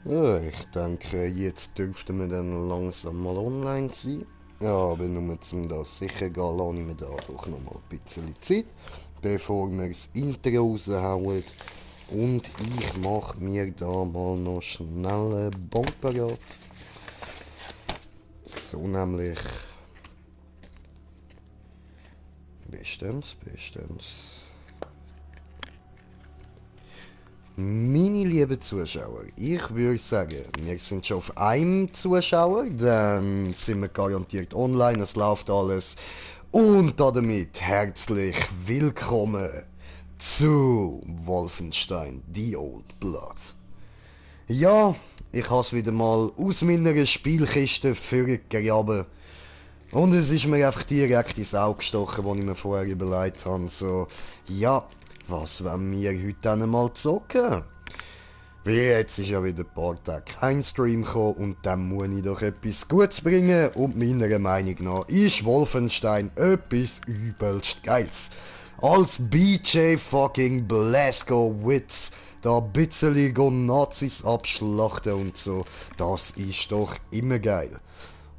Ja, ich denke, jetzt dürften wir dann langsam mal online sein. Ja, aber nur um das sicher gehen, lasse ich mir da doch noch mal ein bisschen Zeit, bevor wir das Intro raushauen. Und ich mache mir da mal noch schnell einen Bon parat. So nämlich. Bestens. Meine lieben Zuschauer, ich würde sagen, wir sind schon auf einem Zuschauer, dann sind wir garantiert online, es läuft alles. Und damit herzlich willkommen zu Wolfenstein The Old Blood. Ja, ich habe es wieder mal aus meiner Spielkiste vorgegraben. Und es ist mir einfach direkt ins Auge gestochen, als ich mir vorher überlegt habe, so, ja, was wollen wir heute einmal zocken? Weil jetzt ist ja wieder ein paar Tage kein Stream gekommen und dann muss ich doch etwas Gutes bringen und meiner Meinung nach ist Wolfenstein etwas übelst Geiles. Als BJ fucking Blazko Witz da ein bisschen Nazis abschlachten und so, das ist doch immer geil.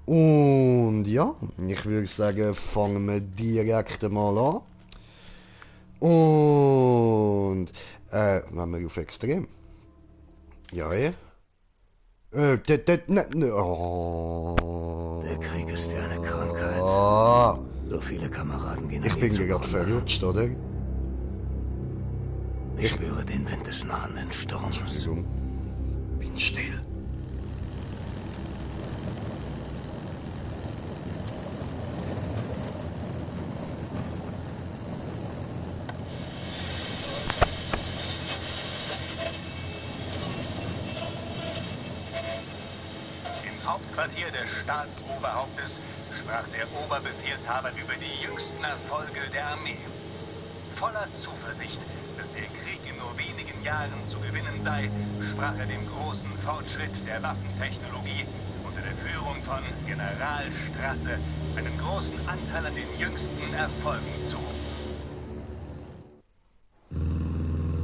Und ja, ich würde sagen, fangen wir direkt mal an. Und, wenn wir auf Extrem. Ja, ja. Oh. Der Krieg ist ja eine Krankheit. Ah. So viele Kameraden gehen Ich an bin mir gerade zugrunde. verrutscht, oder? Ich spüre den Wind des nahenden Sturms. Entschuldigung. Bin still. Im Hauptquartier des Staatsoberhauptes sprach der Oberbefehlshaber über die jüngsten Erfolge der Armee. Voller Zuversicht, dass der Krieg in nur wenigen Jahren zu gewinnen sei, sprach er dem großen Fortschritt der Waffentechnologie unter der Führung von General Strasse einen großen Anteil an den jüngsten Erfolgen zu.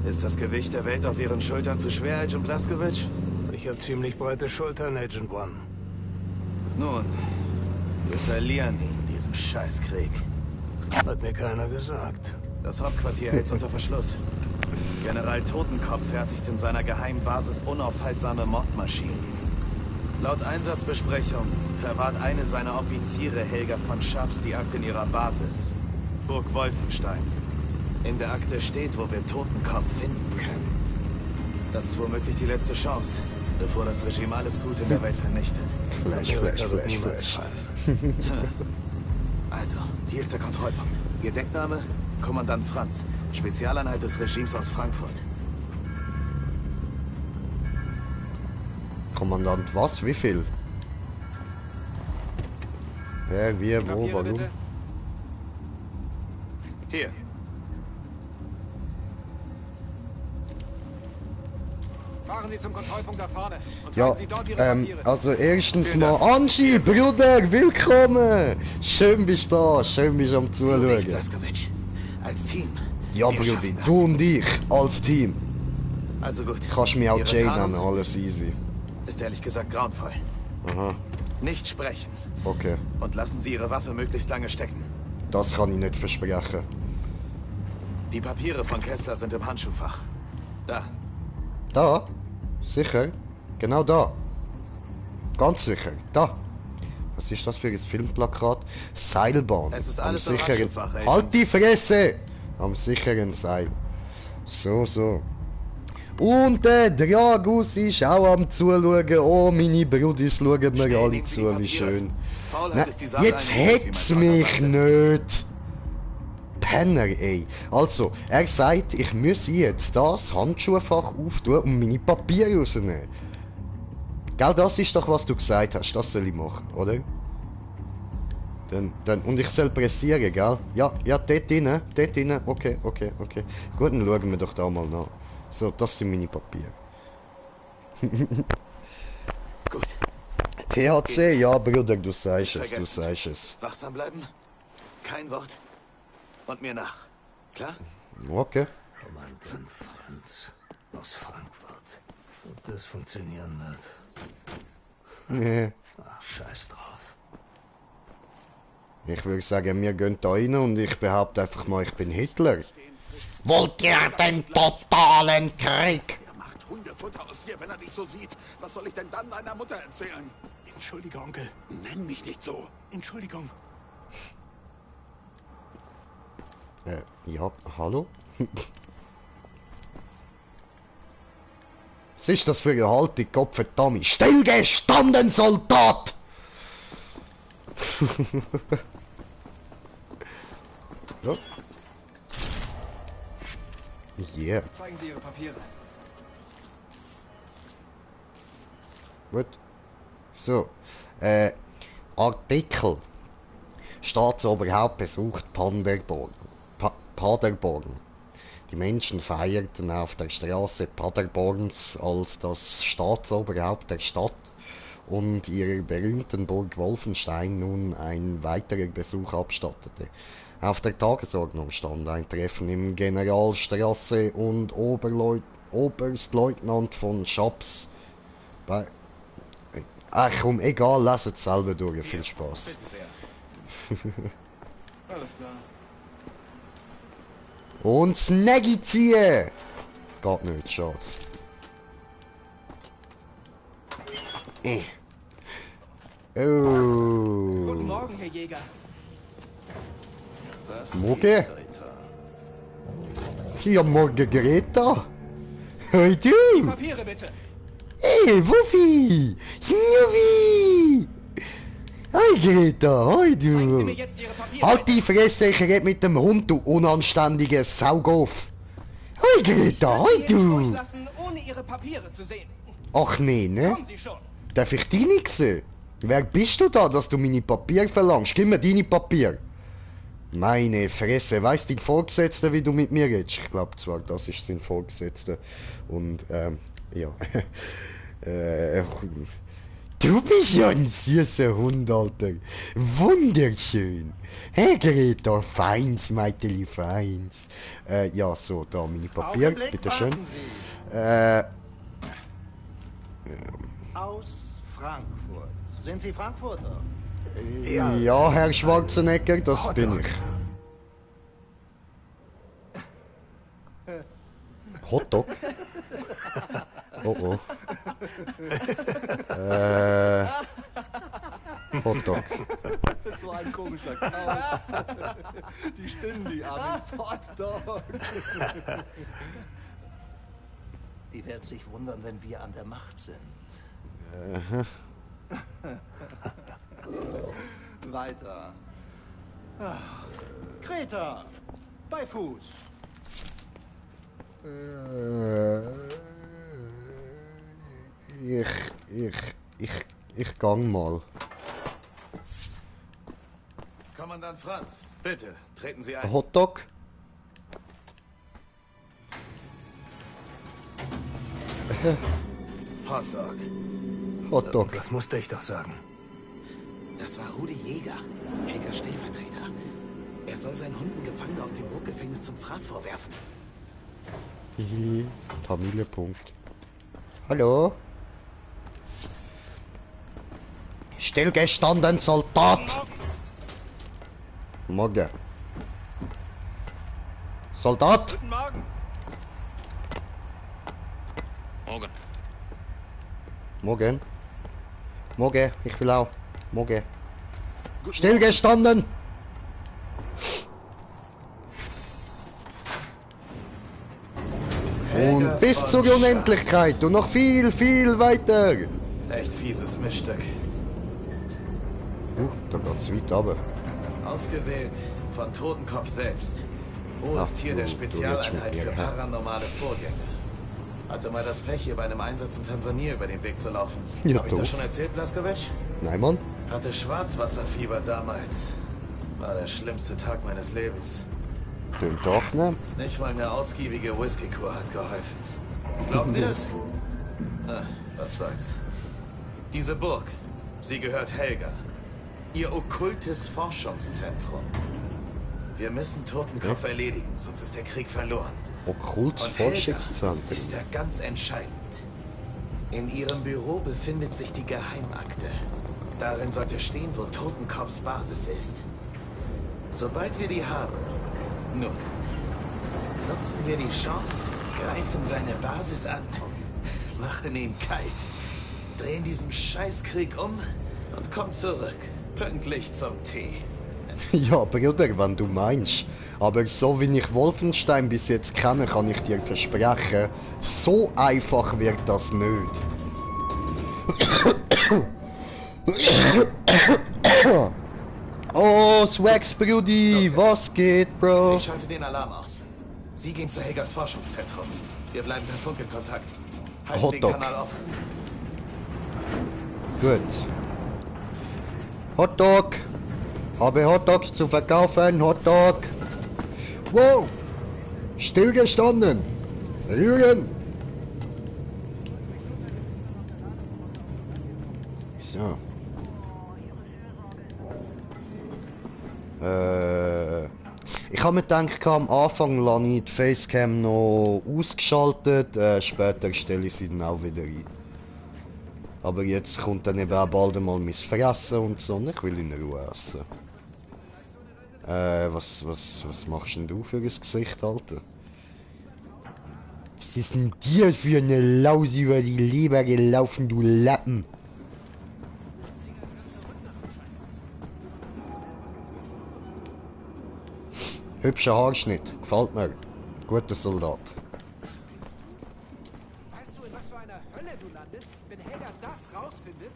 Ist das Gewicht der Welt auf Ihren Schultern zu schwer, Agent Blazkowicz? Ich habe ziemlich breite Schultern, Agent One. Nun, wir verlieren ihn, diesen Scheißkrieg. Hat mir keiner gesagt. Das Hauptquartier hält's unter Verschluss. General Totenkopf fertigt in seiner Geheimbasis unaufhaltsame Mordmaschinen. Laut Einsatzbesprechung verwahrt eine seiner Offiziere, Helga von Schaps, die Akte in ihrer Basis. Burg Wolfenstein. In der Akte steht, wo wir Totenkopf finden können. Das ist womöglich die letzte Chance, bevor das Regime alles Gute in der Welt vernichtet. Flash. Also, hier ist der Kontrollpunkt. Ihr Deckname? Kommandant Franz, Spezialeinheit des Regimes aus Frankfurt. Kommandant was? Wie viel? Wer, wie, wo, warum? Hier. Fahren Sie zum Kontrollpunkt da vorne und Ja, zeigen Sie dort Ihre Papiere. also erstens Vielen mal, Dank. Angie, Bruder, willkommen! Schön bist du da, schön bist du am Dich, Zuschauen. Blazkowicz. Als Team. Ja, Wir Brudi, schaffen das. du und ich, als Team. Also gut. Kannst mich auch Ihre Jay Tarnung nennen, alles easy. ist ehrlich gesagt grauenvoll. Aha, Nicht sprechen. okay. Und lassen Sie Ihre Waffe möglichst lange stecken. Das kann ich nicht versprechen. Die Papiere von Kessler sind im Handschuhfach. Da. Da? Sicher? Genau da. Ganz sicher, da. Was ist das für ein Filmplakat? Seilbahn. Es ist Am alles im sicheren... Handschuhfach, Agent. Halt die Fresse! Am sicheren Seil. So, so. Und der Dragus ist auch am Zuschauen. Oh, meine Brudis schauen mir Schnell, alle nehmen Sie die zu, wie Papiere. schön. Faulheit Na, ist die Sache jetzt eines Mannes, wie het's mein Vater mich sagte. nicht! Penner, ey. Also, er sagt, ich muss jetzt das Handschuhfach auftun und meine Papiere rausnehmen. Gell, das ist doch, was du gesagt hast. Das soll ich machen, oder? Und ich soll pressieren, gell? Ja, dort rein, okay. Gut, dann schauen wir doch da mal nach. So, das sind meine Papiere. Gut. THC, ja, Bruder, du sagst es, Vergessen. Wachsam bleiben. Kein Wort. Und mir nach. Klar? Okay. Kommandant Franz aus Frankfurt. Ob das funktionieren wird? Nee. Ach, scheiß drauf. Ich würde sagen, wir gehen da rein und ich behaupte einfach mal, ich bin Hitler. Wollt ihr den totalen Krieg? Er macht Hundefutter aus dir, wenn er dich so sieht. Was soll ich denn dann deiner Mutter erzählen? Entschuldige, Onkel. Nenn mich nicht so. Entschuldigung. Ja, hallo? Was ist das für eine Haltung, Gottverdammt? Stillgestanden, Soldat! Ja. Yeah. Zeigen Sie Ihre Papiere. Gut. So. Artikel. Staatsoberhaupt besucht Paderborn. Paderborn. Die Menschen feierten auf der Straße Paderborns als das Staatsoberhaupt der Stadt und ihrer berühmten Burg Wolfenstein nun ein weiterer Besuch abstattete. Auf der Tagesordnung stand ein Treffen im Generalstraße und Oberstleutnant von Schaps bei... Ach komm, egal, lasst es selber durch, viel Spaß. Bitte sehr. Alles klar. Und Snaggy ziehen! Geht nicht, schade. Guten Oh. Morgen, Herr Jäger. Morgen? Hier, morgen Greta. Hey du! Papiere bitte. Hey, Wuffi! Juvi! Hey Greta, hey Zeigen Sie mir du! jetzt Ihre Papiere. Halt die Fresse, ich red mit dem Hund, du unanständige Saugoff! Hey Greta, hey Sie hier nicht du! durchlassen, ohne Ihre Papiere zu sehen. Ach nee, ne? Kommen Sie schon. Darf ich die nicht sehen? Wer bist du da, dass du meine Papiere verlangst? Gib mir deine Papiere! Meine Fresse, weißt du, dein Vorgesetzter, wie du mit mir redest? Ich glaube zwar, das ist sein Vorgesetzter. Und, ja. Du bist ja ein süßer Hund, Alter. Wunderschön. Hey, Greta, feins, Meiteli, feins. Ja, so, da meine Papiere, bitteschön. Aus Frankfurt. Sind Sie Frankfurter? Ja, Herr Schwarzenegger, das bin ich. Hotdog? Oh oh. Hotdog. So ein komischer Kauz. Die spinnen die Amis. Hotdog. Die werden sich wundern, wenn wir an der Macht sind. Weiter. Kreta. Bei Fuß. Ich gang mal. Kommandant Franz, bitte, treten Sie ein. Hotdog? Hotdog. Hotdog. Das musste ich doch sagen. Das war Rudi Jäger, Helgers Stellvertreter. Er soll seinen Hunden Gefangene aus dem Burggefängnis zum Fraß vorwerfen. Hihi, Tamile Punkt. Hallo? Stillgestanden, Soldat! Morgen. Soldat! Guten Morgen. Morgen. Morgen. Morgen, ich will auch. Morgen. Stillgestanden! Und bis zur Unendlichkeit und noch viel, viel weiter. Echt fieses Mischstück. Da geht's weit runter. Ausgewählt von Totenkopf selbst. Hohes Ach, Tier der du redest Spezialeinheit mit für mir, paranormale Vorgänge. Hatte mal das Pech, hier bei einem Einsatz in Tansania über den Weg zu laufen. Ja, Hab ich das doof. schon erzählt, Blaskowitsch? Nein, Mann. Hatte Schwarzwasserfieber damals. War der schlimmste Tag meines Lebens. Den doch, ne? Nicht mal eine ausgiebige Whisky-Kur hat geholfen. Glauben Sie das? Was soll's. Diese Burg, sie gehört Helga. Ihr okkultes Forschungszentrum. Wir müssen Totenkopf erledigen, sonst ist der Krieg verloren. Okkultes Und Helga Forschungszentrum. ist ja ganz entscheidend. In ihrem Büro befindet sich die Geheimakte. Darin sollte stehen, wo Totenkopfs Basis ist. Sobald wir die haben, nun, nutzen wir die Chance, greifen seine Basis an, machen ihn kalt, drehen diesen Scheißkrieg um und kommen zurück, pünktlich zum Tee. Ja, Bruder, wenn du meinst. Aber so wie ich Wolfenstein bis jetzt kenne, kann ich dir versprechen, so einfach wird das nicht. Oh, Swax, Brudi, was geht, Bro? Ich schalte den Alarm aus. Sie gehen zu Helgas Forschungszentrum. Wir bleiben per Funk in Kontakt. Halten den Hotdog. Kanal offen. Gut. Hotdog. Habe Hotdogs zu verkaufen, Hotdog. Wow. Stillgestanden. Rühren. So. Ich habe mir gedacht, am Anfang lasse ich die Facecam noch ausgeschaltet, später stelle ich sie dann auch wieder ein. Aber jetzt kommt dann eben auch bald einmal mein Fressen und so, und ich will in Ruhe essen. Was machst denn du für ein Gesicht, Alter? Was ist denn dir für eine Laus über die Leber gelaufen, du Lappen? Hübscher Haarschnitt, gefällt mir. Guter Soldat. Weißt du, in was für einer Hölle du landest, wenn Helga das rausfindet?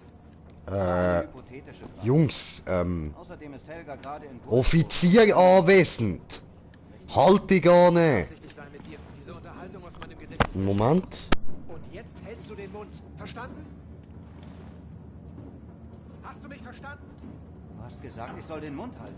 Hypothetische Frage. Jungs, Außerdem ist Helga gerade in Offizier anwesend. Halt die gar nicht. Vorsichtig sein mit dir. Diese Unterhaltung aus meinem Gedächtnis. Moment. Und jetzt hältst du den Mund. Verstanden? Hast du mich verstanden? Du hast gesagt, ich soll den Mund halten.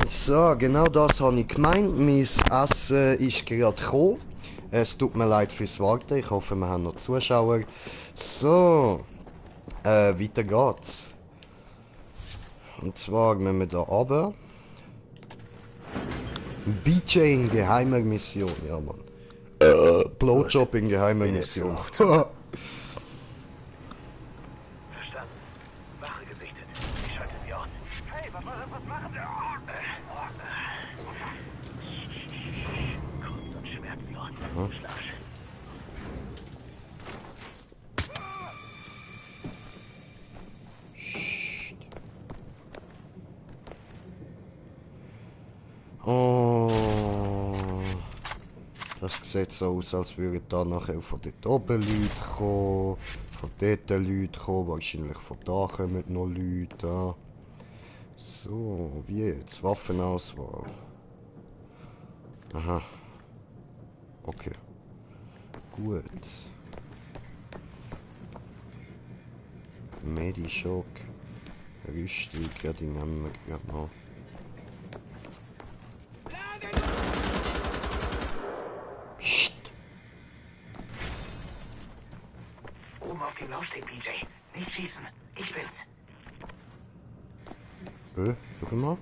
So, genau das habe ich gemeint. Mein Essen ist gerade gekommen. Es tut mir leid fürs Warten. Ich hoffe, wir haben noch Zuschauer. So, weiter geht's. Und zwar müssen wir da runter. BJ in geheimer Mission, ja Mann. Blowjob in geheimer Mission. Verstanden. Wache gesichtet. Ich schalte sie aus. Hey, was machen wir? Kurz und schmerzlos. Schlaf schön. Oh, das sieht so aus, als würden da nachher von dort oben Leute kommen, von dort Leute kommen, wahrscheinlich von da kommen noch Leute an. So, wie jetzt? Waffenauswahl. Aha. Okay. Gut. Medischock. Rüstung, ja, die nehmen wir gerade noch. Psst. Oben auf dem Laufsteg, BJ. Nicht schießen. Ich bin's. Schau mal.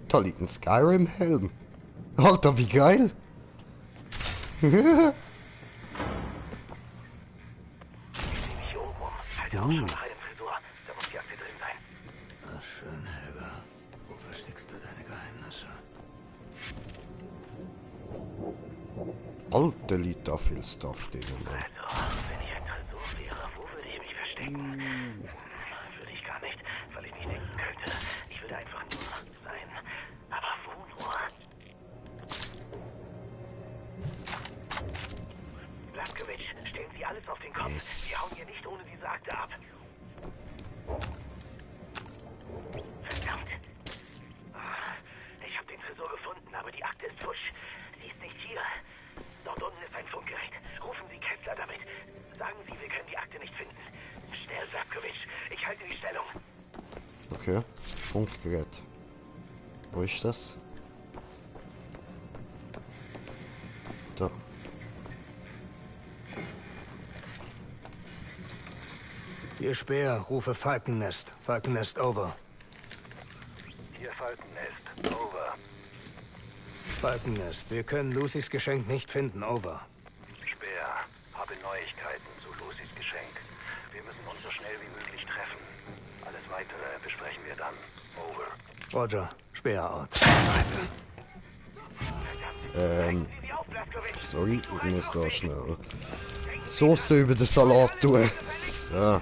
Da liegt ein Skyrim-Helm. Alter, wie geil! Ich zieh mich hier oben um. Halte Ausschau nach einem Tresor. Da muss die Akte drin sein. Na schön, Helga. Wo versteckst du deine Geheimnisse? Alter, liegt da viel Stuff drin. Also, wenn ich ein Tresor wäre, wo würde ich mich verstecken? Würde ich gar nicht, weil ich nicht denken könnte. Ich würde einfach nur sein. Aber wo nur? Blazkowicz, stellen Sie alles auf den Kopf. Yes. Wir hauen hier nicht ohne diese Akte ab. Verdammt. Ich habe den Tresor gefunden, aber die Akte ist futsch. Sie ist nicht hier. Dort unten ist ein Funkgerät. Rufen Sie Kessler damit. Sagen Sie, wir können die Akte nicht finden. Schnell, Blazkowicz. Ich halte die Stellung. Okay, Funkgerät. Wo ist das? Da. Hier Speer, rufe Falkennest. Falkennest over. Hier Falkennest. Over. Falkennest, wir können Lucys Geschenk nicht finden. Over. Speer, habe Neuigkeiten zu Lucys Geschenk. Wir müssen uns so schnell wie möglich treffen. Alles Weitere besprechen wir dann. Over. Roger. Speer out. Sorry, ich muss da schnell Soße über den Salat tun. So.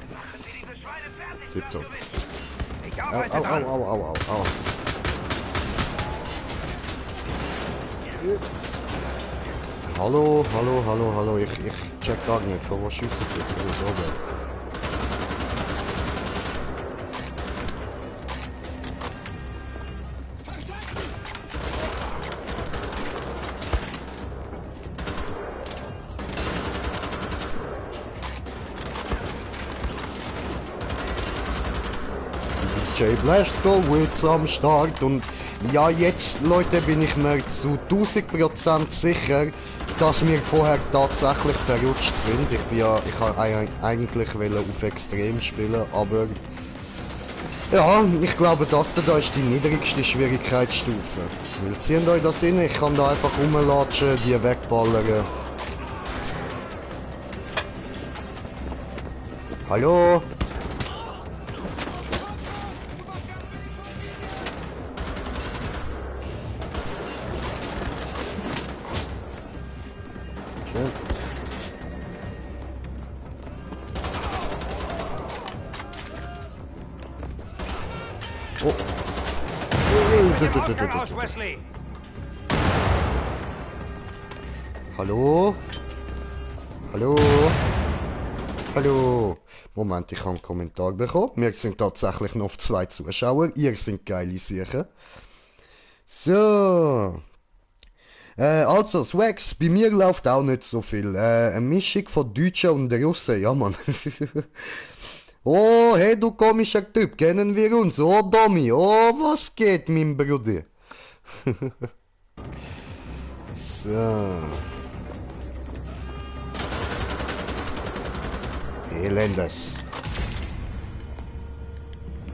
Tipptopp. Au, au, au, au, au, au, au. Hallo, hallo, hallo, hallo. Ich check gar nicht, von was schießt du? DJ Blazkowicz am Start und ja, jetzt Leute bin ich mir zu 1000% sicher, dass wir vorher tatsächlich verrutscht sind. Ich wollte eigentlich auf Extrem spielen, aber ja, ich glaube, das da ist die niedrigste Schwierigkeitsstufe. Weil zieht euch das hin, ich kann da einfach rumlatschen, die wegballern. Hallo? Aus, Wesley! Hallo? Hallo? Hallo? Moment, ich habe einen Kommentar bekommen. Wir sind tatsächlich noch auf 2 Zuschauer. Ihr seid geile Sicher. So. Also, Swags, bei mir läuft auch nicht so viel. Eine Mischung von Deutschen und Russen, ja Mann. Oh, hey du komischer Typ, kennen wir uns? Oh, Domi, oh, was geht, mein Bruder? So. Elendes.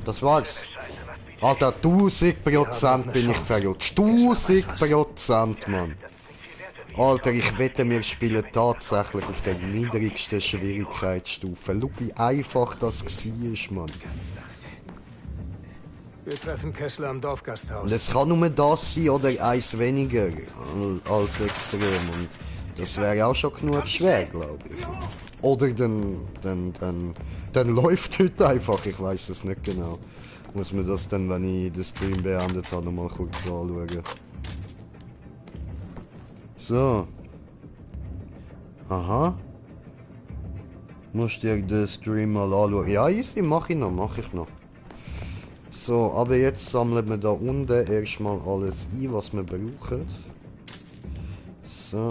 Das war's. Scheiße, was Alter, 1000% bin ich verrutscht. 1000%, Mann. Alter, ich wette, wir spielen tatsächlich auf der niedrigsten Schwierigkeitsstufe. Schau, wie einfach das war, Mann. Wir treffen Kessler am Dorfgasthaus. Und es kann nur das sein oder eins weniger als extrem. Und das wäre auch schon genug schwer, glaube ich. Oder dann läuft heute einfach, ich weiß es nicht genau. Muss mir das dann, wenn ich den Stream beendet habe, nochmal kurz anschauen. So. Aha. Musst dir den Stream mal anschauen. Ja, easy, mach ich noch. So, aber jetzt sammeln wir da unten erstmal alles ein, was wir brauchen. So.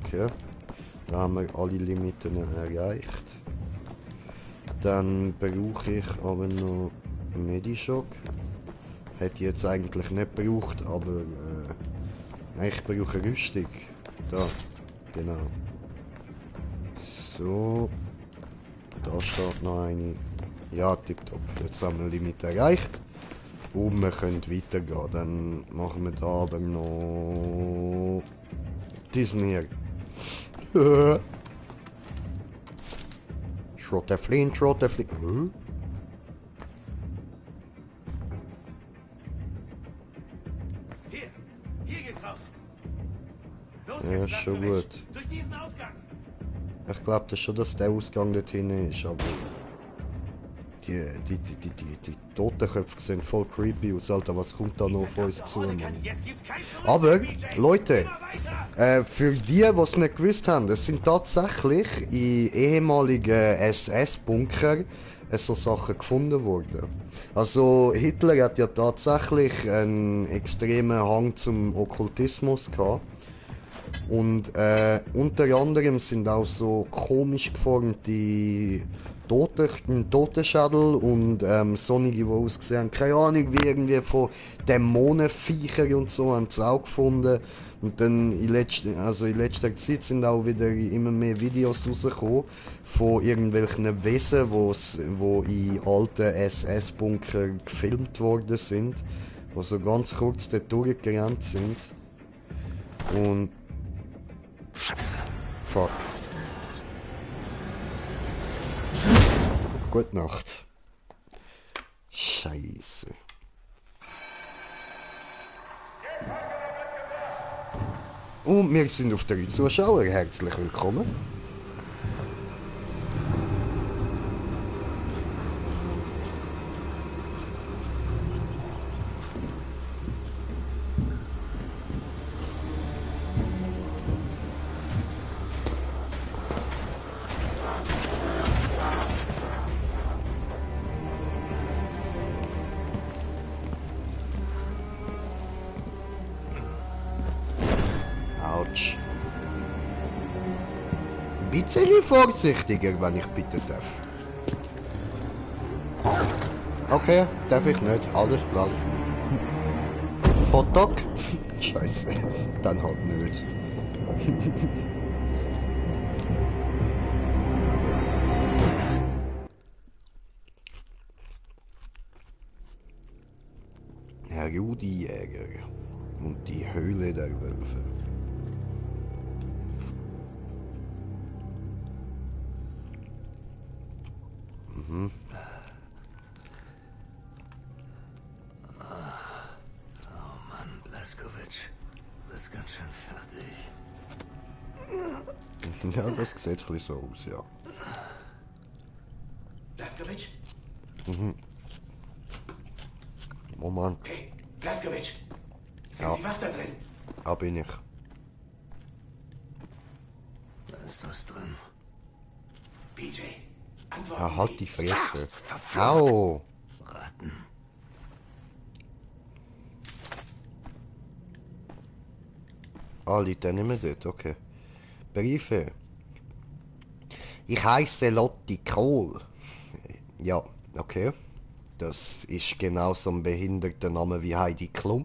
Okay. Da haben wir alle Limiten erreicht. Dann brauche ich aber noch Medishock. Hätte ich jetzt eigentlich nicht gebraucht, aber ich brauche Rüstung. Da, genau. So. Da steht noch eine. Ja, tipptopp. Jetzt haben wir Limit erreicht. Und wir können weitergehen. Dann machen wir da aber noch diesen hier. Schrotterflin. Hier geht's raus. Los Ja, jetzt, schon Blaskowitsch. gut. Durch diesen Ausgang. Ich glaube das schon, dass der Ausgang dort hinten ist, aber die Totenköpfe sehen voll creepy aus, Alter, was kommt da noch auf uns zu, Mann? Jetzt gibt's kein Zurück, Aber, BJ. Leute, Immer weiter. für die, die es nicht gewusst haben, es sind tatsächlich in ehemaligen SS-Bunker so Sachen gefunden worden. Also Hitler hat ja tatsächlich einen extremen Hang zum Okkultismus gehabt. Und unter anderem sind auch so komisch geformte Totenschädel und sonnige, die ausgesehen haben, keine Ahnung, wie irgendwie von Dämonenviechern und so, haben sie auch gefunden. Und dann in letzter Zeit sind auch wieder immer mehr Videos rausgekommen von irgendwelchen Wesen, wo in alten SS-Bunker gefilmt worden sind, die so ganz kurz dort durchgerannt sind. Und Scheiße. fuck. Gute Nacht. Scheiße. Und wir sind auf der Zuschauer. Herzlich willkommen. Autsch. Ein bisschen vorsichtiger, wenn ich bitte darf. Okay, darf ich nicht. Alles klar. Hotdog? Scheiße. Dann halt nicht. Herr Rudi Jäger und die Höhle der Wölfe. Mhm. Oh Mann, Blaskowitsch. Du bist ganz schön fertig. Ja, das sieht ein bisschen so aus, ja. Blaskowitsch? Moment, Hey, Blaskowitsch. Sind Ja. Sie wach da drin? da bin ich. Da ist was drin. BJ, antworten Ja, halt Sie. die Fresse. Verflucht. Au! Ratten. Ah, liegt der nicht mehr dort, okay. Briefe. Ich heiße Lotti Kohl. Ja, okay. Das ist genauso ein behinderter Name wie Heidi Klum.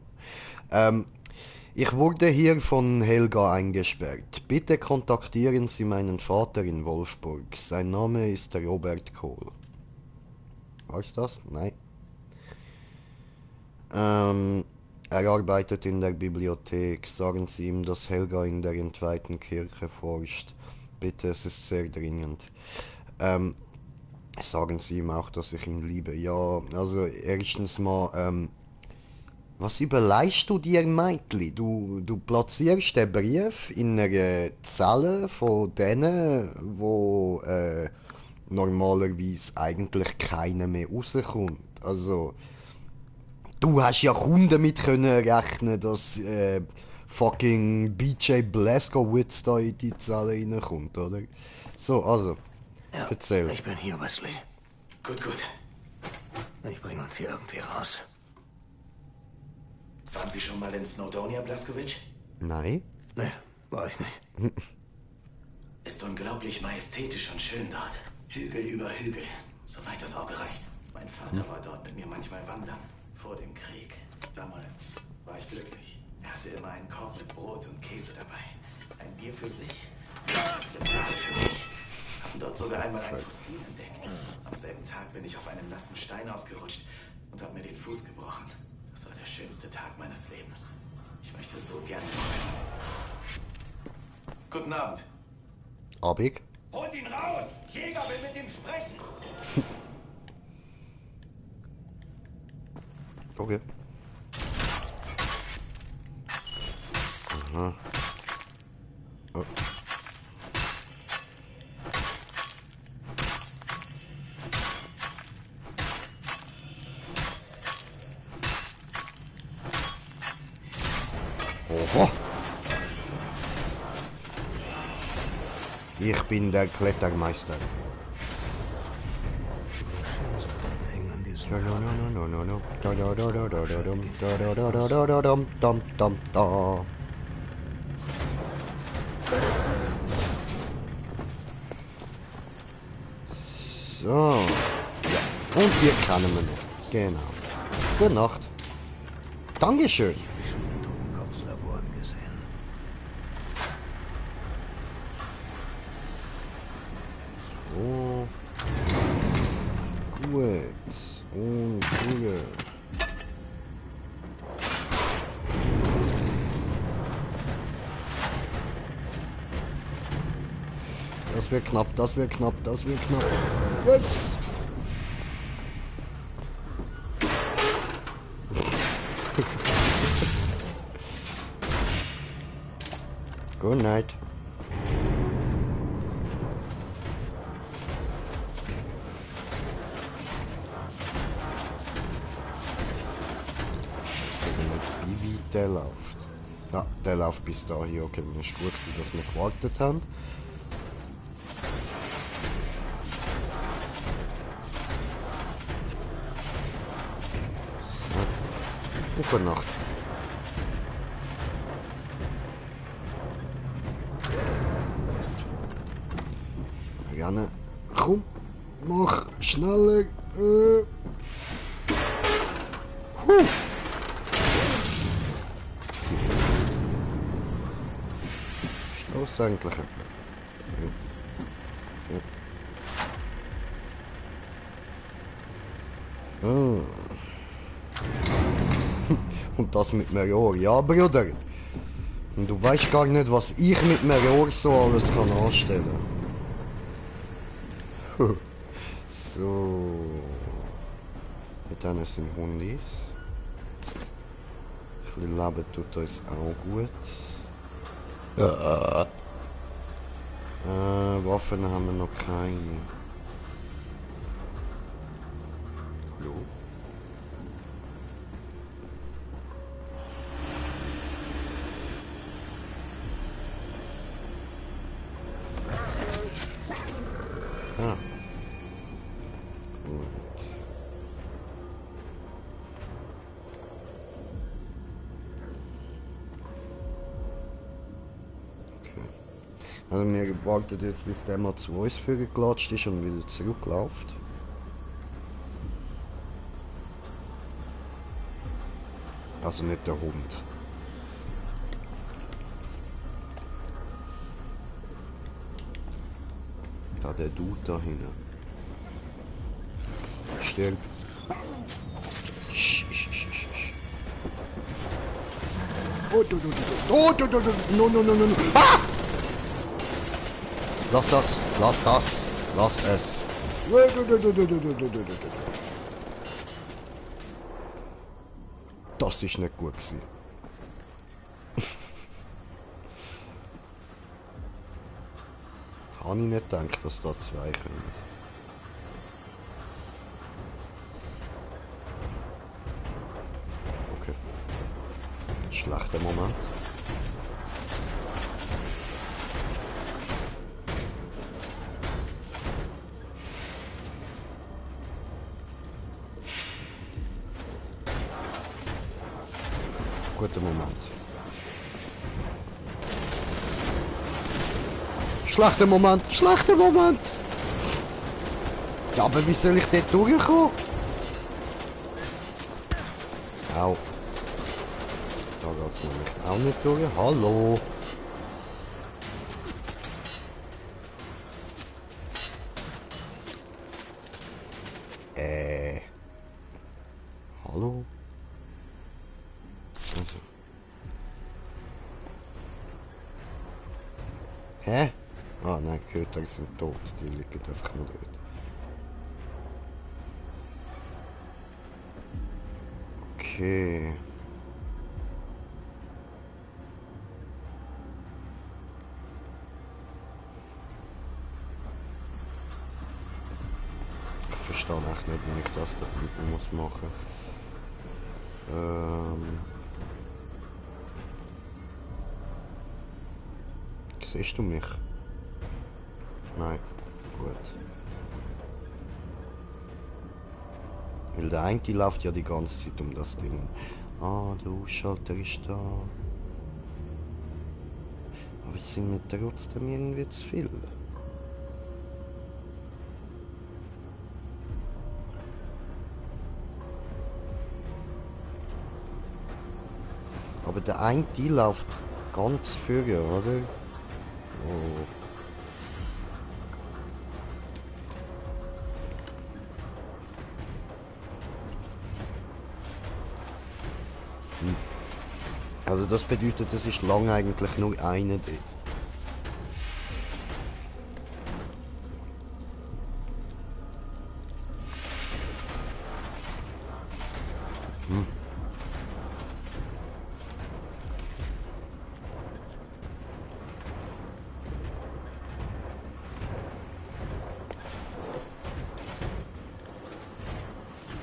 Ich wurde hier von Helga eingesperrt. Bitte kontaktieren Sie meinen Vater in Wolfsburg. Sein Name ist Robert Kohl. War's das? Nein. Er arbeitet in der Bibliothek. Sagen Sie ihm, dass Helga in der entweihten Kirche forscht. Bitte, es ist sehr dringend. Sagen Sie ihm auch, dass ich ihn liebe. Ja, also erstens mal, was überleihst du dir, Meitli? Du platzierst den Brief in einer Zelle von denen, wo normalerweise eigentlich keiner mehr rauskommt. Also, du hast ja kaum damit können rechnen, dass fucking BJ Blazkowicz da in die Zelle reinkommt, oder? So, also, Ja, erzähl. ich bin hier, Wesley. Gut, gut. Ich bringe uns hier irgendwie raus. Waren Sie schon mal in Snowdonia, Blaskowitsch? Nein? Nee, war ich nicht. Ist unglaublich majestätisch und schön dort. Hügel über Hügel, soweit das Auge reicht. Mein Vater war dort mit mir manchmal wandern, vor dem Krieg. Damals war ich glücklich. Er hatte immer einen Korb mit Brot und Käse dabei. Ein Bier für sich, eine Flasche für mich. Haben dort sogar einmal ein Fossil entdeckt. Am selben Tag bin ich auf einem nassen Stein ausgerutscht und habe mir den Fuß gebrochen. Das war der schönste Tag meines Lebens. Ich möchte so gerne. Guten Abend. Abig? Holt ihn raus! Jäger will mit ihm sprechen! Okay. Aha. Oh. Oho. Ich bin der Klettermeister. Hängen an diesem No, no, no, no, no, no. Da, da, da, da, da, da, dum, da, da, da, da, da, da, dum, dum, dum, da. So. Ja. Und wir kennen wir noch. Genau. Gute Nacht. Dankeschön. Ich schon in Totenkopflaboren gesehen. So. Gut. Und gut. Das wird knapp, das wird knapp, das wird knapp. Yes! Good night. Wie weit der läuft. Ja, der läuft bis dahin. Okay, dann ist gut gewesen, dass wir gewartet haben. So. Gute Nacht. Gerne. Komm, mach schneller. Schluss eigentlich. Ah. Und das mit Meteor, ja Bruder. Und du weißt gar nicht, was ich mit Meteor so alles kann anstellen. So. Dann ist ein Hundis. Ein bisschen Leben tut uns auch gut. Waffen haben wir noch keine. Hallo? Ah. Gut. Okay. Also wir warten jetzt, bis der mal zu uns vorgelatscht ist und wieder zurückläuft. Also nicht der Hund. Ah, der Dude da hinten. Stirb. Oh, no, no, no, no, no. Ah! Lass das, lass das, lass es. Das ist nicht gut gewesen. Habe ich nicht gedacht, dass da zwei kommen. Okay. Schlechter Moment. Guter Moment. Schlechter Moment, schlechter Moment! Ja, aber wie soll ich dort durchkommen? Au. Da geht's nämlich auch nicht durch. Hallo! Hallo? Also. Hä? Ah nein, Köter sind tot, die liegen einfach nur dort. Okay. Ich verstehe echt nicht, wie ich das da unten muss machen. Siehst du mich? Nein. Gut. Weil der eine läuft ja die ganze Zeit um das Ding. Ah, der Ausschalter ist da. Aber es sind mir trotzdem irgendwie zu viel. Aber der eine läuft ganz früher, oder? Oh. Also das bedeutet, es ist lang eigentlich nur einer dort.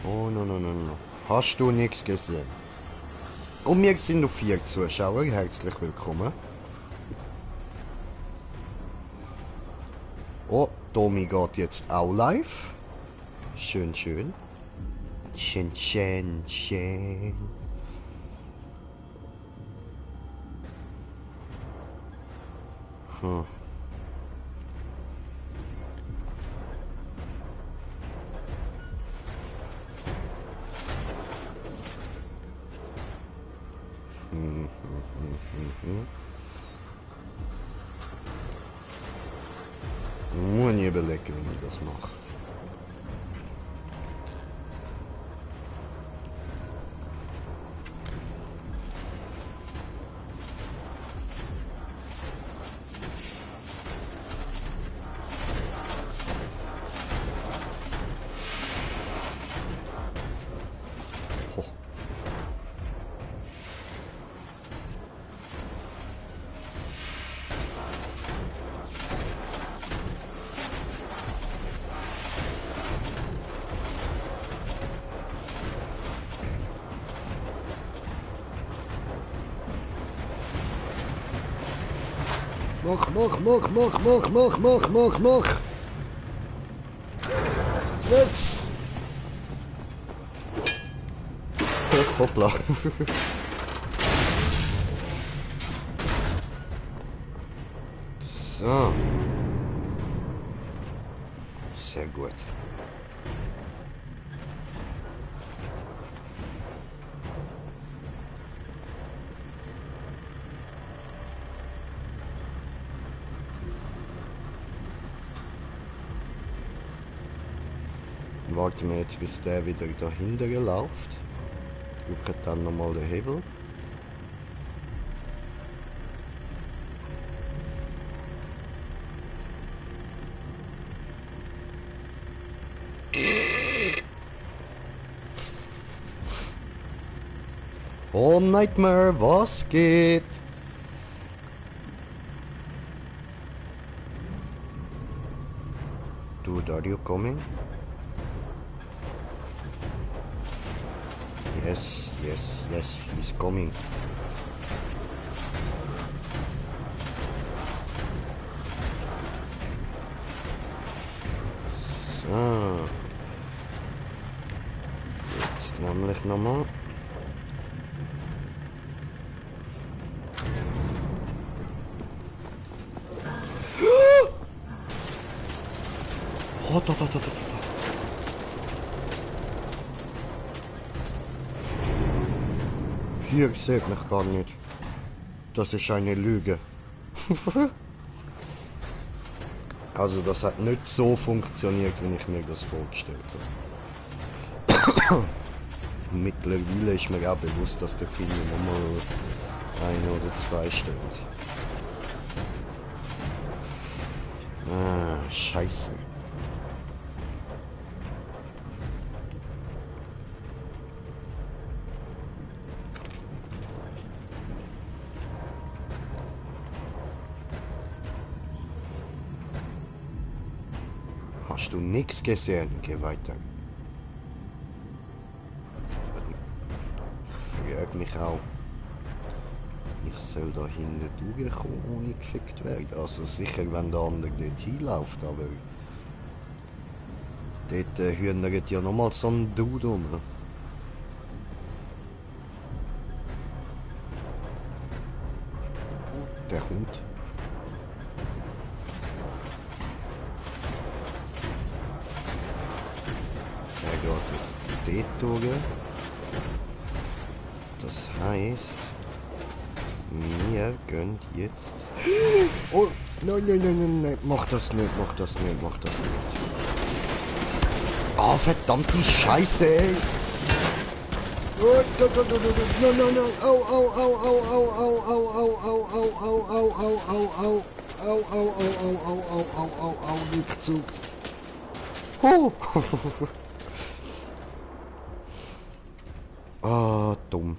Oh, no, no, no, no. Hast du nichts gesehen? Und wir sind noch 4 Zuschauer. Herzlich willkommen. Oh, Tommy geht jetzt auch live. Schön, schön. Schön, schön, schön. Hm. Muss ich überlegen, wie ich das mache. Oh. Mach. Yes! Hoppla. So. Sehr gut. warten wir jetzt, bis der wieder dahinter läuft. Drücken dann nochmal den Hebel. Oh, Nightmare, was geht? Dude, are you coming? Yes, yes, yes, he's coming. So. Jetzt nämlich nochmal. Oh, da. Hier seht mich gar nicht. Das ist eine Lüge. Also das hat nicht so funktioniert, wie ich mir das vorgestellt habe. Mittlerweile ist mir auch bewusst, dass der Film nochmal 1 oder 2 stimmt. Ah, scheiße. Hast du nichts gesehen? Geh weiter. Ich frage mich auch. Ich soll da hinten durchkommen, ohne gefickt werden. Also sicher, wenn der andere dort hinläuft, aber... Dort hühnert ja nochmal so ein Dude rum. Der Hund. Der geht jetzt dort durch. Das heißt... Wir gehen jetzt... Oh, nein, mach das nicht. Ah, verdammte Scheiße, ey! Oh, nein, au, Rückzug. Ah, dumm.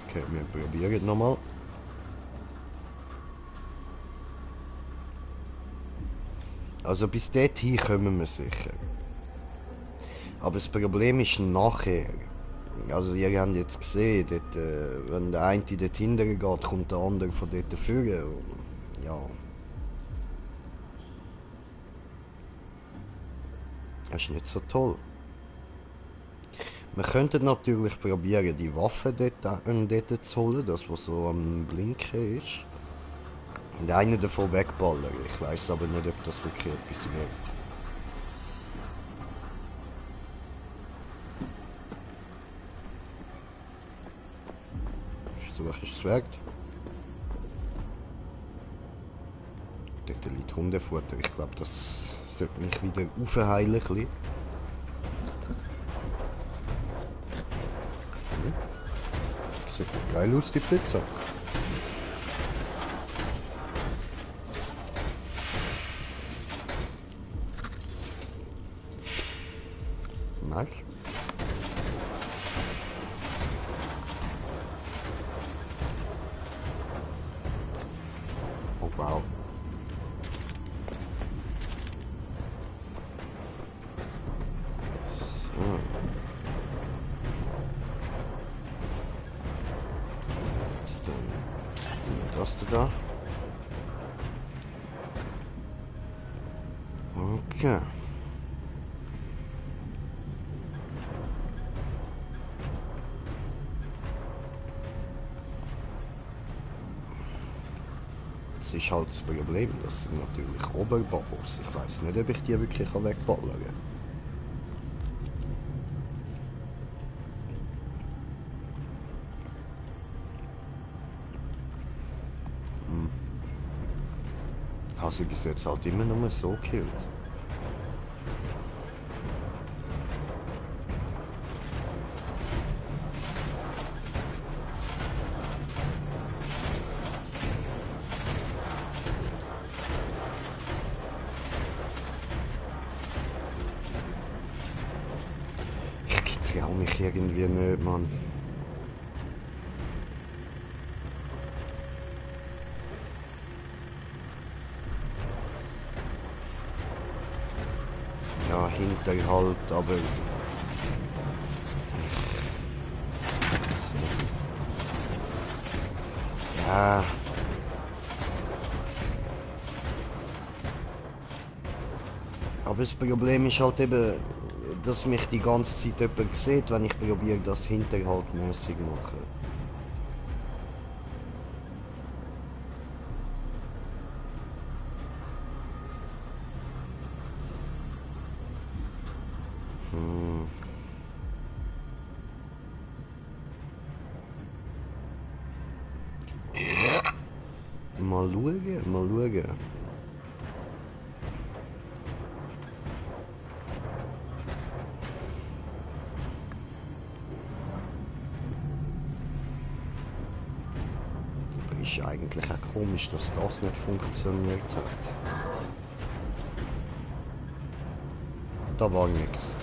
Okay, wir probieren nochmal. Also bis dorthin kommen wir sicher. Aber das Problem ist nachher. Also ihr habt jetzt gesehen, dort, wenn der eine dort hinten geht, kommt der andere von dort führen. Ja. Das ist nicht so toll. Wir könnten natürlich probieren, die Waffe dort zu holen, das was so am Blinken ist. Und einen davon wegballern. Ich weiß aber nicht, ob das wirklich etwas wird. Versuche ich es wert. Dort liegt Hundefutter. Ich glaube, das sollte mich wieder aufheilen. Sieht geil aus, die Pizza. Nice. Oh wow. So. Was du da? Okay. Jetzt ist halt das Problem, das sind natürlich Oberbabos. Ich weiß nicht, ob ich die wirklich wegballern kann. Habe sie bis jetzt halt immer nur so gekillt. Ich traue mich irgendwie nicht, Mann. Ja, Hinterhalt, aber... Ja... Aber das Problem ist halt eben, dass mich die ganze Zeit jemand sieht, wenn ich probiere, das hinterhaltmäßig machen. Mal schauen, mal schauen. Aber ist eigentlich auch komisch, dass das nicht funktioniert hat. Da war nichts.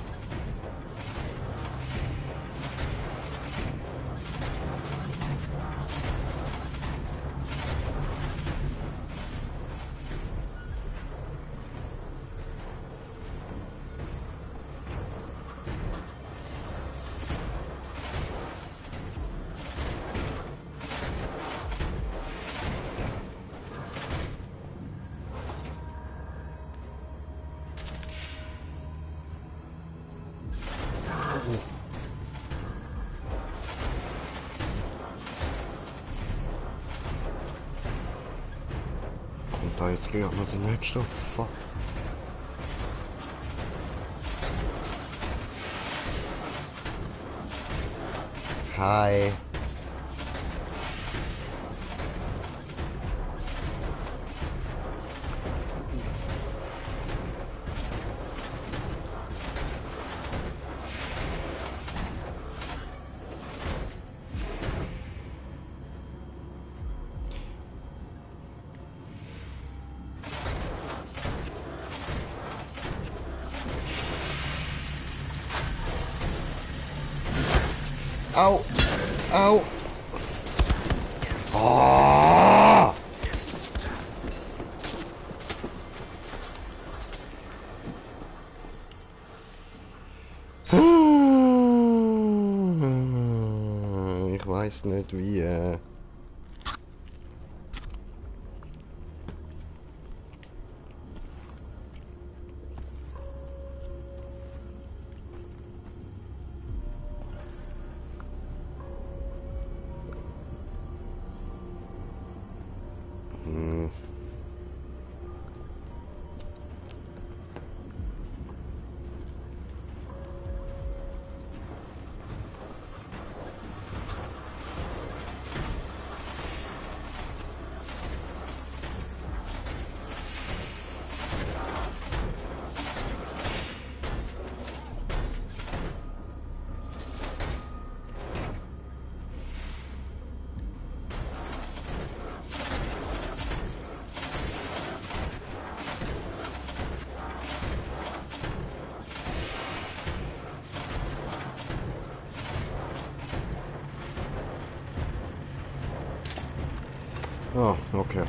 Kommt da jetzt gerade noch der nächste? Fuck. Hi. Au! Au! Oh! Ich weiß nicht wie. Oh, okay.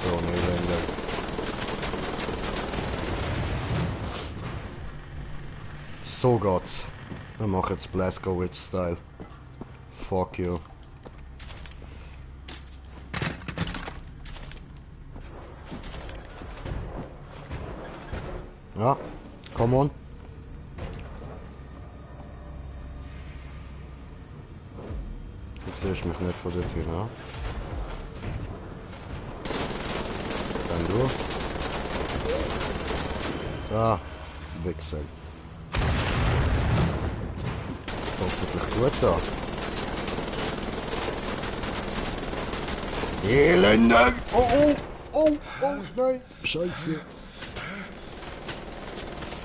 So eine Elende. So Gott. Wir machen jetzt Blazkowicz-Style. Fuck you. Ja, come on. Siehst mich nicht von dort hin, ne? Dann du. Da, Wichser. Hoffentlich gut da. Elender! Oh, oh, oh, oh, nein! Scheiße!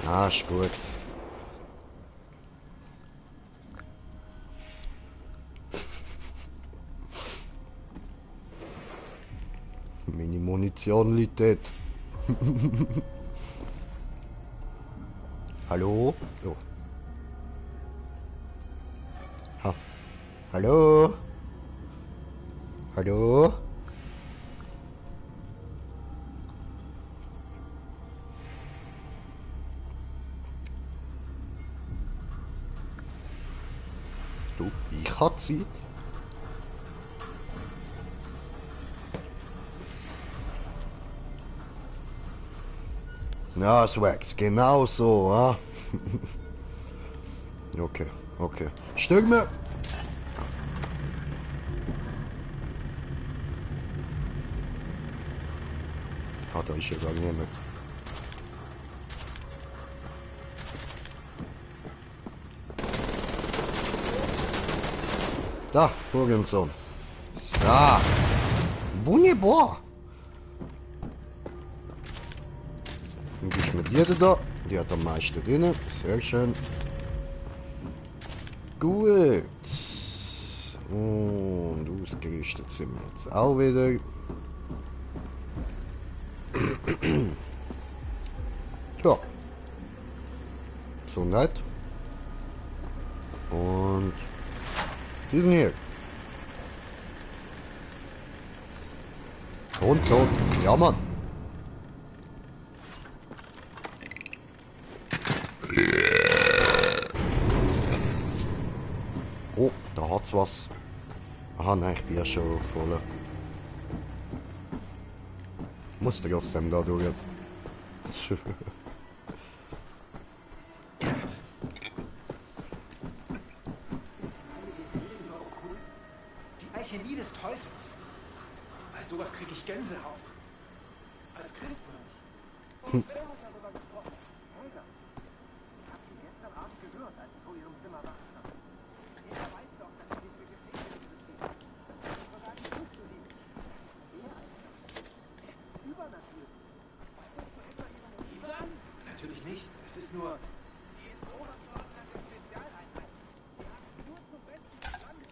Ah, ist gut. Meine Munition liegt dort. Hallo? Oh. Ha. Hallo? Hallo? Du, ich hab Zeit. Ja, Swags, genau so, ah. Okay, okay. Stürme! Ah, da ist ja gar niemand. Da, Hurensohn. So. Wunderbar. Dann gibst du mir die da. Die hat am meisten drin. Sehr schön. Gut. Und ausgerüstet sind wir jetzt auch wieder. Tja. So nett. Und diesen hier. Und tot. Ja, Mann. Oh, da hat's was. Aha, nein, ich bin ja schon voll. Muss da trotzdem da durch. Die Alchemie des Teufels. Bei sowas krieg ich Gänsehaut. Als Christmönch. Und wer hat darüber gesprochen? Helga. Ich hab sie gestern Abend gehört, als ich vor ihrem Zimmer wach stand. Jeder weiß doch, dass sie für Geschichte interessiert. Und als Buch zu lieben. Wer als das? Übernatürlich. Weißt du etwa ihre Motive an? Natürlich nicht. Es ist nur... Sie ist oberstleutnant der Spezialeinheit. Sie hat nur zum Besten des Landes.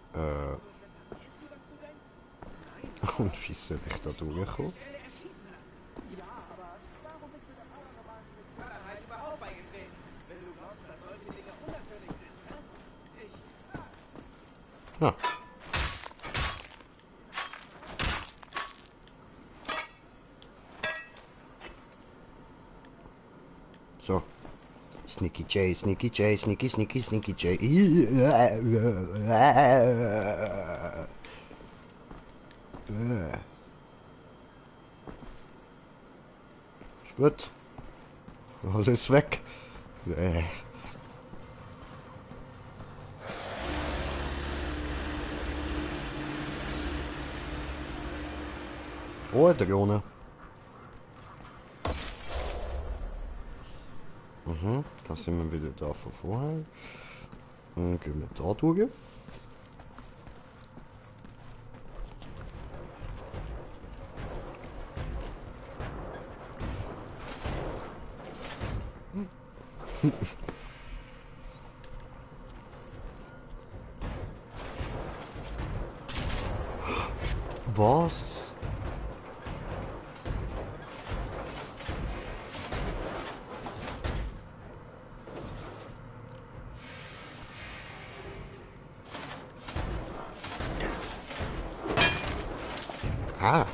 Und wie soll ich da durchkommen? Ja, aber warum bist du der paranormalen Spezialeinheit überhaupt beigetreten? Wenn du glaubst, dass solche Dinge unnatürlich sind, hä? Ja. So. Sneaky J, Sneaky J, Sneaky, Sneaky, Sneaky J. Ist gut. Alles weg. Oh, Drohne. Mhm, da sind wir wieder da von vorher. Dann gehen wir da durch. Was? Ah.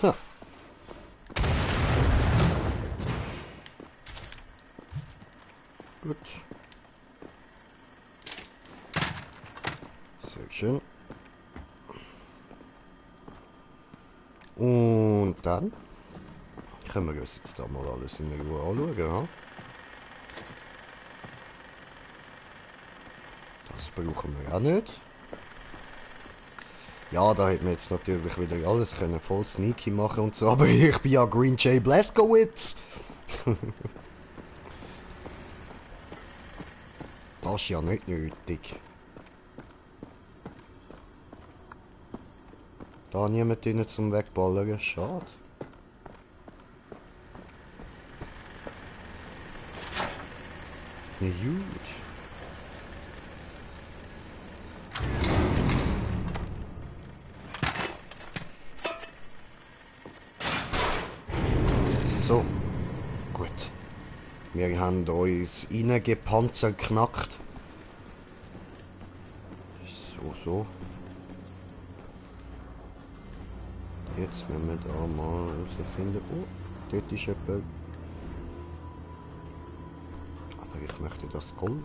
Huh. Gut. Sehr schön. Und dann können wir uns jetzt da mal alles in Ruhe anschauen. Ja? Das brauchen wir auch nicht. Ja, da hätten wir jetzt natürlich wieder alles können voll sneaky machen und so, aber ich bin ja Green Jay Blazkowicz. Das ist ja nicht nötig. Da niemand drinnen zum Wegballern, schade. Ja, gut. So, gut. Wir haben uns reingepanzert knackt. So. Jetzt müssen wir da mal herausfinden. Oh, dort ist jemand. Aber ich möchte das Gold.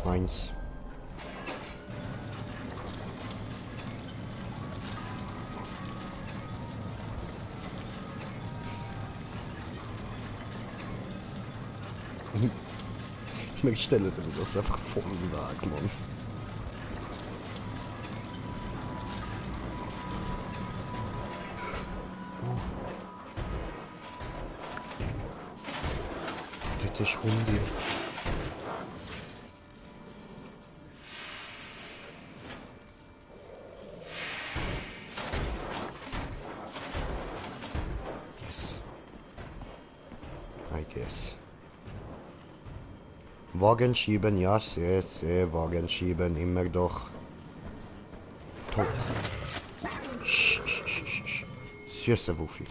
Eins. Wir stellen das einfach vor den Weg, Mann. Das ist Hundi. Yes. I guess. Wagen schieben, ja, sehr, Wagen schieben, immer doch. Top. Süße Wuffi.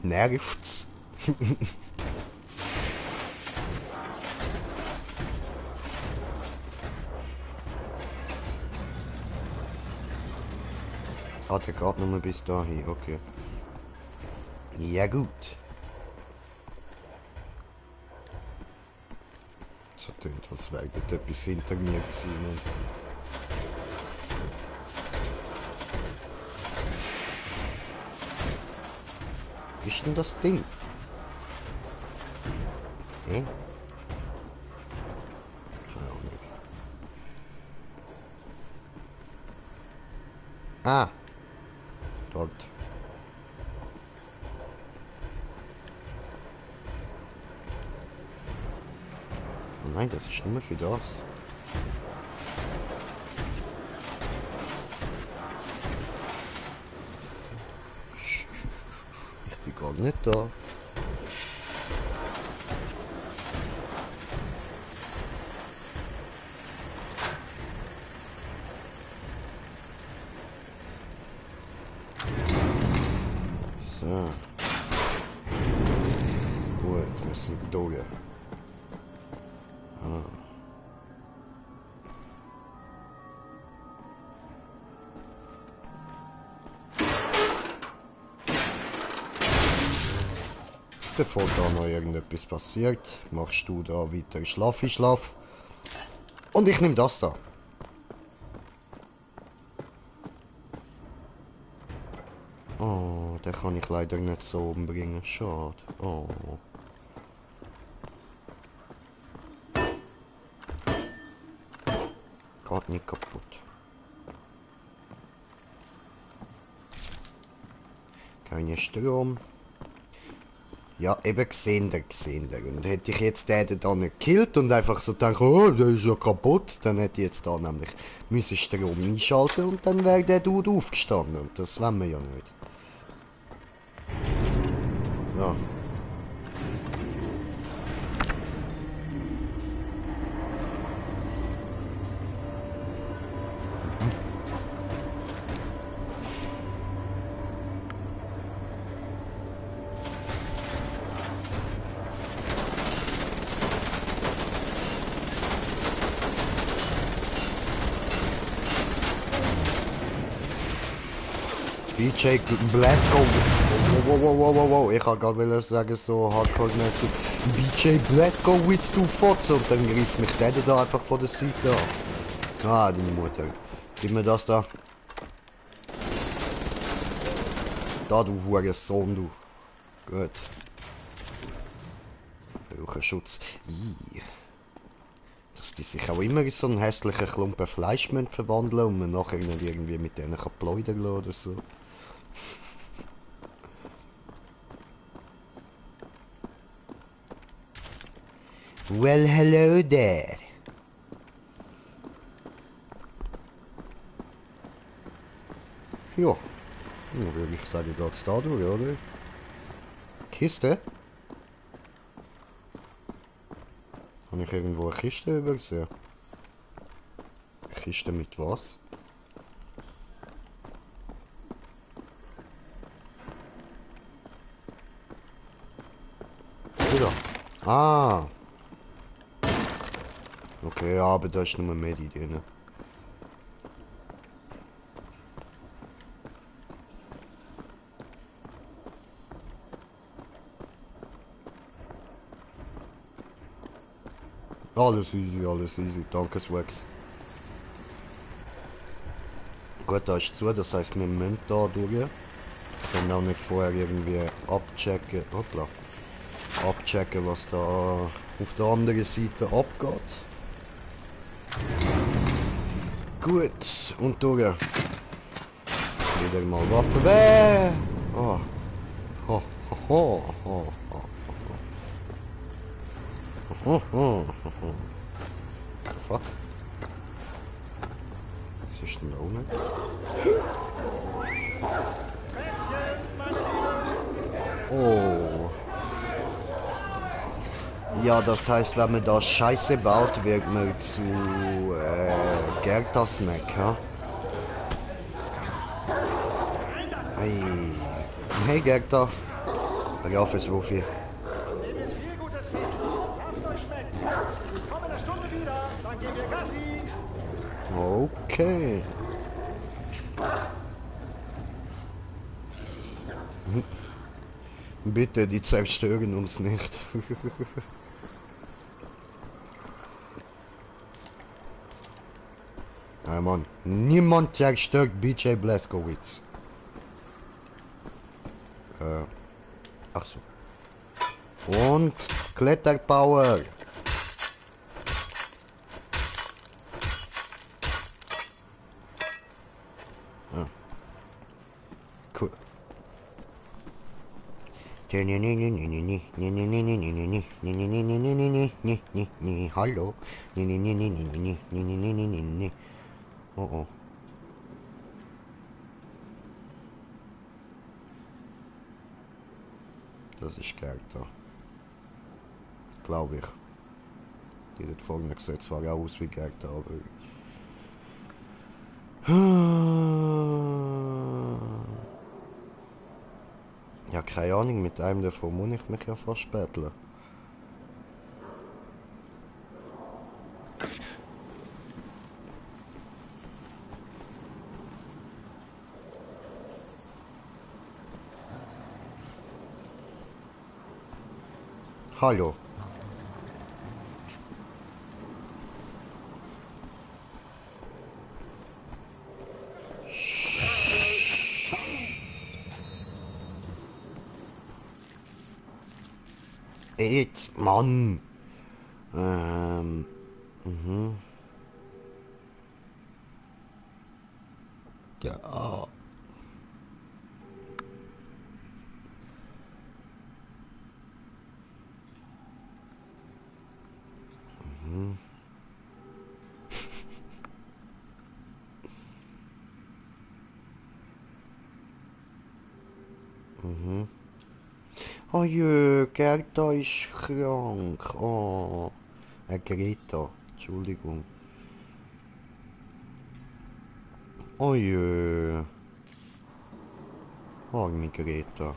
Nervt's. Ah, der geht nur bis dahin, okay. Ja gut. So tönt, als wäre dort etwas hinter mir gewesen. Wie ist denn das Ding? Hä? Keine Ahnung. Ah! Dort. Oh nein, das ist nur für das. Ich bin gar nicht da. So. Gut, wir sind durch. Ah. Bevor da noch irgendetwas passiert, machst du da weiter Schlaf. Und ich nehme das da. Oh, den kann ich leider nicht so umbringen. Schade. Oh. Geht nicht kaputt. Keine Strom. Ja, eben gesehen der. Und hätte ich jetzt den da nicht gekillt und einfach so gedacht, oh, der ist ja kaputt, dann hätte ich jetzt da nämlich müssen Strom einschalten und dann wäre der Dude aufgestanden. Und das wollen wir ja nicht. Ja. BJ Blasco. Wow. Ich kann gerade sagen, so hardcore-mäßig. BJ Blazkowicz, du Fotze. Und dann greift mich der da einfach von der Seite an. Ah, deine Mutter. Gib mir das da. Da, du Hurensohn, du. Gut. Welcher Schutz. Ih. Dass die sich auch immer in so einen hässlichen Klumpen Fleisch verwandeln und man nachher nicht irgendwie mit denen kann plaudern oder so. Well, hello there. Ja, dann würde ich sagen, geht's da durch, oder? Kiste? Habe ich irgendwo eine Kiste übersehen? Kiste mit was? Wieder. Ah. Okay, aber da ist nur Medi drin. Alles easy, danke Swax. Gut, da ist zu, das heisst wir müssen da durch. Ich kann auch nicht vorher irgendwie abchecken, hoppla, abchecken was da auf der anderen Seite abgeht. Gut, und durch. Wieder mal Waffe weg! Oh. Ho, ho, ho, ho, ho. Fuck. Was ist denn da unten? Oh. Ja, das heißt, wenn man da Scheiße baut, wird man zu Gerda-Snack, ha? Hey. Hey Gerda. Braves Wuffi. Okay. Bitte, die zerstören uns nicht. Ja, Mann. Niemand zerstört BJ Blazkowicz. Ach so. Und Kletterpower. Cool. Hallo. Oh oh. Das ist Charakter. Glaube ich. Die dort vorne sieht zwar auch aus wie Charakter, aber... Ja, keine Ahnung, mit einem davon muss ich mich ja fast betteln. Hallo. Jetzt, Mann. Ja. Oh jö, Gerda ist krank. Oh. Greta. Entschuldigung. Oh jö. Arme Greta.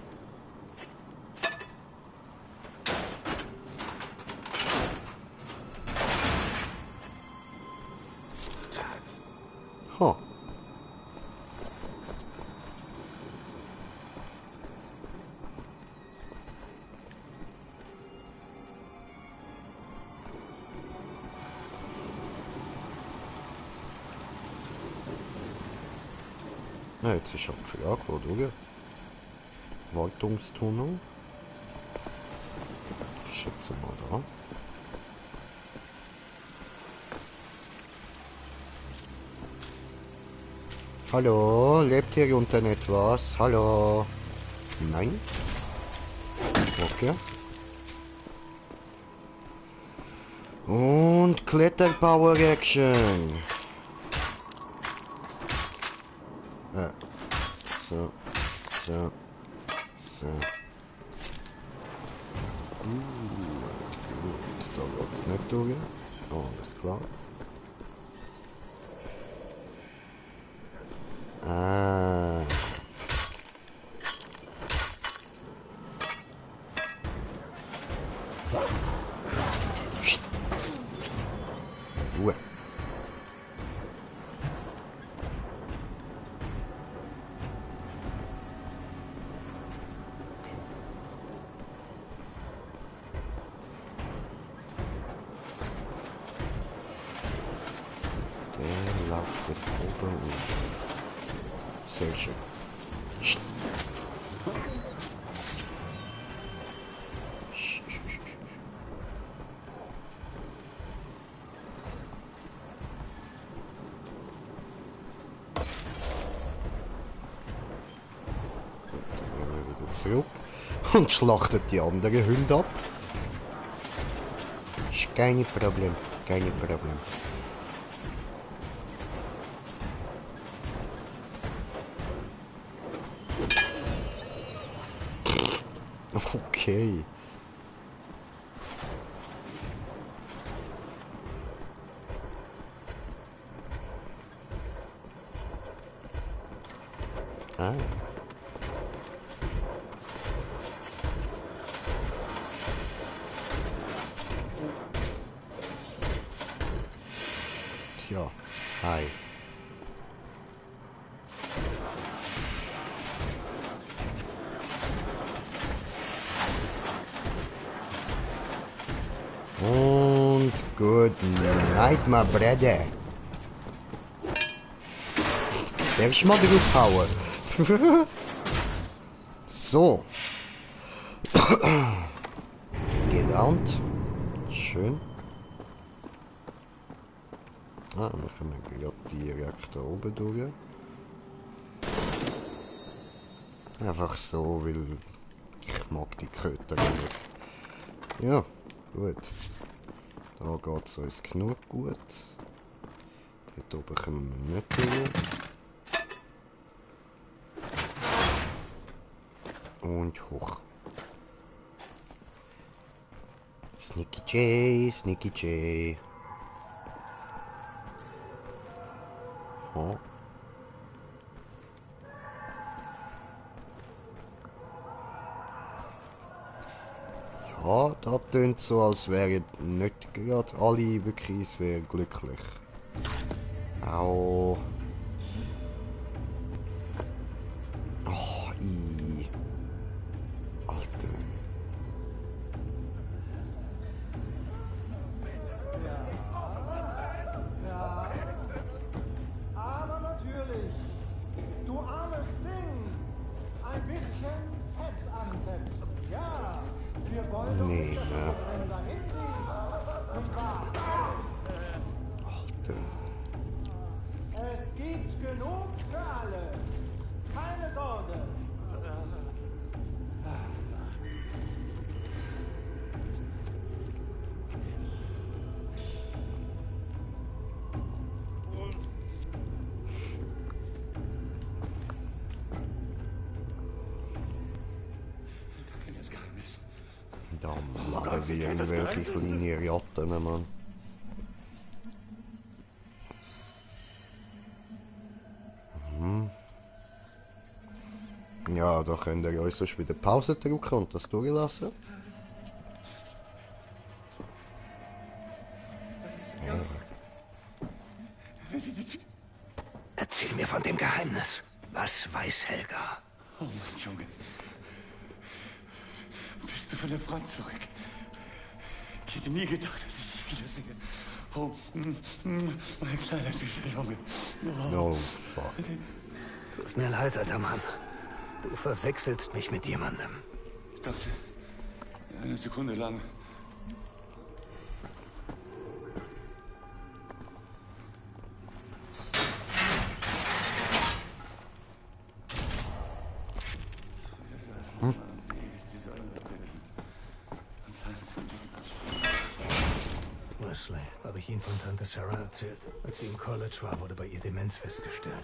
Ja, jetzt ist schon viel angekommen, oder? Wartungstunnel. Ich schätze mal da. Hallo, lebt hier unten etwas? Hallo? Nein? Okay. Und Kletterpower Action. So. So. So. Gut. Da geht's nicht durch. Oh, alles klar. Ah. Ruhe. Der läuft jetzt oben und sehr schön. Zurück und schlachtet die anderen Hunde ab. Ist kein Problem, kein Problem. Okay. Ah. Tja, hi. Und good night, my brother. Darfst mal draufhauen. So. Gelernt. Schön. Ah, dann können wir gerade direkt da oben durch. Einfach so, weil ich mag die Köter nicht. Ja, gut. Da geht es uns genug gut. Dort oben kommen wir nicht durch. Und hoch. Sneaky J, Sneaky J. Oh. Ja, das tönt so, als wären nicht gerade alle wirklich sehr glücklich. Au. Oh, i. Alter. Aber natürlich, du armes Ding, ein bisschen Fett ansetzen. Ja, wir wollen doch Nee, nicht, dass ne? du drin dahin liegst. Nicht wahr? Alter. Es gibt genug für alle. Keine Sorge. Da machen wir irgendwelche kleine Ratten, Mann. Ja, da könnt ihr euch sonst wieder Pause drücken und das durchlassen. Erzähl mir von dem Geheimnis. Was weiß Helga? Oh, mein Junge. Bist du von der Front zurück? Ich hätte nie gedacht, dass ich dich wiedersehe. Oh, mein kleiner süßer Junge. Oh, fuck. Tut mir leid, alter Mann. Du verwechselst mich mit jemandem. Ich dachte, eine Sekunde lang. Wesley, habe ich Ihnen von Tante Sarah erzählt. Als sie im College war, wurde bei ihr Demenz festgestellt.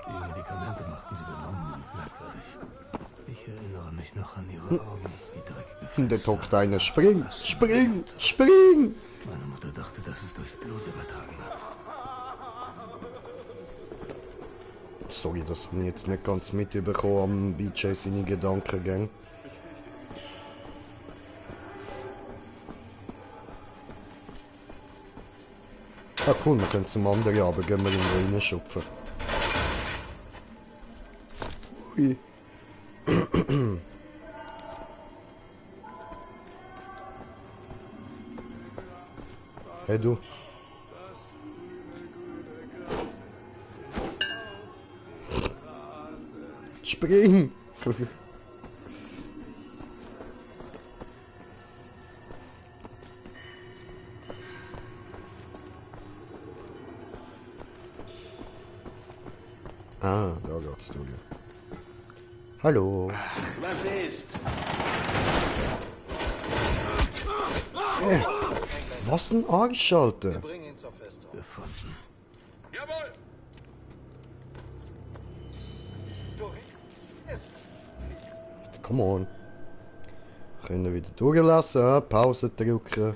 Die Medikamente machten sie benommen und merkwürdig. Ich erinnere mich noch an ihre Augen, wie dreckige Fenster. Der Tochter eine spring, spring, spring! Meine Mutter dachte, dass es durchs Blut übertragen hat. Sorry, das habe ich jetzt nicht ganz mitbekommen am BJ seine Gedankengänge. Ah cool, wir können zum anderen, aber gehen wir in den reinschupfen. Ui. Hey du. Spring! Ah, da geht's durch. Hallo. Was ist? Was ein Arschalter? Wir bringen ihn zur Festung. Gefunden. Jawohl! Jetzt come on. Können wieder durchlassen, Pause drücken.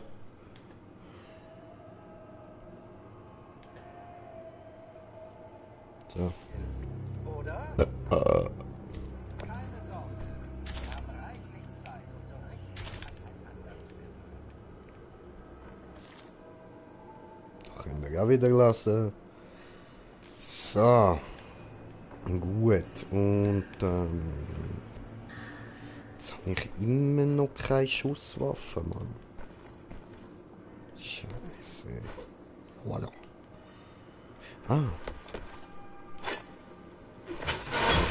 So. Oder? Keine Sorge. Wir haben reichlich Zeit, unsere Rechnung aneinander zu Können wir auch wieder lassen. So. Gut. Und jetzt habe ich immer noch keine Schusswaffe, Mann. Scheiße. Voilà. Ah.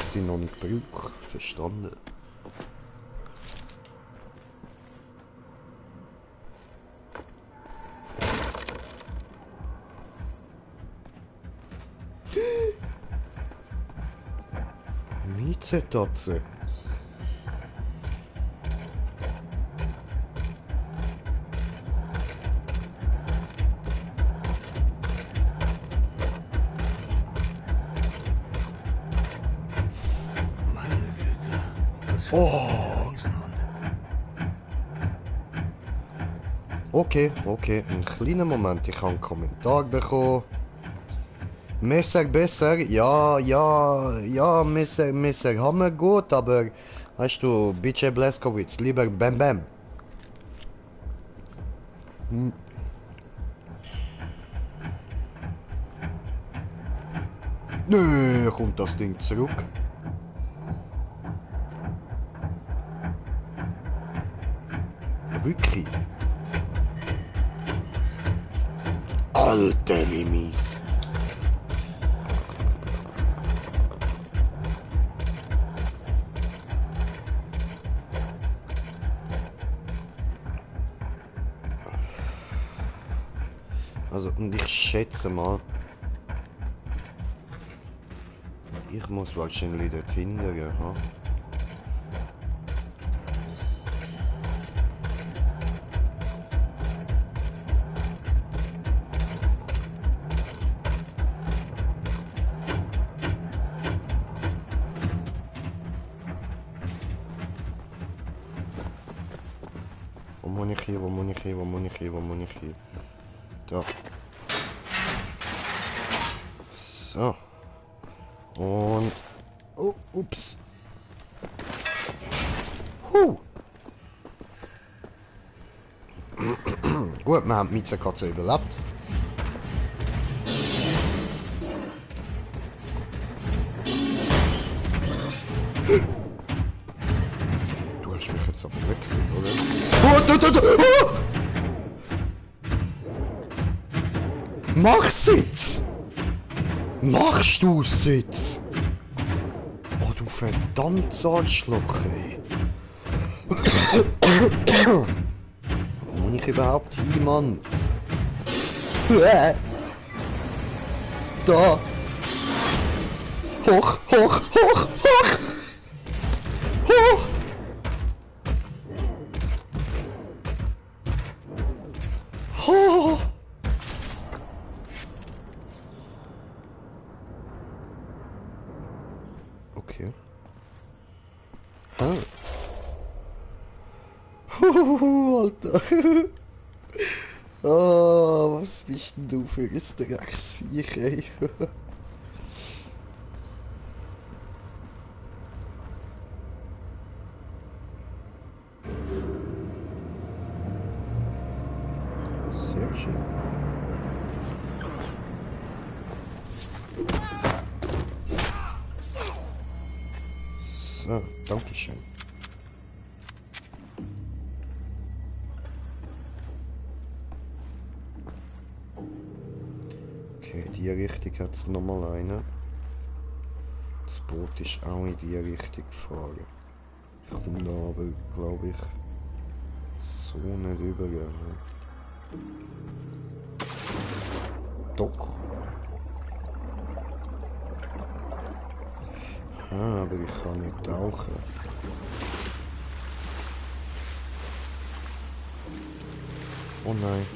Ich sie noch nicht gebraucht. Verstanden. Mietzertatze. Meine Güte. Was für ein Riesenhund. Okay, einen kleinen Moment, ich habe einen Kommentar bekommen. Messer besser, ja, Messer haben wir gut, aber weißt du, BJ Blazkowicz, lieber Bam Bam. Nö, kommt das Ding zurück. Wirklich? Alter, wie mies. Also, und ich schätze mal, ich muss wahrscheinlich dort hindern, ha? Wo muss ich hier, wo muss ich hier, wo muss ich hier, wo muss ich hier? Da. So. Und... Oh, ups. Gut, wir haben die Mietzerkatze überlebt. Du hast mich jetzt aber weggesehen, oder? Oh! Mach's jetzt! Machst du's jetzt? du verdammtes Arschloch, ey. Wo muss ich überhaupt hin, Mann? Da! Hoch, hoch, hoch, hoch! Hoch! Hoch! Okay. Alter. Oh, was bist denn du für ein Drecksviech, ey? Sehr schön. So, danke schön. Okay, die Richtung hat es nochmal eine. Das Boot ist auch in die Richtung gefahren. Ich komme da aber, glaube ich, so nicht rübergehen. Doch. Ah, aber ich kann nicht tauchen. Oh nein.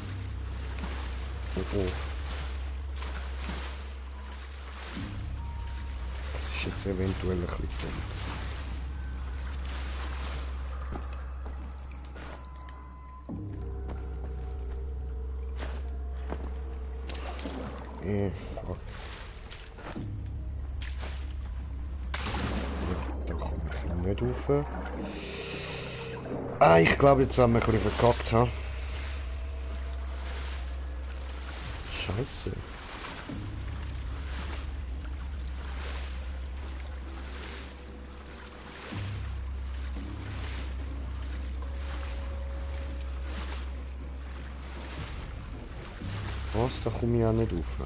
Oh oh. Das ist jetzt eventuell ein bisschen dumm. Fuck. Ja, da komme ich nicht rauf. Ah, ich glaube, jetzt haben wir ein bisschen verkackt, ha? Scheiße. Was? Da komme ich auch nicht rauf.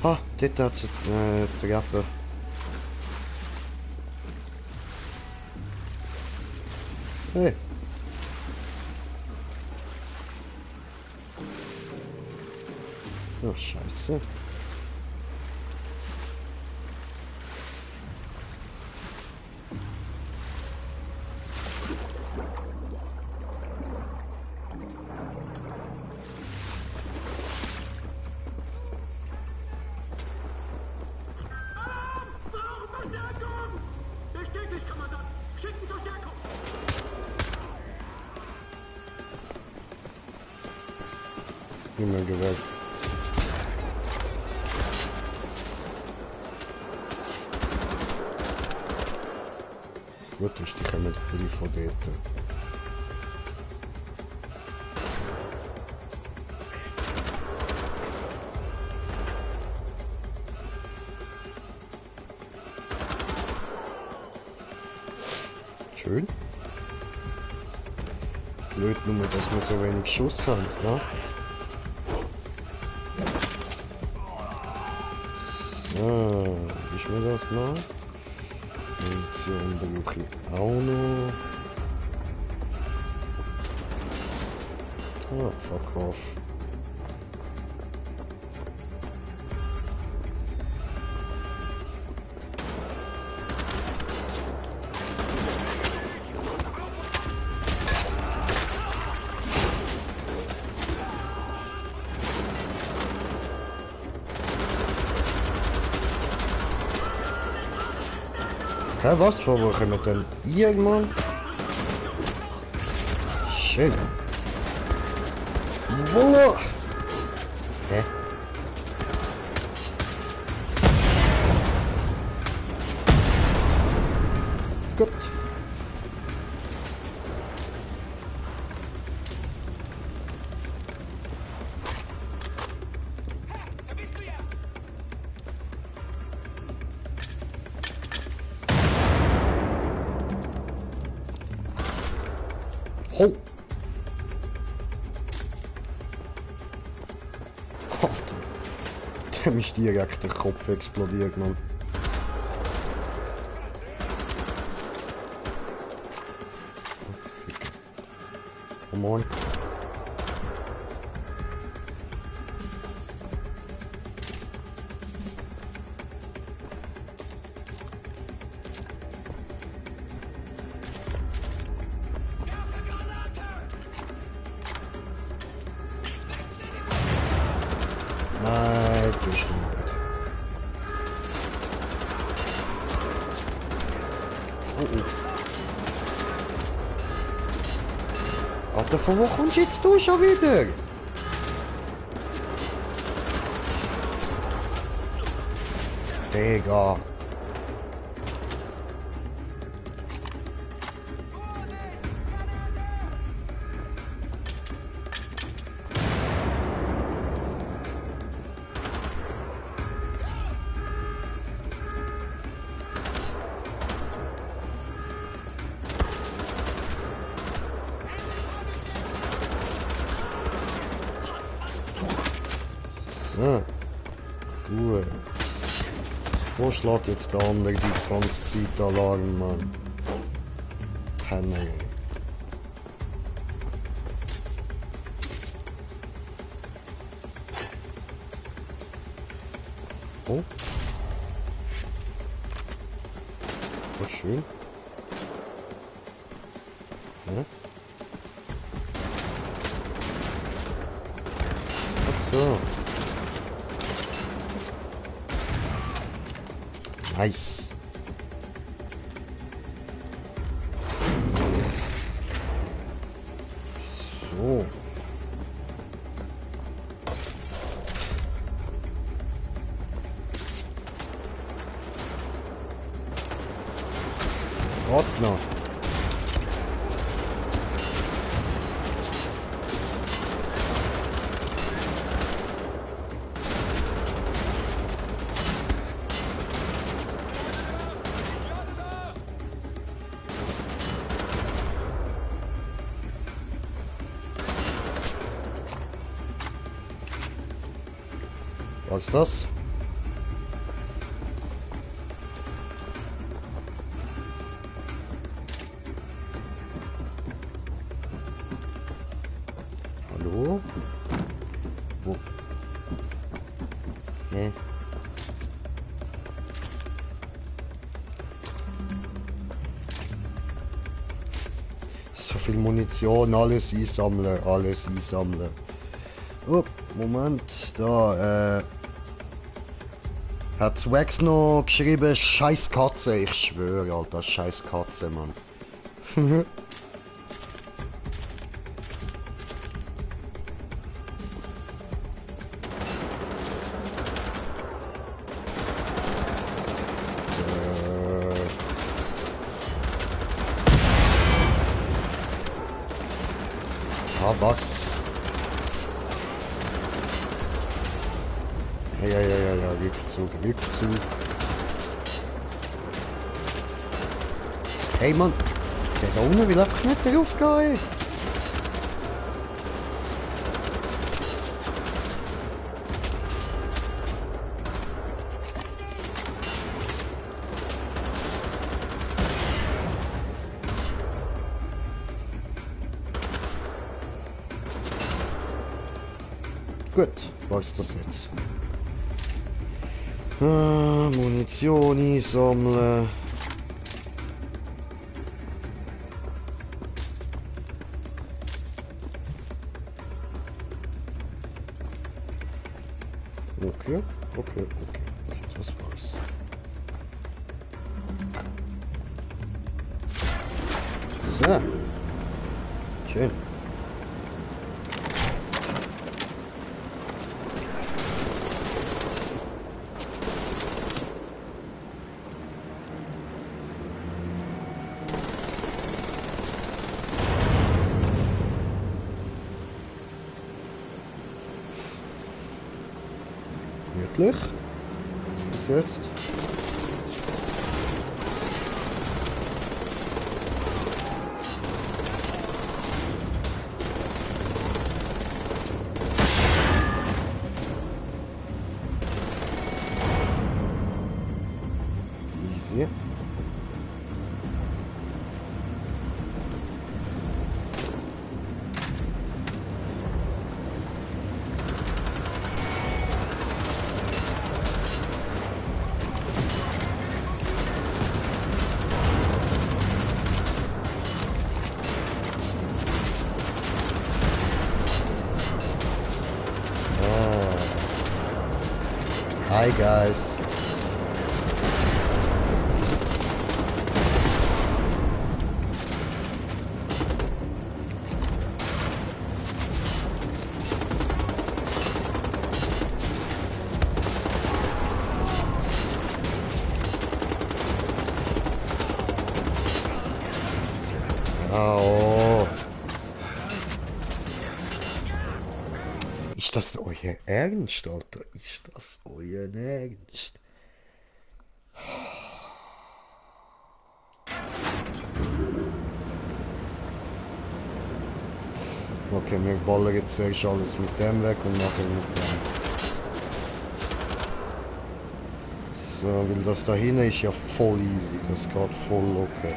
Ah, dort hat es eine Treppe. Hey. Oh, Scheiße. Immer gewählt. Gut ist, die kommen gleich von dort. Schön. Blöd nur, dass wir so wenig Schuss haben, ne? So, ist mir das noch? Munition brauche ich auch noch. Ah, fuck off. Hä, was? Wo kommen wir denn? Irgendwann? Schön. Voila! Hä? Gut. Oh! Alter. Dem ist direkt der Kopf explodiert, Mann. Oh, fick. Oh moin. Nein, du bist nicht. Oh oh. Alter, von wo kommst jetzt du schon wieder? Digga. So. Gut. Wo schlägt jetzt der andere die ganze Zeit Alarm, Mann? Penner. Oh. Oh, schön. Ja. Ach so. Nice. So. Geht's noch? Was ist das? Hallo? Wo? Nee. So viel Munition, alles einsammeln, alles einsammeln. Oh, Moment, da, hat Wax noch geschrieben, scheiß Katze, ich schwöre, Alter, scheiß Katze, Mann. Was? Ja, Rückzug. Hey Mann, der da unten will einfach nicht drauf gehen. Gut, was ist das jetzt? Munition einsammeln. Okay. Das war's. So. Schön. Wirklich? Bis jetzt? easy. Hi guys. Oh. Ist das euer Ernst, Alter? Ist das euer Ernst? Okay, wir ballern jetzt zuerst alles mit dem weg und nachher mit dem. So, weil das da hinten ist ja voll easy, das geht voll locker.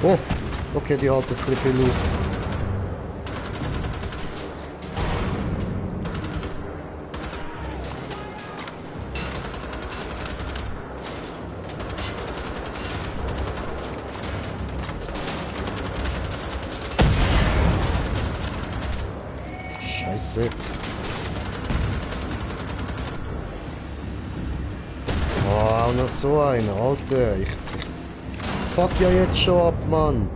Oh, okay, die halten ein bisschen viel aus. Scheiße. Oh, auch noch so ein, Alter. Ich fuck ja jetzt schon ab, Mann.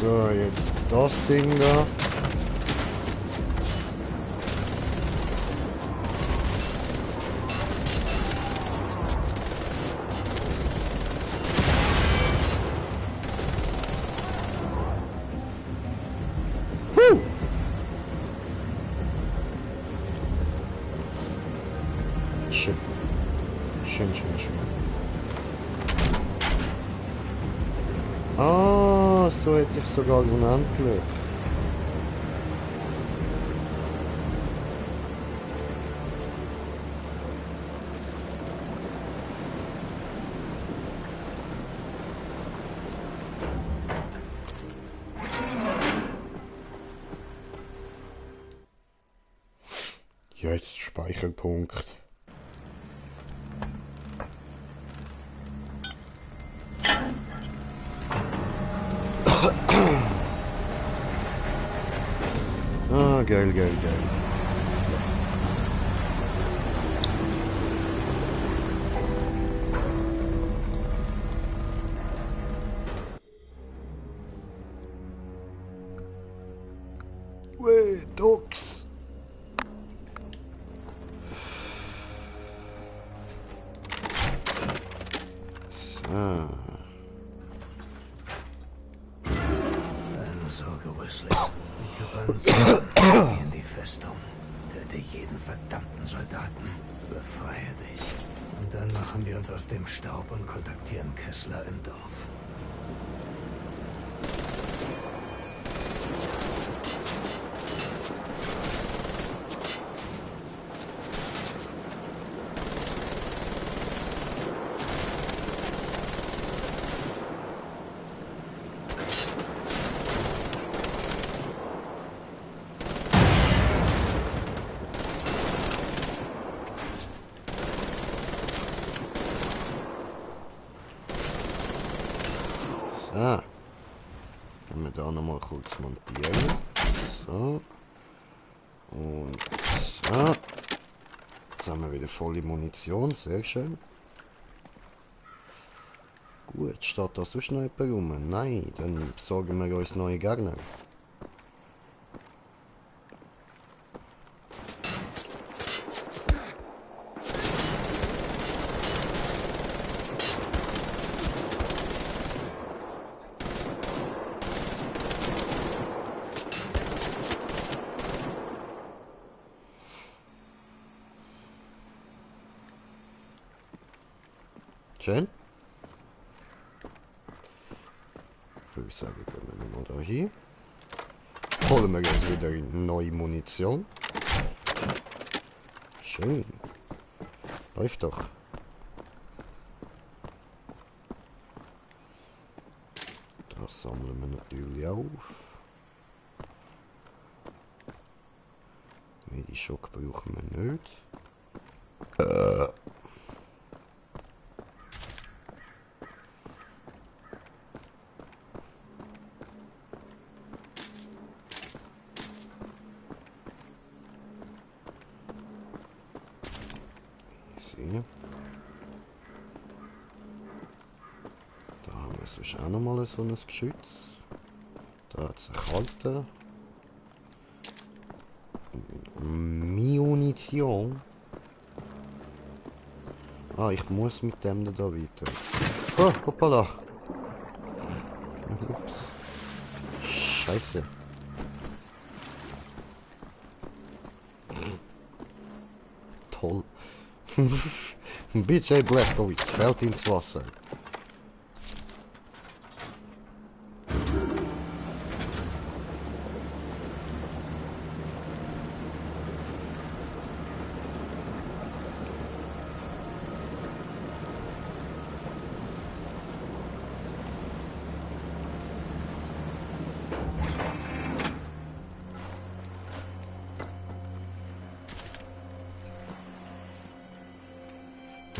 So, jetzt das Ding da. Schön. Schön, schön, schön. Ah, so hätte ich sogar unendlich. Jetzt Speicherpunkt. Ah, geil, geil, geil. Wait, Docs. So. Keine Sorge, Wesley. Ich habe einen in die Festung. Töte jeden verdammten Soldaten. Befreie dich. Und dann machen wir uns aus dem Staub und kontaktieren Kessler im Dorf. So. Können wir da nochmal kurz montieren. So. Und so. Jetzt haben wir wieder volle Munition, sehr schön. Gut, steht da sonst noch jemand rum? Nein, dann besorgen wir uns neue Gegner. Schön. Würde ich sagen, gehen wir nochmal da hin. Holen wir jetzt wieder neue Munition. Schön. Läuft doch. Das sammeln wir natürlich auf. Medischock brauchen wir nicht. Da haben wir sonst auch nochmal so ein Geschütz. Da hat es eine Kalte. Munition. Ah, ich muss mit dem da weiter. Oh, hoppala. Ups. Scheiße. Toll. BJ Blazkowicz fällt ins Wasser.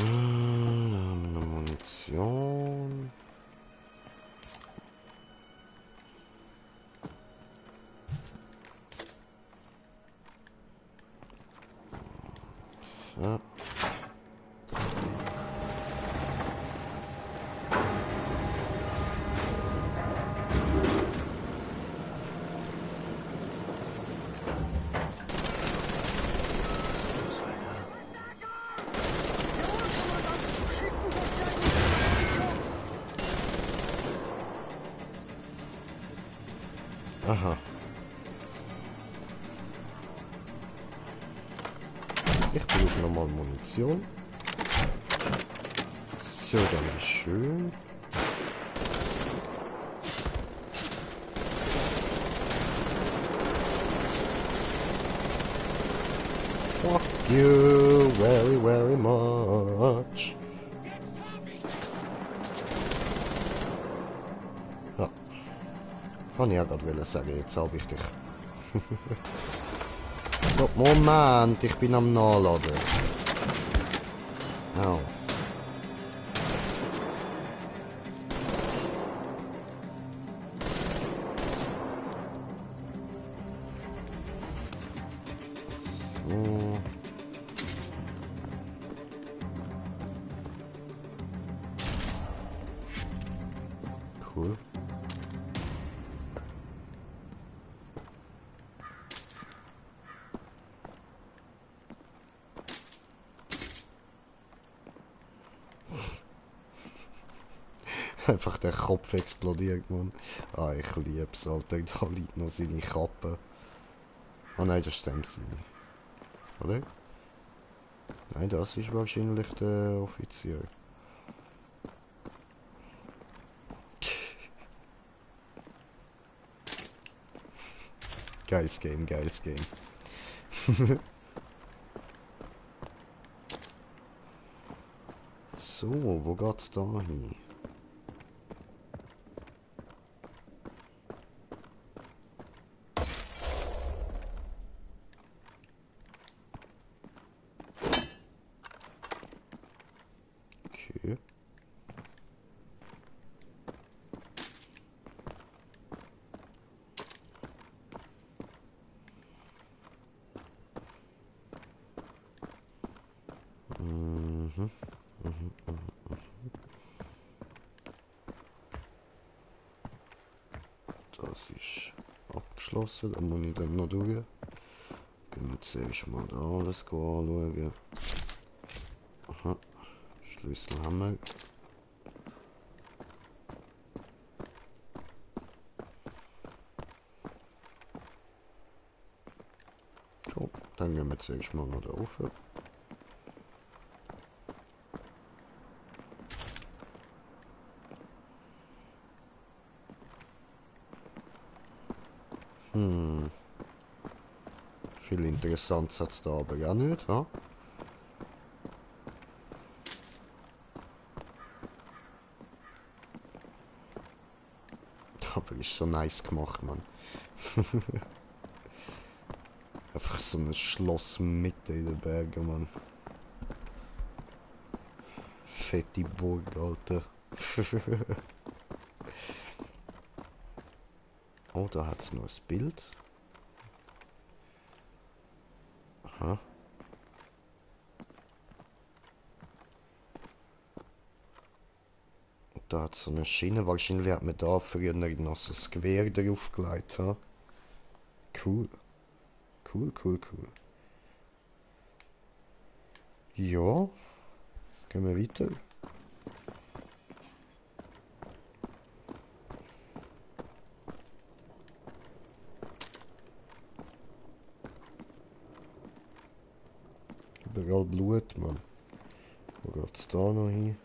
Eine Munition. So. Aha. Ich brauche nochmal Munition. So, dann schön. Fuck you very, very much. Ja. Kann ich ja gerade sagen, jetzt habe ich dich. So, Moment, ich bin am Nachladen. Au. So. Cool. Einfach der Kopf explodiert, Mann. Ah, ich lieb's, Alter. Da liegt noch seine Kappe. Ah nein, das stimmt sie nicht. Oder? Nein, das ist wahrscheinlich der Offizier. Geiles Game, geiles Game. So, wo geht's da hin? Okay. Das ist abgeschlossen, da muss ich dann noch durch. Gehen wir zuerst mal da alles anschauen. Aha, Schlüssel haben wir. So, dann gehen wir zuerst mal noch da rauf. Viel Interessantes hat es da aber ja nicht, ha? Aber ist schon nice gemacht, Mann. Einfach so ein Schloss mitten in den Bergen, Mann. Fette Burg, Alter. Oh, da hat es noch ein Bild. Aha. Und da hat es so eine Schiene. Wahrscheinlich hat man da früher noch so ein Gewehr draufgelegt. Ha? Cool. Cool, cool, cool. Ja. Gehen wir weiter. Überall Blut, Mann. Wo geht's da noch hin?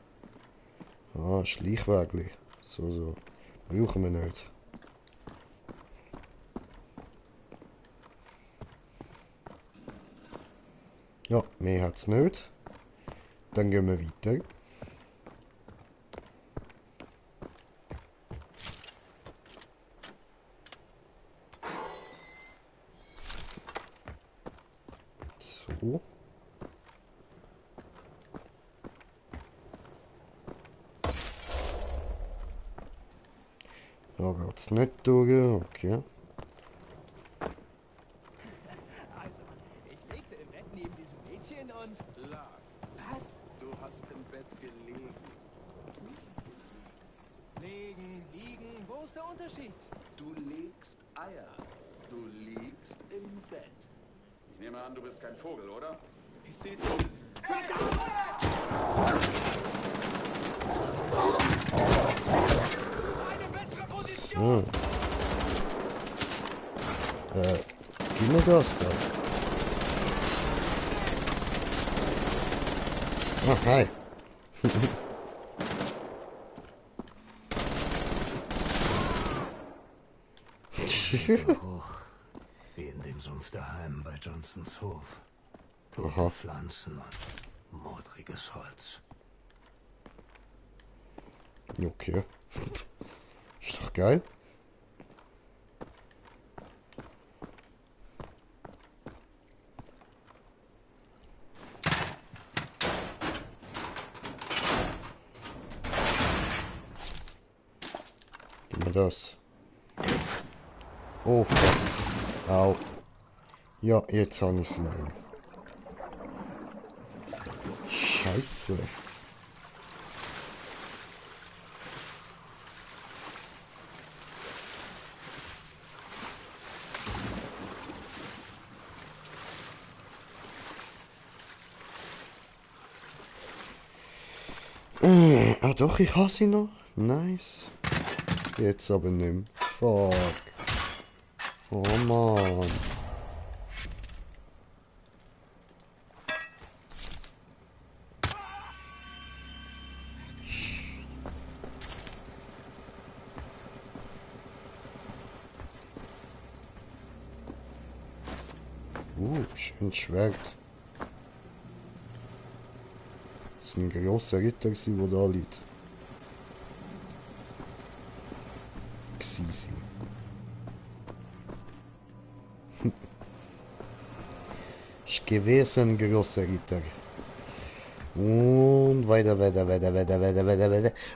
Ah, Schleichwägli. So. Brauchen wir nicht. Ja, mehr hat's nicht. Dann gehen wir weiter. So. Da geht's nicht durch, okay. Also, ich legte im Bett neben diesem Mädchen und... Lag. Was? Du hast im Bett gelegen. Legen, liegen, wo ist der Unterschied? Du legst Eier. Du liegst im Bett. Ich nehme an, du bist kein Vogel, oder? Ich seh's doch. Verdammt! Eine bessere Position! Gib mir das da. Ah, hi. Geruch. Wie in dem Sumpf daheim bei Johnsons Hof. Tote Pflanzen und modriges Holz. Okay. Ist doch geil. Gib mir das. Oh, fuck. Au. Ja, jetzt habe ich sie. Scheiße. Ah doch, ich habe sie noch. Nice. Jetzt aber nicht mehr. Fuck. Oh Mann. Schön Schwert. Das ist ein grosser Ritter, der da liegt. Xisi. Ist gewesen ein grosser Ritter. Und weiter.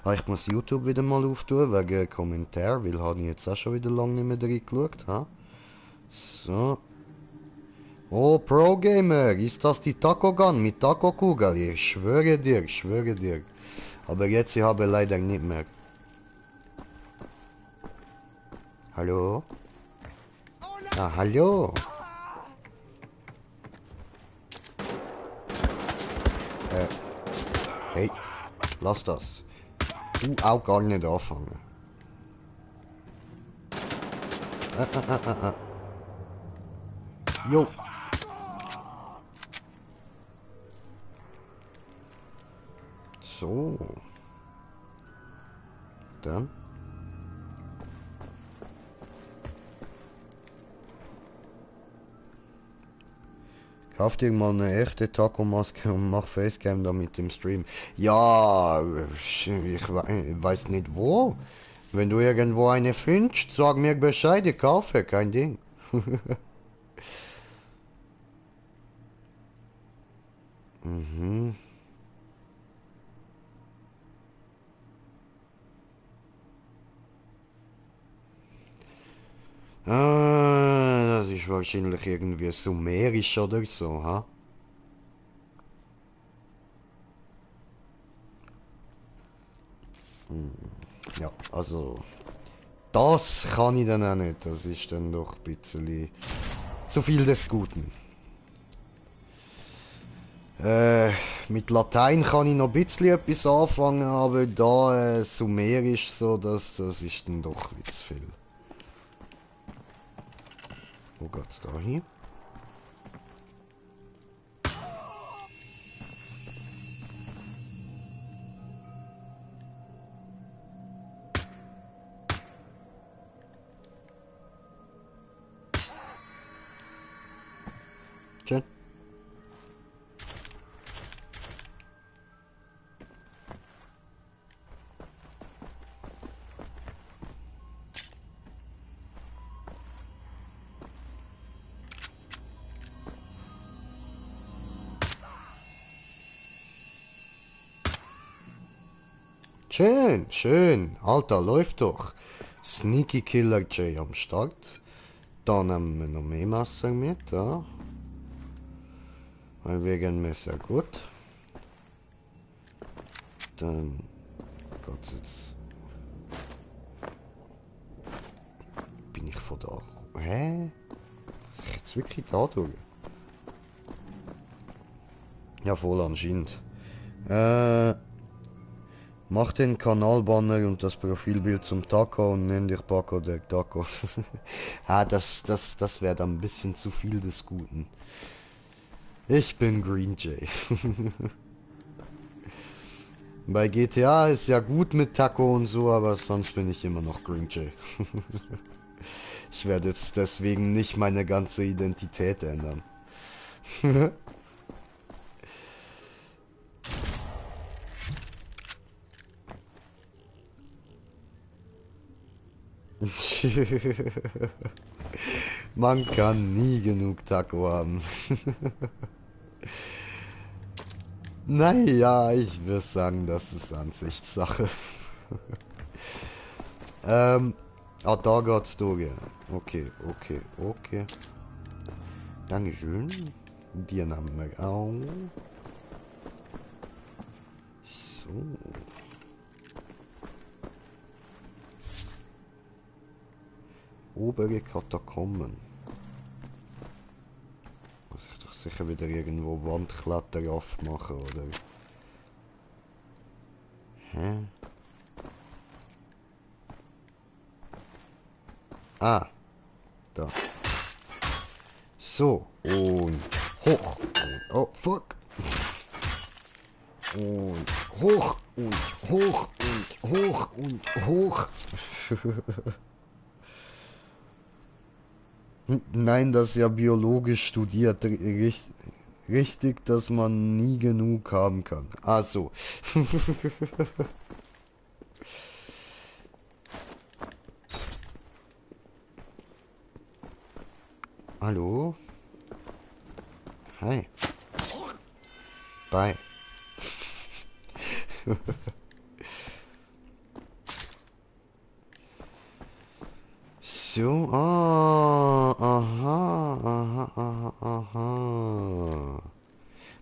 Ah, ich muss YouTube wieder mal auftun, wegen Kommentar, weil habe ich jetzt auch schon wieder lange nicht mehr reingeschaut. Ha? So. Oh, Pro Gamer, ist das die Taco Gun mit Taco Kugel? Ich schwöre dir. Aber jetzt, ich habe leider nicht mehr. Hallo? Ah, hallo? Hey, lass das. Du auch gar nicht anfangen. Jo. So. Kauf dir mal eine echte Taco-Maske und mach Facecam damit im Stream. Ja, ich weiß nicht wo. Wenn du irgendwo eine findest, sag mir Bescheid, ich kaufe, kein Ding. Mhm. Das ist wahrscheinlich irgendwie sumerisch oder so, ha? Ja, also das kann ich dann auch nicht. Das ist dann doch ein bisschen zu viel des Guten. Mit Latein kann ich noch ein bisschen etwas anfangen, aber da sumerisch so, das ist dann doch zu viel. Wo geht's da hin? Schön. Schön, schön. Alter, läuft doch. Sneaky Killer J am Start. Dann haben wir noch mehr Messer mit, ja. Weil wegen Messer gut. Dann geht's jetzt. Bin ich von da? Hä? Ist ich jetzt wirklich da durch? Ja, voll anscheinend. Mach den Kanalbanner und das Profilbild zum Taco und nenn dich Paco der Taco. Das wäre dann ein bisschen zu viel des Guten. Ich bin Green Jay. Bei GTA ist ja gut mit Taco und so, aber sonst bin ich immer noch Green Jay. Ich werde jetzt deswegen nicht meine ganze Identität ändern. Man kann nie genug Taco haben. Naja, ich würde sagen, das ist Ansichtssache. Da geht's durch. Okay. Dankeschön. Dir nehmen wir auch. So. Obere Katakomben. Muss ich doch sicher wieder irgendwo Wandkletter aufmachen, oder? Hä? Ah. Da. So. Und hoch. Und, oh, fuck. Und hoch. Und hoch. Und hoch. Und hoch. Nein, das ist ja biologisch studiert. Richtig, dass man nie genug haben kann. Ah, so. Hallo? Hi. Bye. So, aha.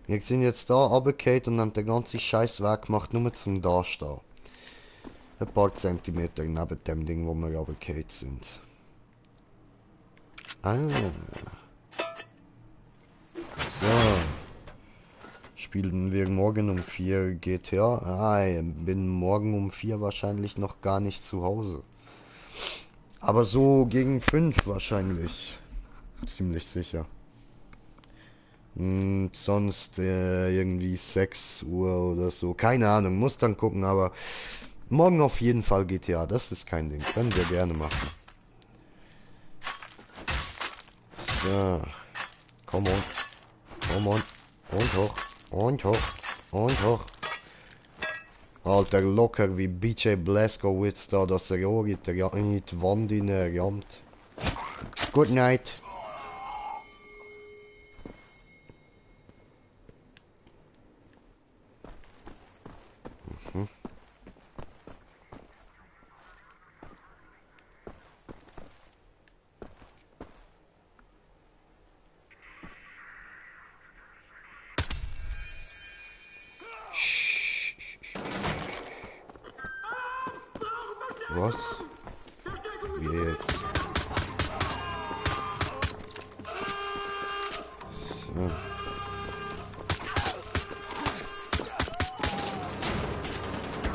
Wir sind jetzt da runtergefallen und haben den ganzen Scheiß weggemacht, nur zum Dastehen. Ein paar Zentimeter neben dem Ding, wo wir runtergefallen sind. Ah. So. Spielen wir morgen um 4 GTA? Ah, ich bin morgen um 4 wahrscheinlich noch gar nicht zu Hause. Aber so gegen 5 wahrscheinlich. Ziemlich sicher. Und sonst irgendwie 6 Uhr oder so. Keine Ahnung, muss dann gucken, aber morgen auf jeden Fall GTA. Das ist kein Ding. Können wir gerne machen. So. Come on. Komm on. Und hoch. Und hoch. Und hoch. Alter, locker wie BJ Blazkowicz da, dass er auch in die Wand rammt. Good night. Mhm. Was? Wie jetzt? So.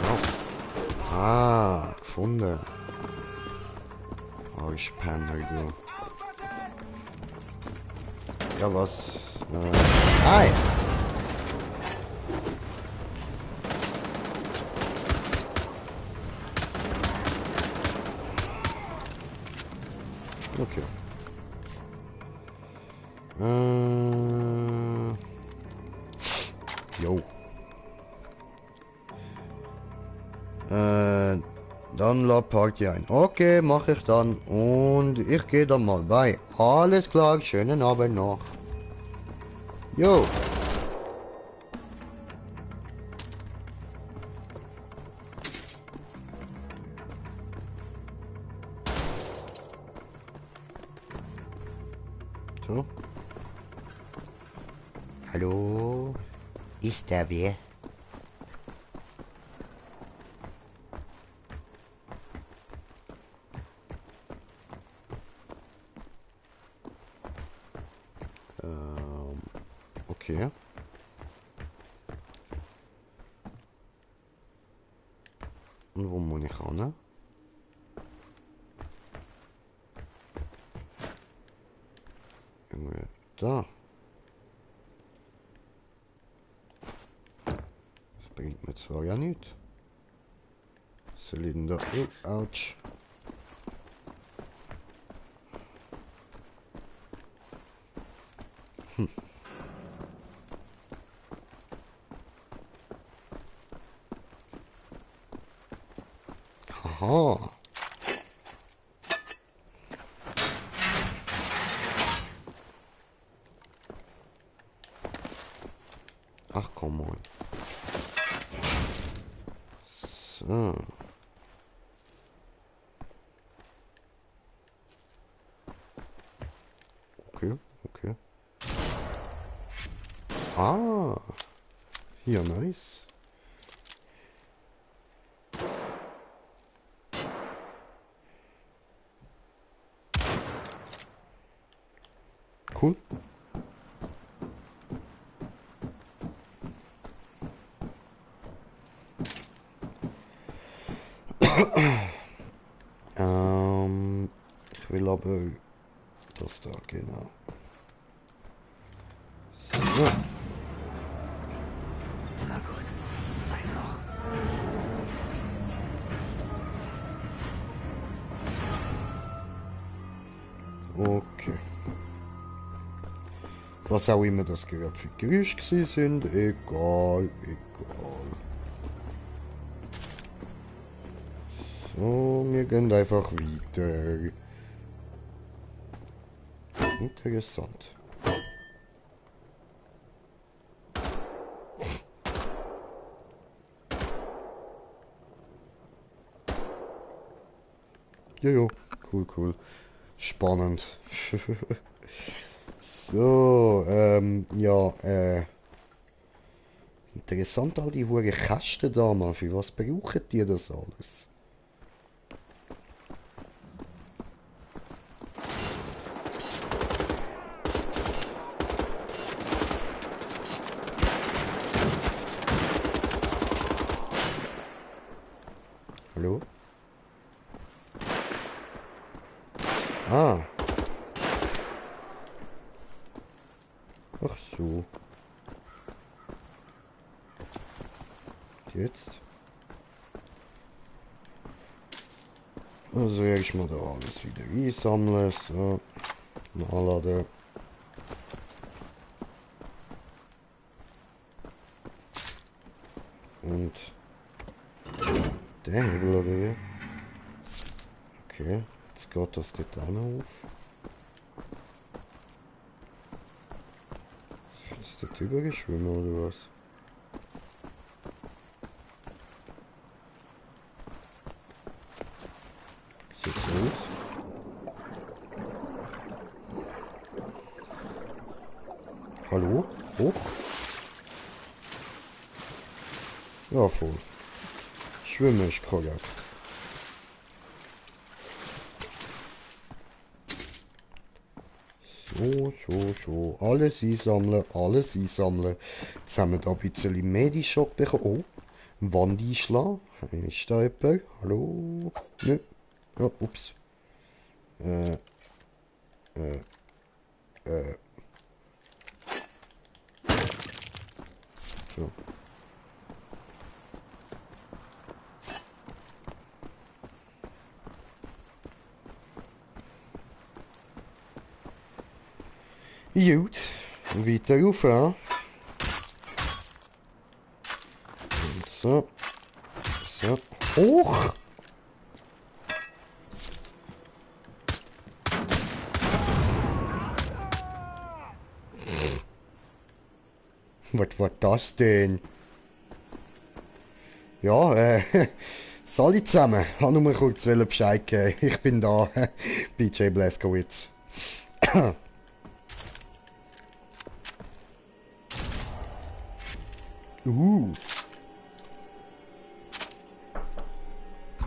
Oh. Ah, gefunden. Arschpenner, du. Ja, was? Ah, ja. Okay. Jo. Dann la Party ein. Okay, mache ich dann. Und ich gehe dann mal bei. Alles klar, schönen Abend noch. Jo. So. Hallo? Ist da wer? Okay. Und wo muss ich ran? Irgendwie da. Das bringt mir zwar ja nichts. Zylinder. Oh, ouch. Hm. Haha. Ach, komm mal. So. Okay, okay. Ah. Hier, nice. Cool. Ich will aber das da, genau. So. Na gut, ein noch. Okay. Was auch immer das gerade für Geräusche gewesen sind, egal, egal. So, wir gehen einfach weiter. Interessant. Jojo, cool, cool. Spannend. So, ja, interessant, all die hohen Kästen da, Mann. Für was brauchen die das alles? Hallo? Ah. Ach so. Jetzt. Also erstmal da alles wieder einsammeln. So. Nachladen. der Hebel oder wie? Okay, jetzt geht das dort auch noch auf. Ist das übergeschwommen oder was? Sieht so aus. Hallo? Hoch? Ja, voll. Schwimmen ist korrekt. So. Alles einsammeln, alles einsammeln. Jetzt haben wir da ein bisschen Medischock bekommen. Oh, Wand einschlagen. Ist da jemand? Hallo? Nö. Ja, ups. So. Gut, weiter rauf, ja. Und so. So. Hoch! Was war das denn? Ja, Sali zusammen. Ich wollte nur kurz Bescheid geben. Ich bin da. BJ Blazkowicz.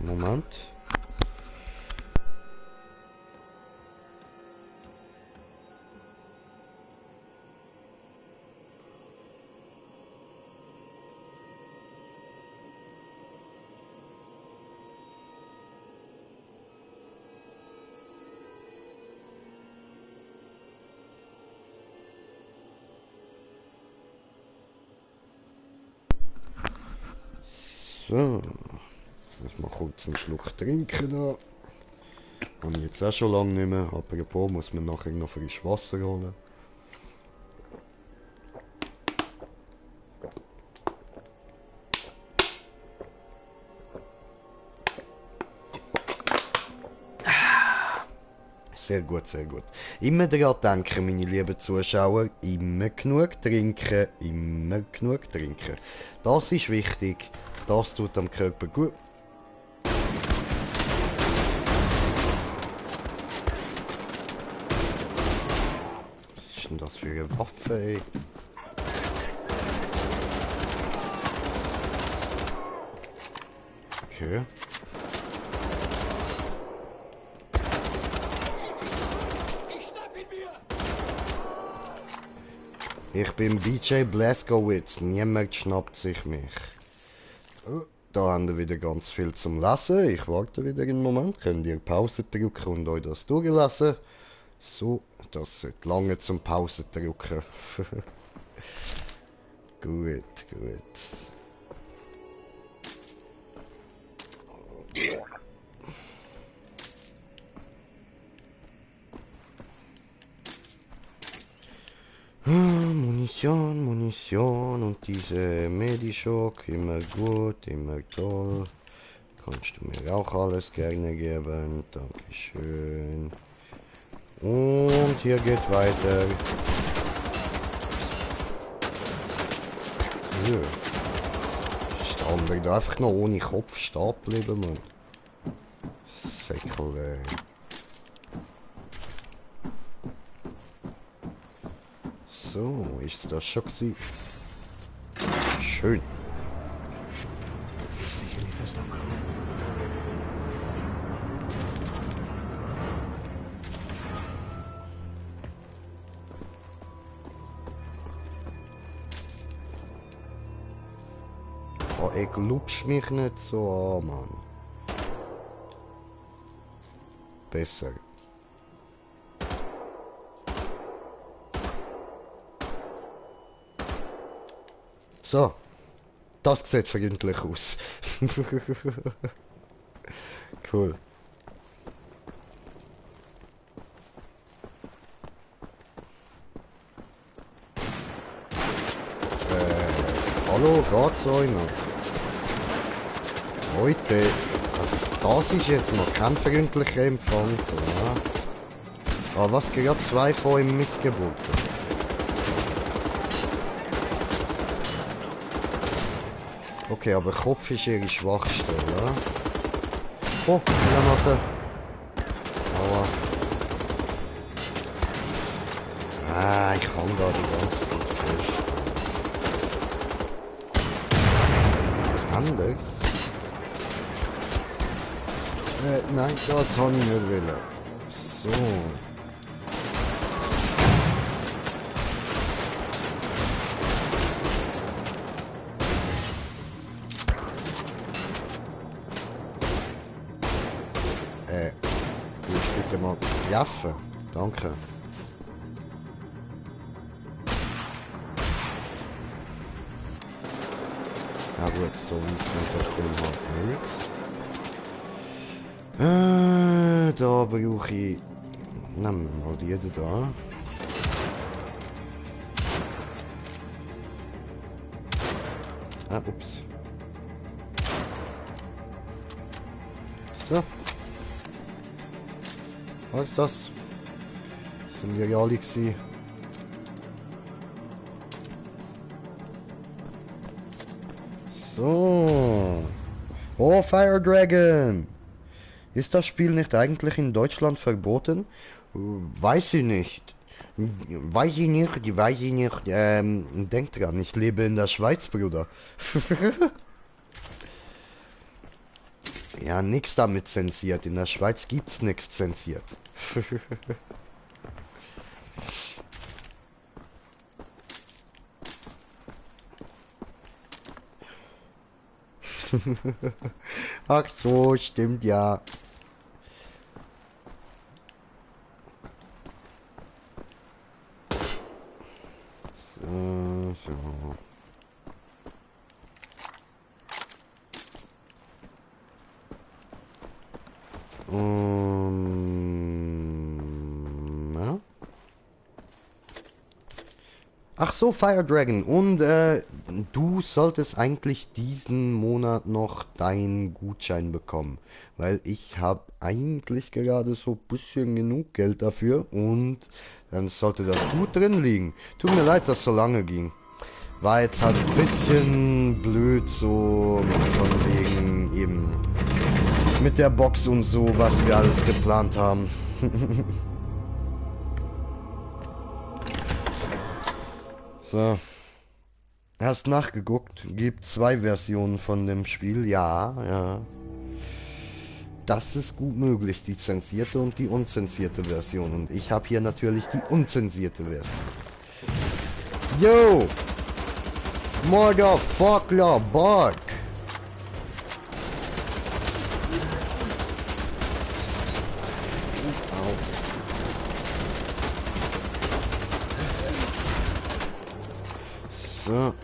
Moment. So. Jetzt mal kurz einen Schluck trinken da. Habe ich jetzt auch schon lange nicht mehr. Apropos muss man nachher noch frisch Wasser holen. Sehr gut, sehr gut. Immer daran denken, meine lieben Zuschauer, immer genug trinken, immer genug trinken. Das ist wichtig, das tut am Körper gut. Was ist denn das für eine Waffe, ey? Okay. Ich bin BJ Blazkowicz, niemand schnappt sich mich. Oh, da haben wir wieder ganz viel zum Lesen. Ich warte wieder einen Moment. Könnt ihr Pause drücken und euch das durchlesen? So, das sollte lange zum Pause drücken. Gut. Munition und diese Medischock, immer gut, immer toll. Kannst du mir auch alles gerne geben, dankeschön. Und hier geht weiter. Ja. Ist der andere da einfach noch ohne Kopf stehen geblieben, Mann. Säckel, ey. So, ist das schon gewesen? Schön. Oh, ey, glubsch mich nicht so an, Mann. Besser. So, das sieht freundlich aus. Cool. Hallo, geht's euch noch? Leute, also das ist jetzt noch kein freundlicher Empfang, so, ja. Aber was gerade 2 von ihm Missgeburten? Okay, aber Kopf ist ihre Schwachstelle, ja. Oh, Granate. Aua. Ah, ich kann da die ganze Zeit fest. Anders? Nein, das habe ich nicht wollen. So. Willst du bitte mal Jaffe? Danke. Ja gut, so funktioniert das Ding halt nicht. Da brauche ich... Nehmen wir mal die da. Ah, ups. So. Was ist das? Sind die ja alle gewesen? So. Oh, Fire Dragon! Ist das Spiel nicht eigentlich in Deutschland verboten? Weiß ich nicht. Weiß ich nicht, weiß ich nicht. Denk dran, ich lebe in der Schweiz, Bruder. Ja, nix damit zensiert. In der Schweiz gibt's nichts zensiert. Ach so, stimmt ja. So, so. Ja. Ach so, Fire Dragon. Und du solltest eigentlich diesen Monat noch deinen Gutschein bekommen. Weil ich habe eigentlich gerade so ein bisschen genug Geld dafür. Und dann sollte das gut drin liegen. Tut mir leid, dass so lange ging. War jetzt halt ein bisschen blöd so von wegen eben mit der Box und so, was wir alles geplant haben. So. Hast nachgeguckt. Gibt 2 Versionen von dem Spiel. Ja, ja. Das ist gut möglich. Die zensierte und die unzensierte Version. Und ich habe hier natürlich die unzensierte Version. Yo! Motherfucker, Buck! So.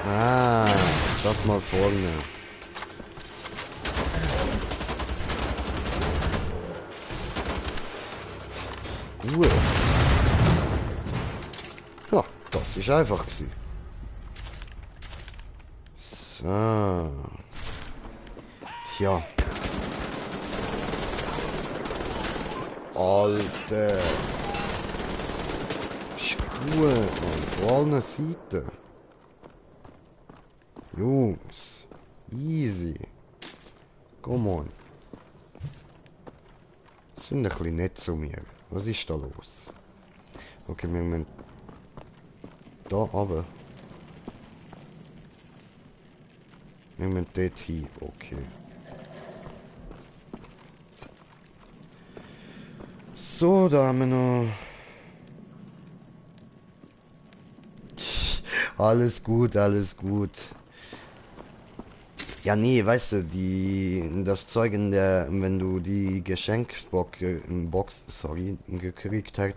Ah, das mal vorne. Gut. Ja, das ist einfach gewesen. So. Tja. Alter. Schuhe an vorne Seite. Jungs. Easy. Come on. Sind ein bisschen nett zu mir. Was ist da los? Okay, wir müssen da runter. Wir müssen dort hin. Okay. So, da haben wir noch... Alles gut, alles gut. Ja, nee, weißt du, das Zeug in der, wenn du die Geschenkbox, sorry, gekriegt hast,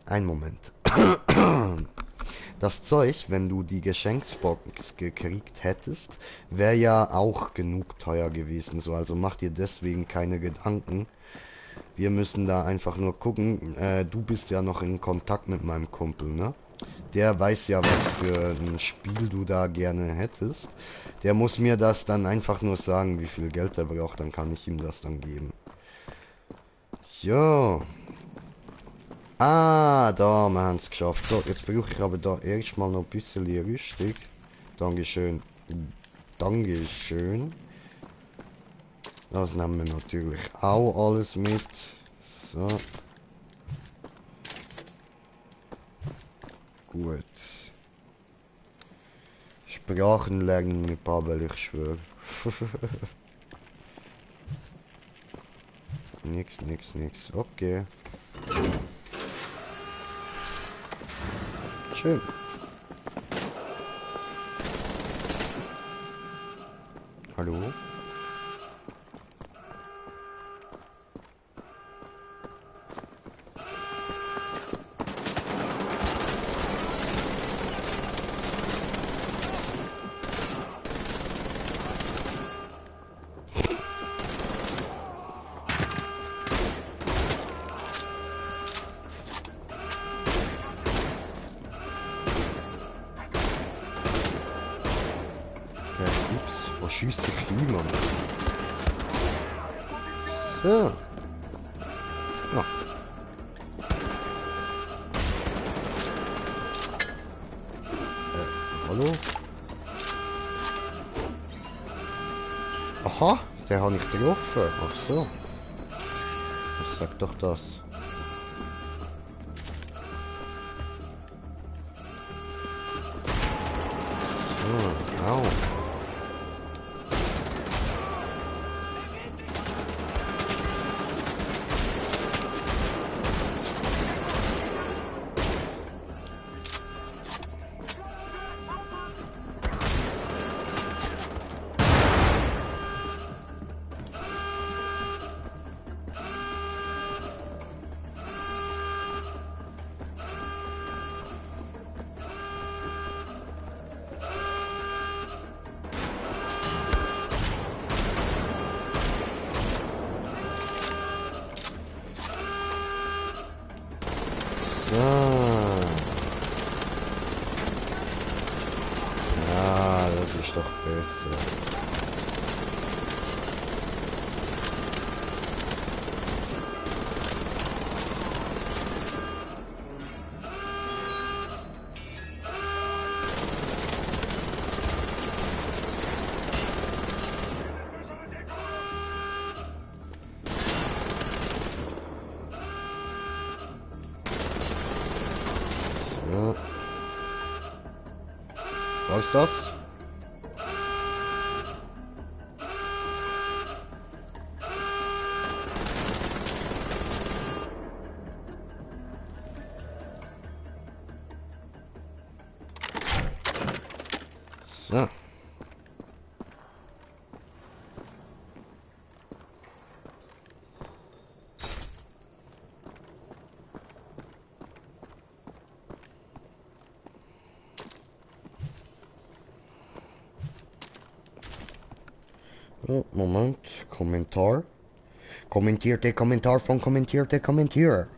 ein Moment. Das Zeug, wenn du die Geschenksbox gekriegt hättest, wäre ja auch genug teuer gewesen, so, also mach dir deswegen keine Gedanken. Wir müssen da einfach nur gucken, du bist ja noch in Kontakt mit meinem Kumpel, ne? der weiß ja, was für ein Spiel du da gerne hättest. Der muss mir das dann einfach nur sagen, wie viel Geld er braucht, dann kann ich ihm das dann geben. Ja. Ah, da, wir haben es geschafft. So, jetzt brauche ich aber da erstmal noch ein bisschen Rüstung. Dankeschön. Dankeschön. Das nehmen wir natürlich auch alles mit. So. Gut. Sprachen lernen mit Babel, ich schwöre. Nix. Okay. Schön. Hallo? Schüsse Klima. So. Ja. Hallo? Aha, der hat nicht getroffen. Ach so. Was sagt doch das? So, au. Ja, das ist doch besser. So. Was ist das? So. Oh, Moment, Kommentar. Kommentierte Kommentar von kommentierte Kommentier.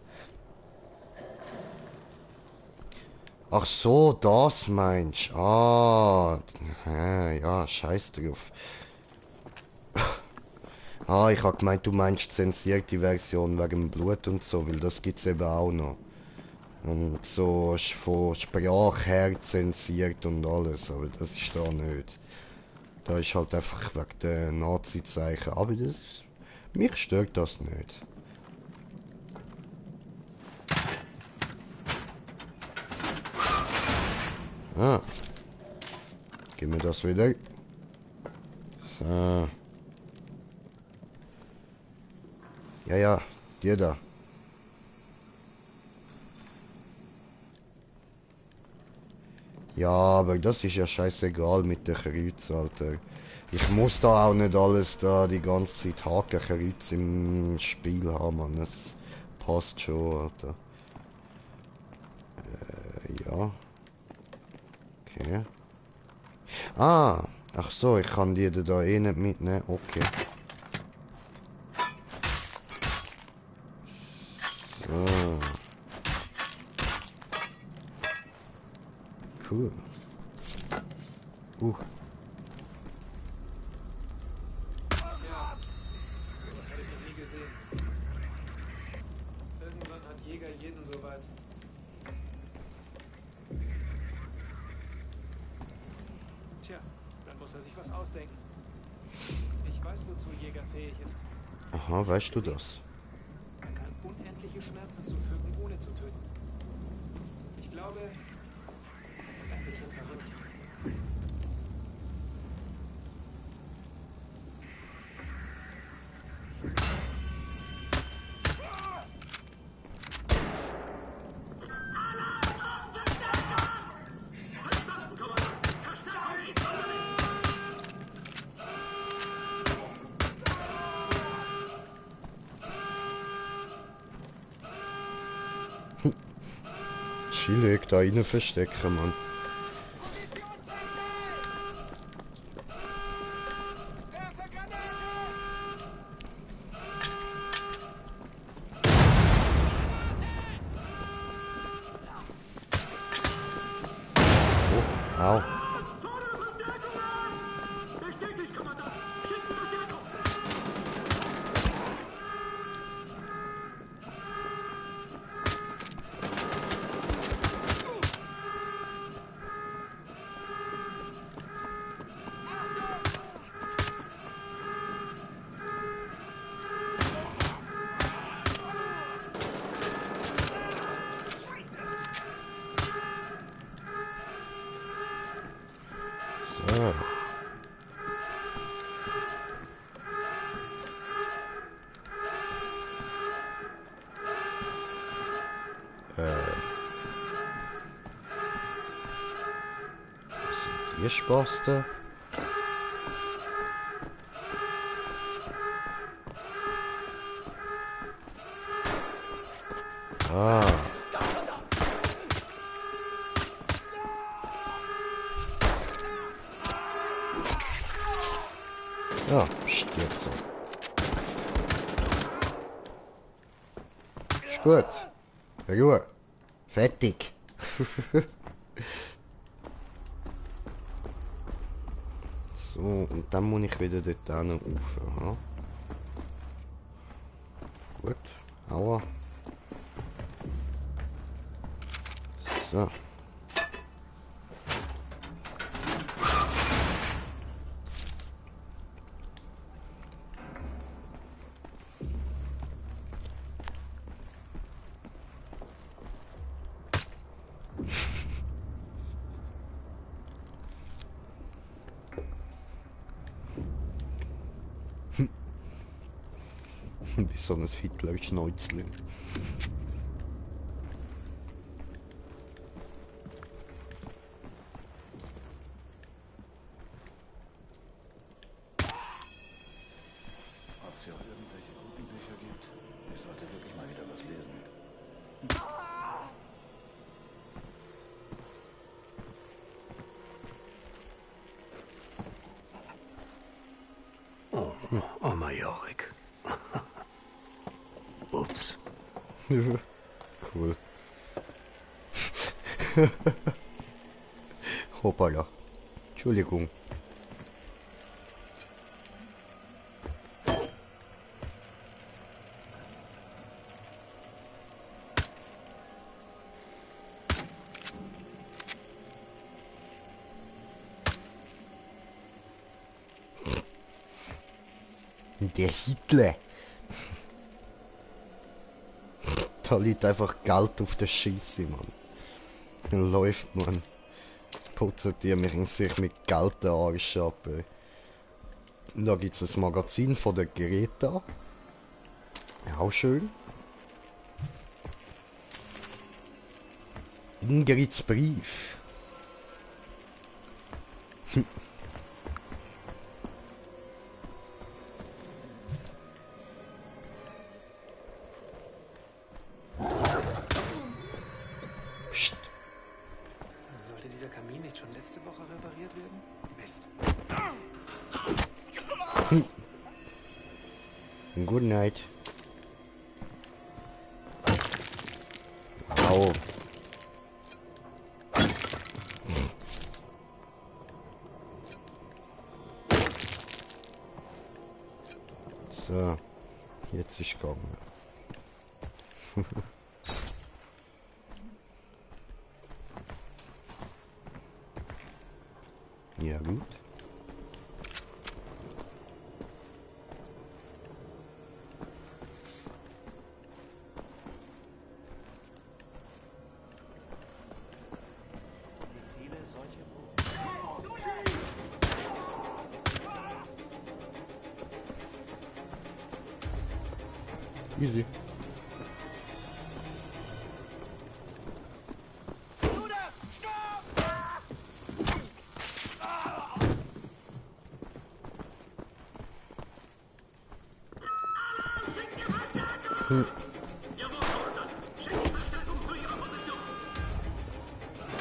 Ach so, das meinst. Ah, ja, scheiß drauf. Ah, ich hab gemeint, du meinst zensierte Version wegen dem Blut und so, weil das gibt's eben auch noch. Und so von Sprache her zensiert und alles, aber das ist da nicht. Da ist halt einfach wegen der Nazi-Zeichen, aber das... mich stört das nicht. Ah. Gib mir das wieder. So. Ja, dir da. Ja, aber das ist ja scheißegal mit der Kreuz, Alter. Ich muss da auch nicht alles da die ganze Zeit Hakenkreuz im Spiel haben, Mann. Das passt schon, Alter. Ja. Okay. Ah, ach so, ich kann die da eh nicht mitnehmen. Okay. So. Cool. Ja, sowas habe ich noch nie gesehen. Irgendwann hat Jäger jeden soweit. Tja, dann muss er sich was ausdenken. Ich weiß, wozu Jäger fähig ist. Aha, weißt du das? Er kann unendliche Schmerzen zufügen, ohne zu töten. Ich glaube, er ist ein bisschen verrückt. Chillig, da rein verstecken, Mann. Oh, au. So. Was sind die Spaste? Ah. Ja, stirbt so. Ist gut. Ruhe. Fertig. So, und dann muss ich wieder dort hin rauf. Aha. Gut. Aua. So. Wie so ein Hitler-Schnäuzchen. Ob es hier auch irgendwelche guten Bücher gibt? Ich sollte wirklich mal wieder was lesen. Oh, Majorik. Ups. Cool. Hoppala. Entschuldigung. Der Hitler. Da liegt einfach Geld auf der Scheisse, Mann. Dann läuft man. Putzen die mir sich mit Geld den Arsch ab. Ey. Da gibt es ein Magazin von der Greta. Auch schön. Ingrids Brief. Psst. Sollte dieser Kamin nicht schon letzte Woche repariert werden? Mist. Good night. Au. So, jetzt ist gegangen. Ja gut. Easy.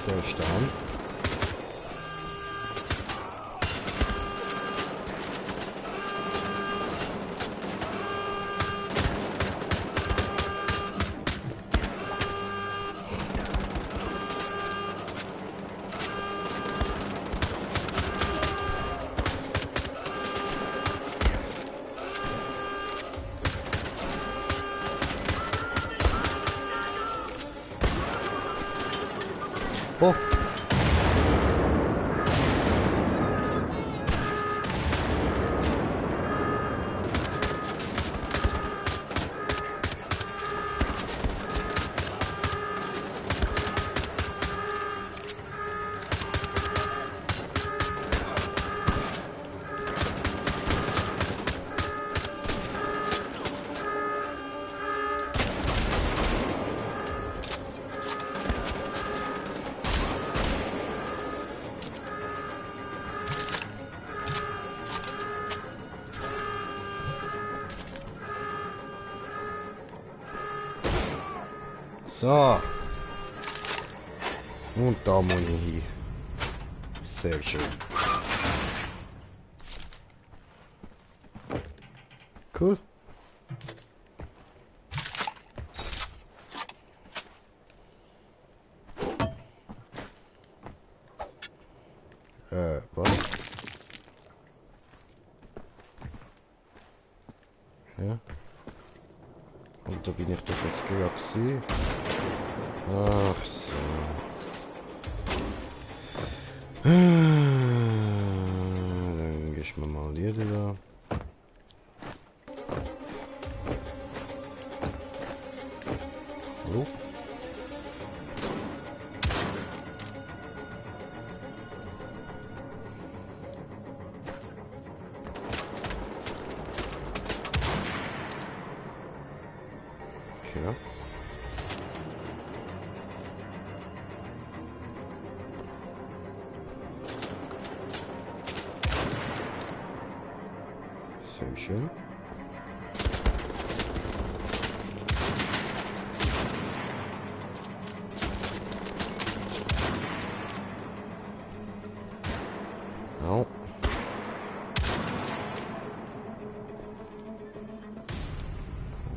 Der ist down. Oh. So. Und da muss ich hin. Sehr schön. Cool. Was? Ja. Und da bin ich doch jetzt gerade gewesen. Ach so. Dann gehst du mal hier da. Hallo? Okay. Sehr schön. Au.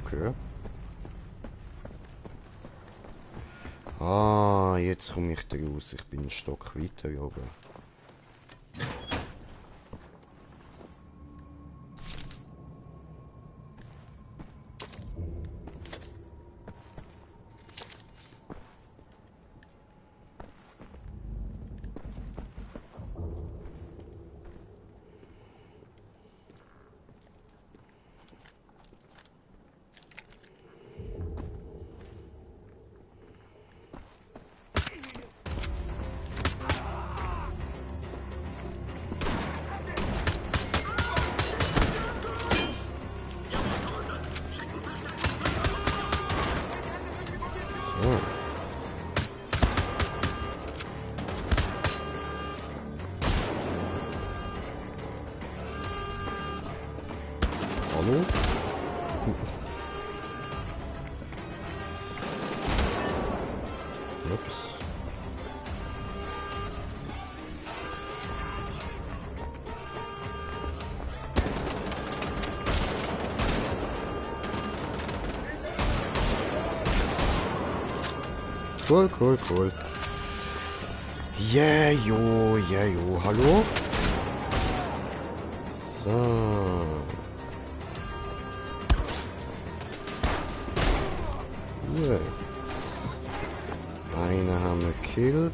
Okay. Ah, jetzt komme ich da raus. Ich bin einen Stock weiter oben. Hallo? Ups. Cool, cool, cool. Yeah, jo, hallo? So. gekillt.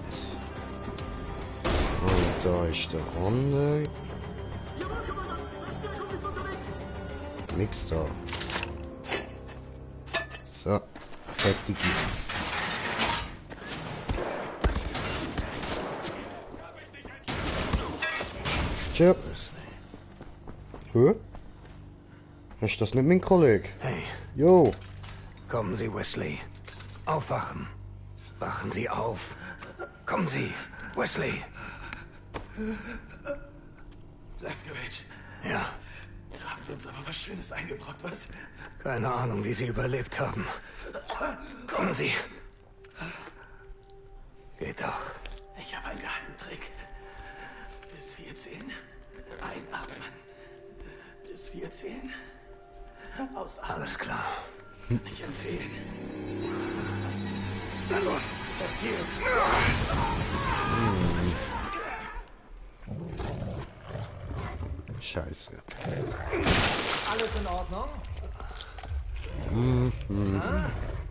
Und da ist der andere. Nix da. So, fertig geht's. Tja. Hä? Ist das nicht mein Kollege? Hey, Jo. kommen Sie, Wesley. Aufwachen. Wachen Sie auf. Kommen Sie, Wesley. Blazkowicz, Ja, da haben wir uns aber was Schönes eingebrockt, was? keine Ahnung, wie Sie überlebt haben. Kommen Sie. Geht doch. Ich habe einen geheimen Trick. Bis 14 einatmen. Bis 14 ausatmen. Alles klar. Kann ich empfehlen. Na los, erzähl. Scheiße. Alles in Ordnung?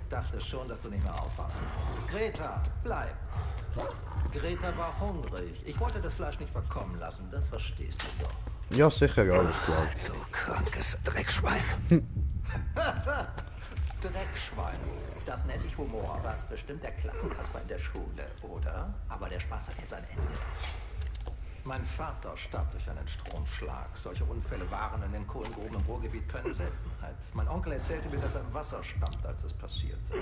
Dachte schon, dass du nicht mehr aufwachst. Greta, bleib. Greta war hungrig. Ich wollte das Fleisch nicht verkommen lassen. Das verstehst du doch. Ja, sicher, alles klar. Du krankes Dreckschwein. Dreckschwein. Das nenne ich Humor. Was bestimmt der Klassenkasper in der Schule, oder? Aber der Spaß hat jetzt ein Ende. Mein Vater starb durch einen Stromschlag. Solche Unfälle waren in den Kohlengruben im Ruhrgebiet keine Seltenheit. Mein Onkel erzählte mir, dass er im Wasser stand, als es passierte.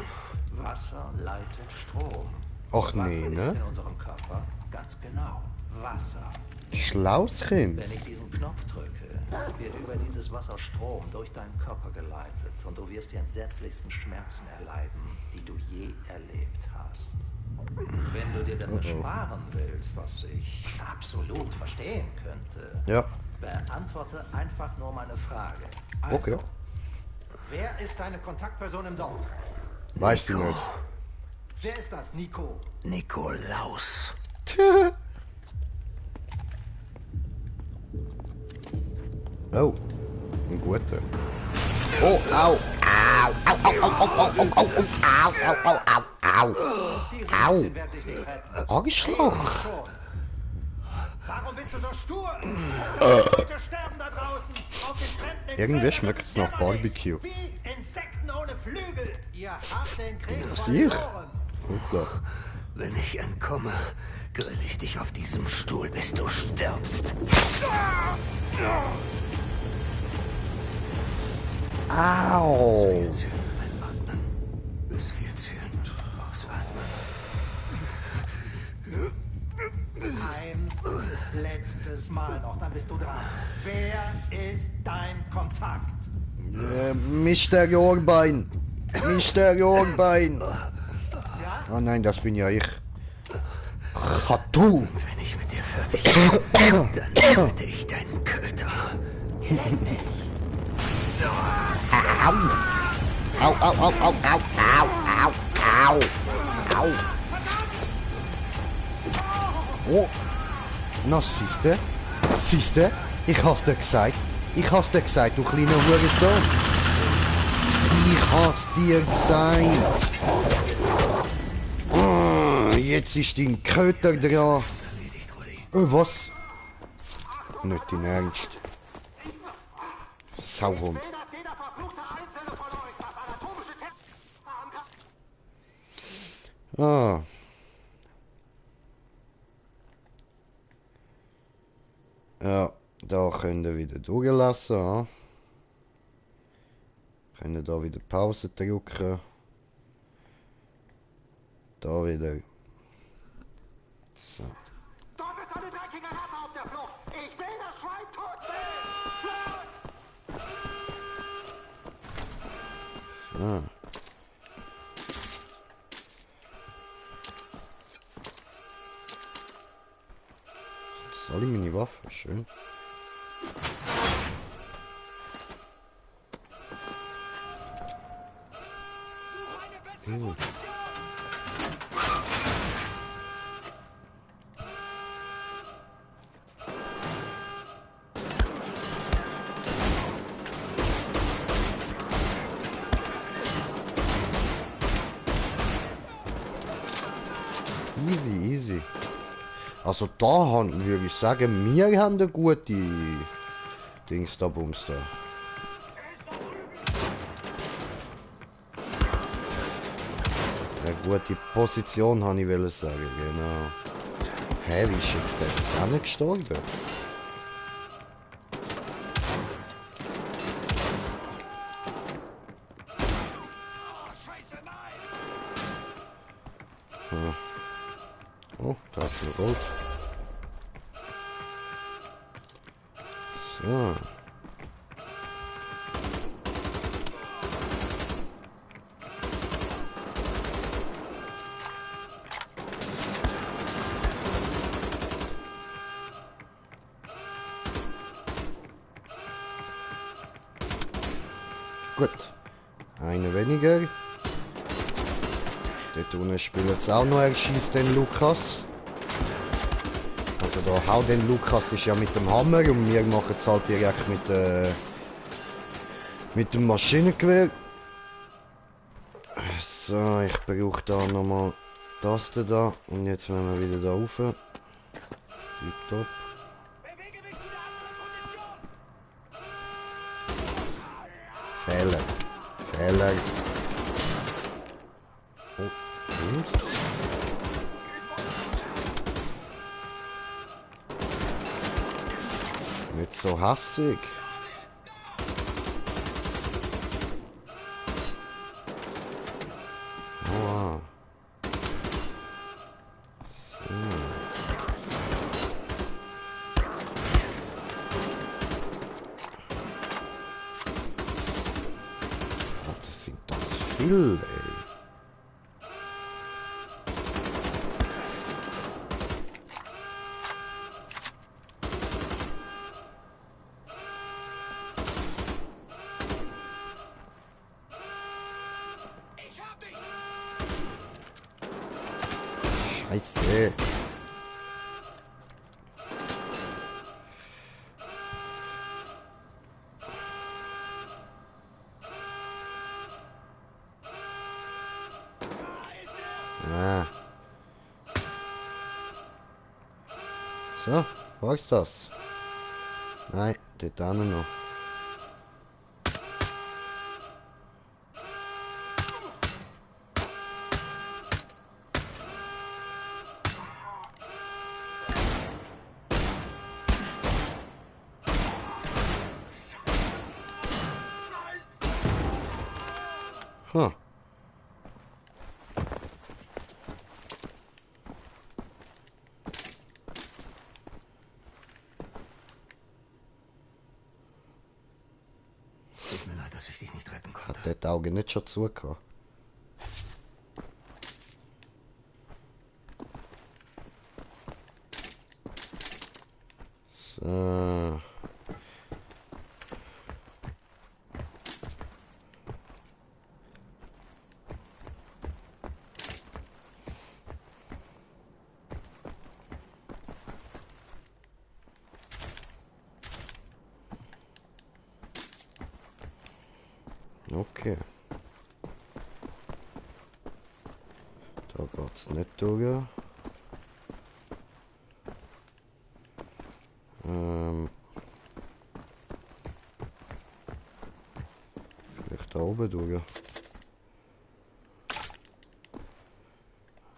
Wasser leitet Strom. Ach Was nee, ist ne? in unserem Körper? Ganz genau. Wasser. Schlaues Kind. Wenn ich diesen Knopf drücke, wird über dieses Wasser Strom durch deinen Körper geleitet und du wirst die entsetzlichsten Schmerzen erleiden, die du je erlebt hast. Wenn du dir das ersparen willst, was ich absolut verstehen könnte, Ja, beantworte einfach nur meine Frage. Also, okay. wer ist deine Kontaktperson im Dorf? Weiß ich nicht. Wer ist das, Nico? Nikolaus. Oh, ein guter. Oh, au. Au, au, au, au, au, au, au, au, au, au, au, au. Diese Au. Mädchen werden dich nicht retten. Arschloch. Schon. Warum bist du so stur? Leute sterben da draußen. Auf den Stränden in Irgendwie Feldern, schmeckt's das ist nach Jammerei. Barbecue. Wie Insekten ohne Flügel. Ihr habt den Krieg Was ich? verloren. Hoppla. Wenn ich entkomme, grill ich dich auf diesem Stuhl, bis du stirbst. Au. Bis 4 zählen, einatmen. Bis 4 zählen, ausatmen. Ein letztes Mal noch, dann bist du dran. Wer ist dein Kontakt? Mr. Jorbein. Mr. Jorbein. Ja? Oh nein, das bin ja ich. Hatu. Wenn ich mit dir fertig bin, dann töte ich deinen Köter. Au. Au, au, au, au, au, au, au, au, au. Oh. Na, siehste? Siehste? Ich hab's dir gesagt. Ich hab's dir gesagt, du kleiner Hurensohn. Ich hab's dir gesagt. Oh, jetzt ist dein Köter dran. Was? Nicht dein Ernst. Sauhund. Ah. Ja, da könnt ihr wieder durchlassen. Ja. Können da wieder Pause drücken. Da wieder. So. Dort ist eine dreckige Ratte auf der Flucht. Ich will das Schwein tot sehen. Ah. Soll ich meine Waffe? Schön. Gut. Easy, easy. Also da würde ich sagen, wir haben eine gute Dings da, Bums da. Eine gute Position, habe ich wollen sagen, genau. Hä, wie ist jetzt der auch nicht gestorben? Hm. Oh, da ist ein Rot. So. Gut. Eine weniger. Dort unten spielt jetzt auch noch, er schießt den Lukas. Also da haut den Lukas ist ja mit dem Hammer und wir machen es halt direkt mit dem Maschinengewehr. So, ich brauche da nochmal das da und jetzt werden wir wieder da rauf. Tipptopp. Fehler. Fehler. Oh, ups. Nicht so hassig. Oh. So. Was sind das viel, ey? Scheiße. Ah. So, brauchst du das? Nein, dort auch noch. Huh. Tut mir leid, dass ich dich nicht retten konnte. Hat der die Augen nicht schon zugehauen? So. Okay. Da geht's nicht durch. Vielleicht da oben durch.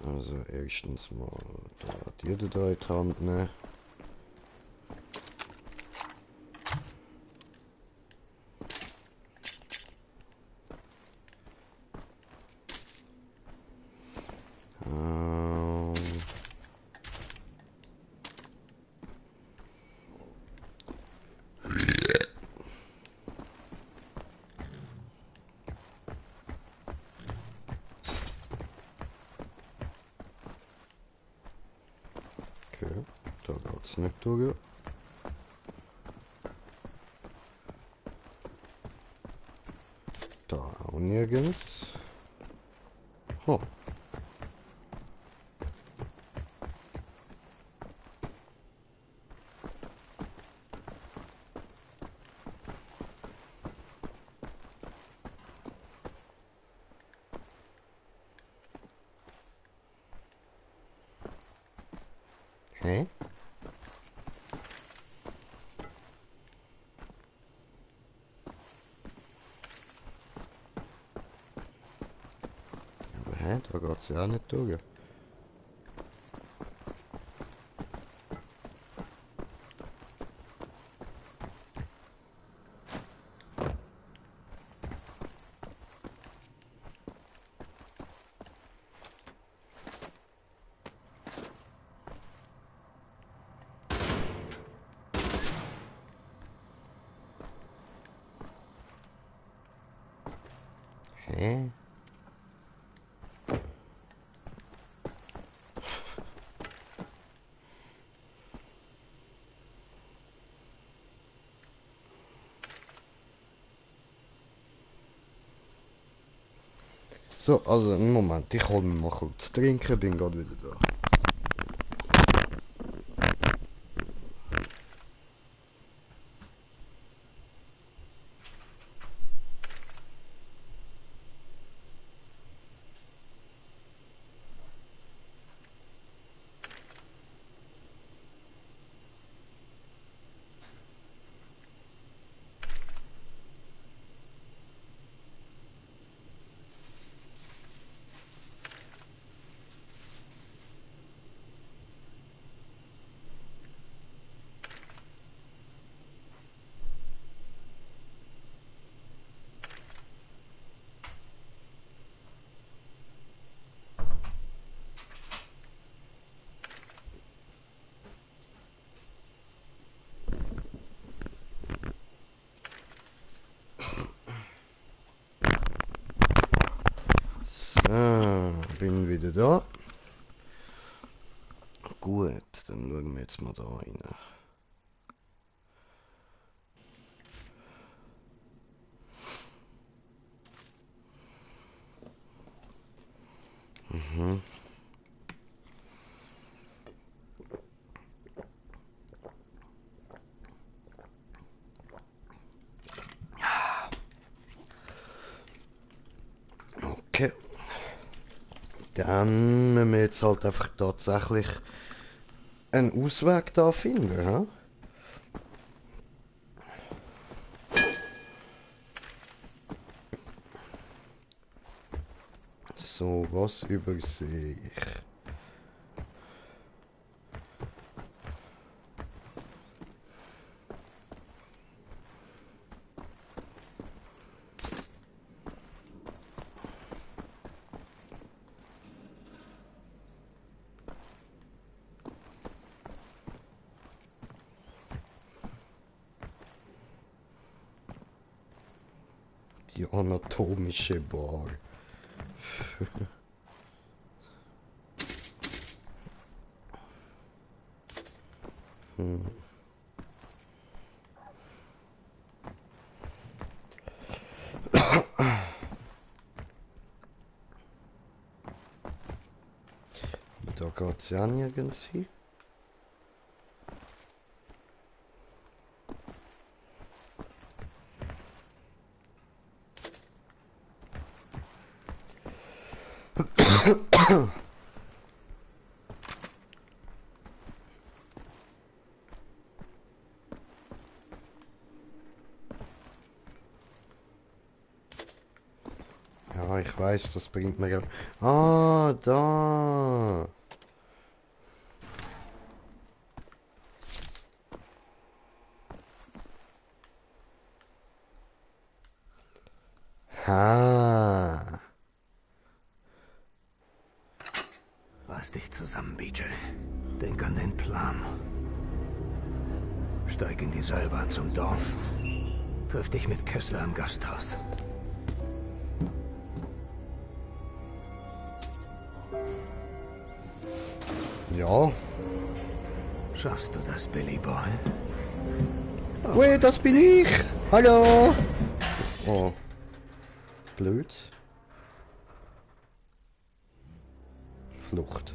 Also erstens mal da die da in die Hand nehmen. Okay, da geht's nicht durch. Da auch nirgends. Oh. Hä? Aber hä? Da geht's ja auch nicht durch. Hä? So, also einen Moment, ich hol mir mal kurz trinken, bin gerade wieder da. So, bin wieder da. Gut, dann schauen wir jetzt mal da rein. Mhm. Okay. Dann müssen wir jetzt halt einfach tatsächlich einen Ausweg da finden, hä? So, was übersehe ich? Die anatomische Bar. Da geht's ja nirgends hin. Ja, ich weiß, das bringt mir... Ah, da! Ha! Reiß dich zusammen, BJ. Denk an den Plan. Steig in die Seilbahn zum Dorf. Triff dich mit Kessler im Gasthaus. Ja. Schaffst du das, Billy Boy? Ui, das bin ich! Hallo! Oh. Blöd. Flucht.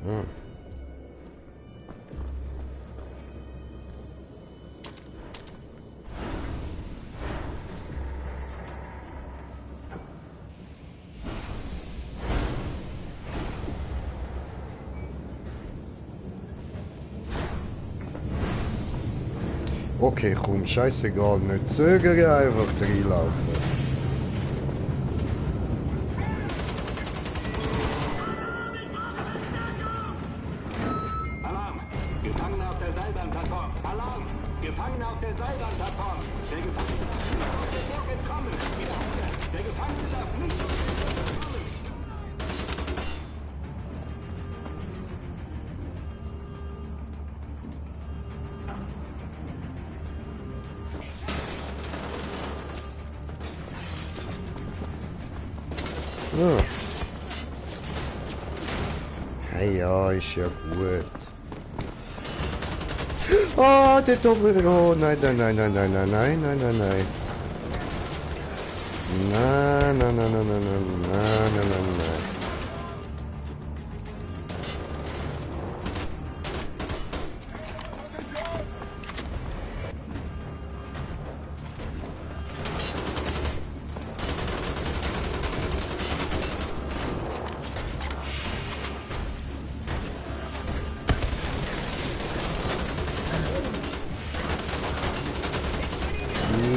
So. Okay, komm, scheißegal, nicht zögern, einfach reinlaufen. Alarm! Gefangene auf der Seilbahnplattform! Alarm! Gefangene auf der Seilbahnplattform! Der Gefangene darf nicht aus der Burg entkommen! Wiederhole! Der Gefangene darf nicht aus der Burg entkommen! Ja. Hey, ja, ist ja gut. Ah, der Doppel. Oh, nein, nein, nein, nein, nein, nein, nein, nein, nein, nein. Nein, nein, nein, nein, nein, nein, nein, nein, nein, nein.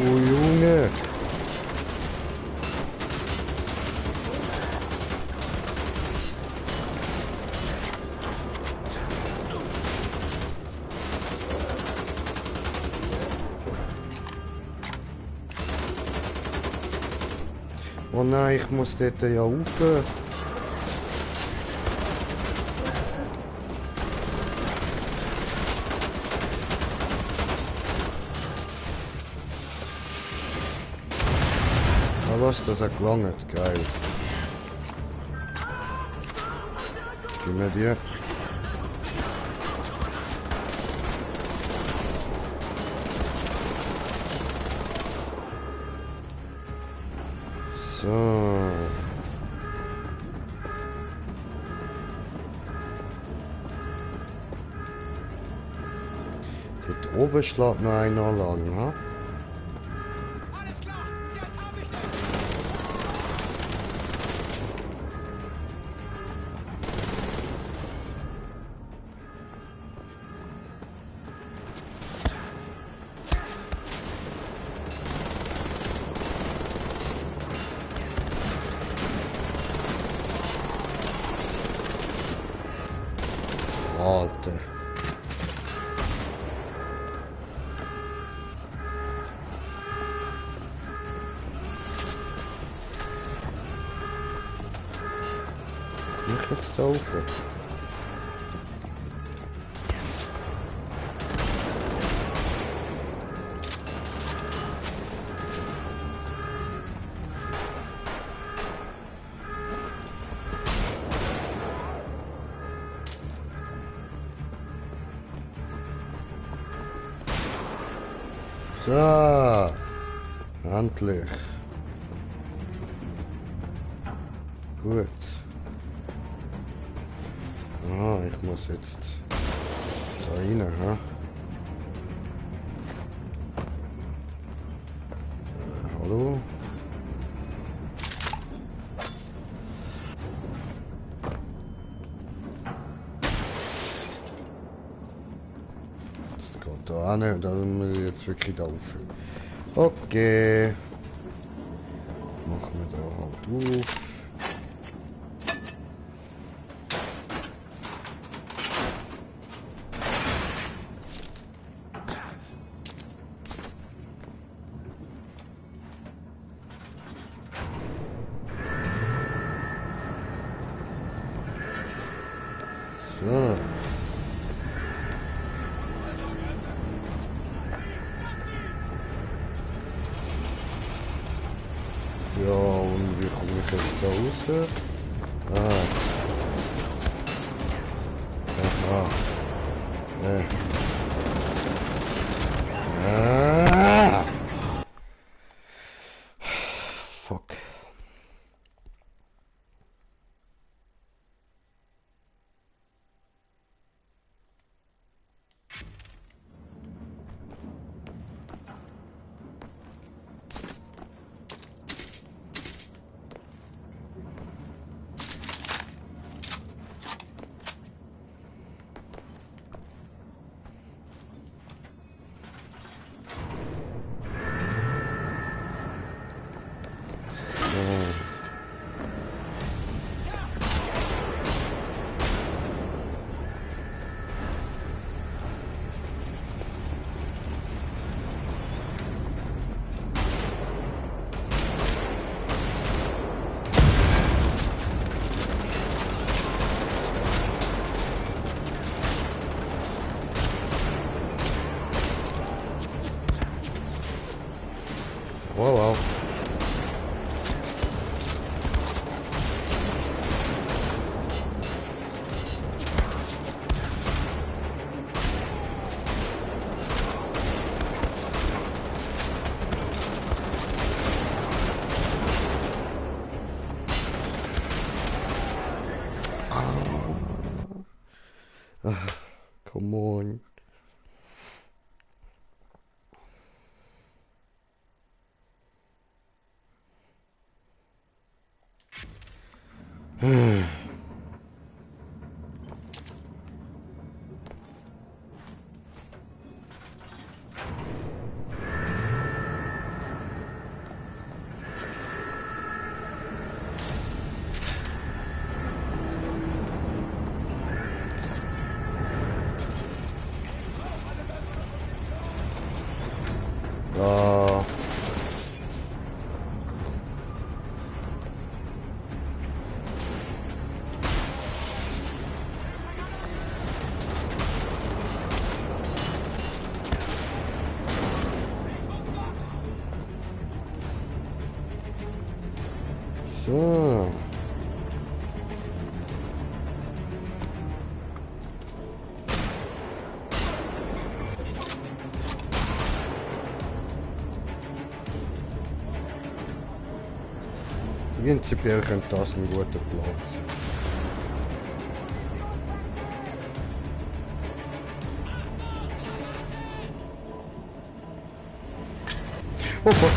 Oh, Junge. Oh nein, ich muss dort ja rauf. Ah, was, das hat gelangt, geil. Gib mir die. So. Dort oben schlägt noch einer lang, ha? Alter. Komm ich jetzt da rauf? So, endlich. Gut. Ah, ich muss jetzt da rein, ha? Hallo? Das geht da hin und dann muss ich jetzt wirklich da rauf. Okay. Machen wir da halt auf. So. Ja, und wie komme ich jetzt da raus? Ah. Aha. Ah. Fuck. Come on. Ah. So. Prinzipiell könnte das ein guter Plan sein. Oh Gott.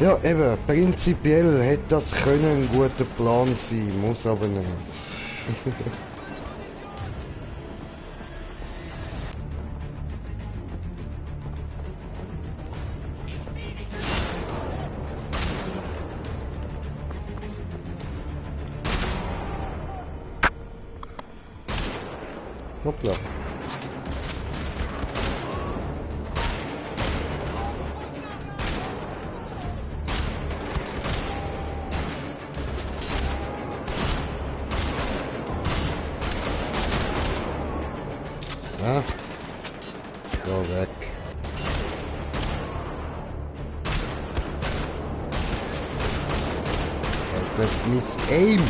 Ja, eben, prinzipiell hätte das können ein guter Plan sein, muss aber nicht. Hoppla. So. So, weg. Das ist Miss Aim.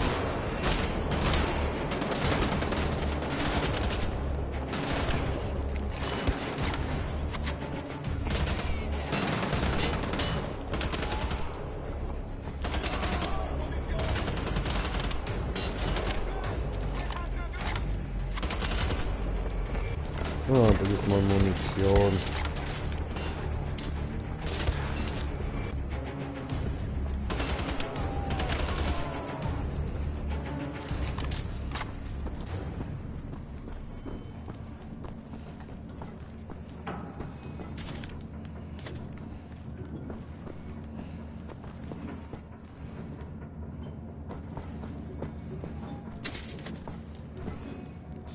Ah, braucht mal Munition.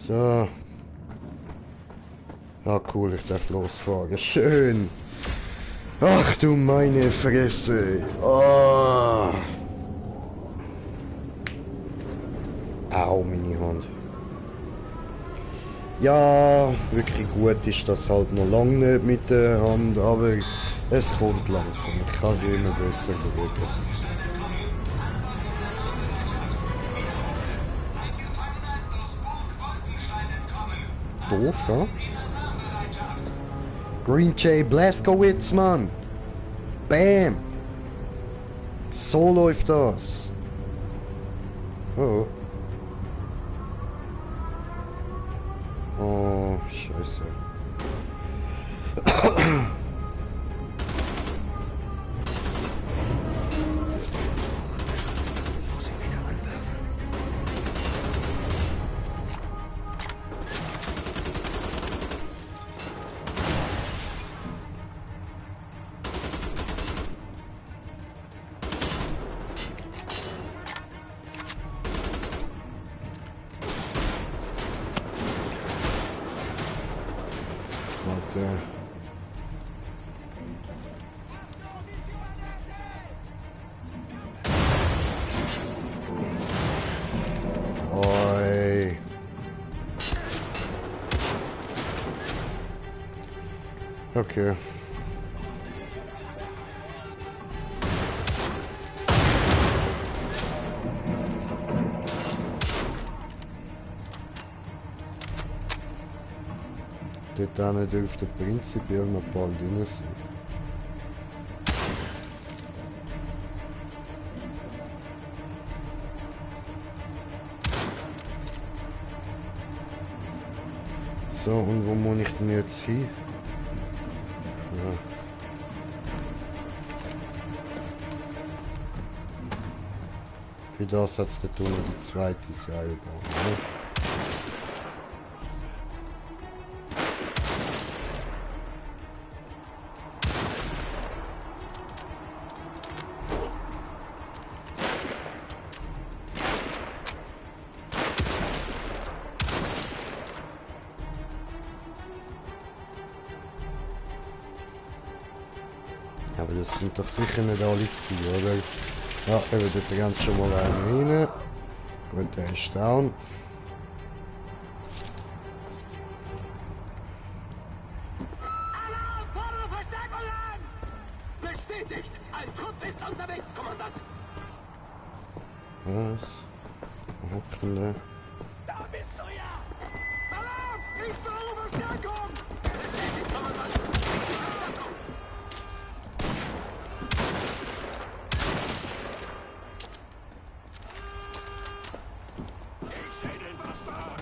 So. Ah, cool, ich darf losfahren. Schön. Ach du meine Fresse. Oh. Au, meine Hand. Ja, wirklich gut ist das halt noch lange nicht mit der Hand, aber es kommt langsam. Ich kann sie immer besser bewegen. Doof, ja? Green Jay Blazkowicz, Mann! Bam! So läuft das! Oh. Oh, scheiße. Warte. Oi. Okay. dort dürfte prinzipiell noch bald drin sein. So, und wo muss ich denn jetzt hin? Ja. Für das hat es da unten die zweite Seilbahn. Ne? Aber das sind doch sicher nicht alle gewesen, oder? Ja, eben, dort rennt schon mal einer rein. Gut, der ist down. Alarm! Fordere Verstärkung an! Bestätigt! Ein Trupp ist unterwegs, Kommandant! Was? Wo hockt denn der? Da bist du ja! Alarm! Ich brauche Verstärkung! Bestätigt, Kommandant! Verstärkung! Ich sehe den Bastard!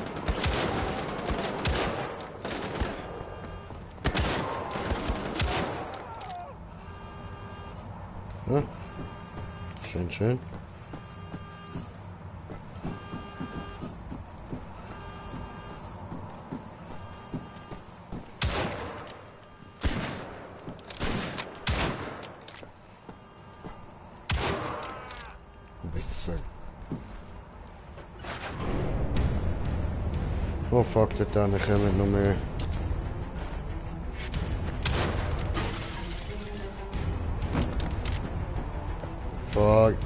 Ja. Schön, schön. Wichser. Oh fuck, da kommen noch mehr. Fuck.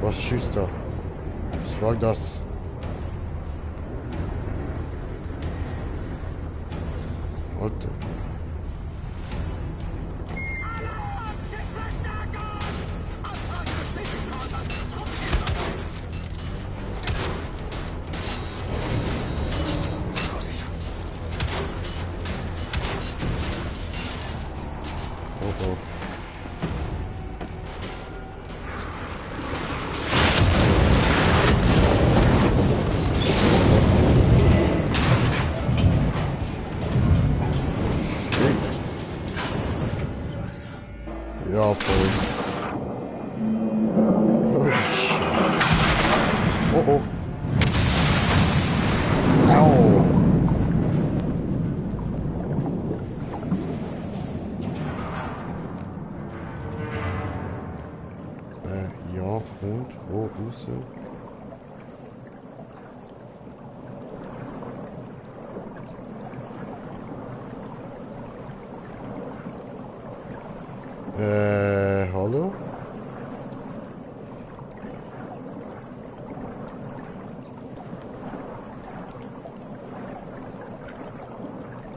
Was schießt da? Was war das? Alter. Oh oh. Ja, voll. Oh, Scheiße. Oh, oh. Au. Ja, und wo raus? Hallo?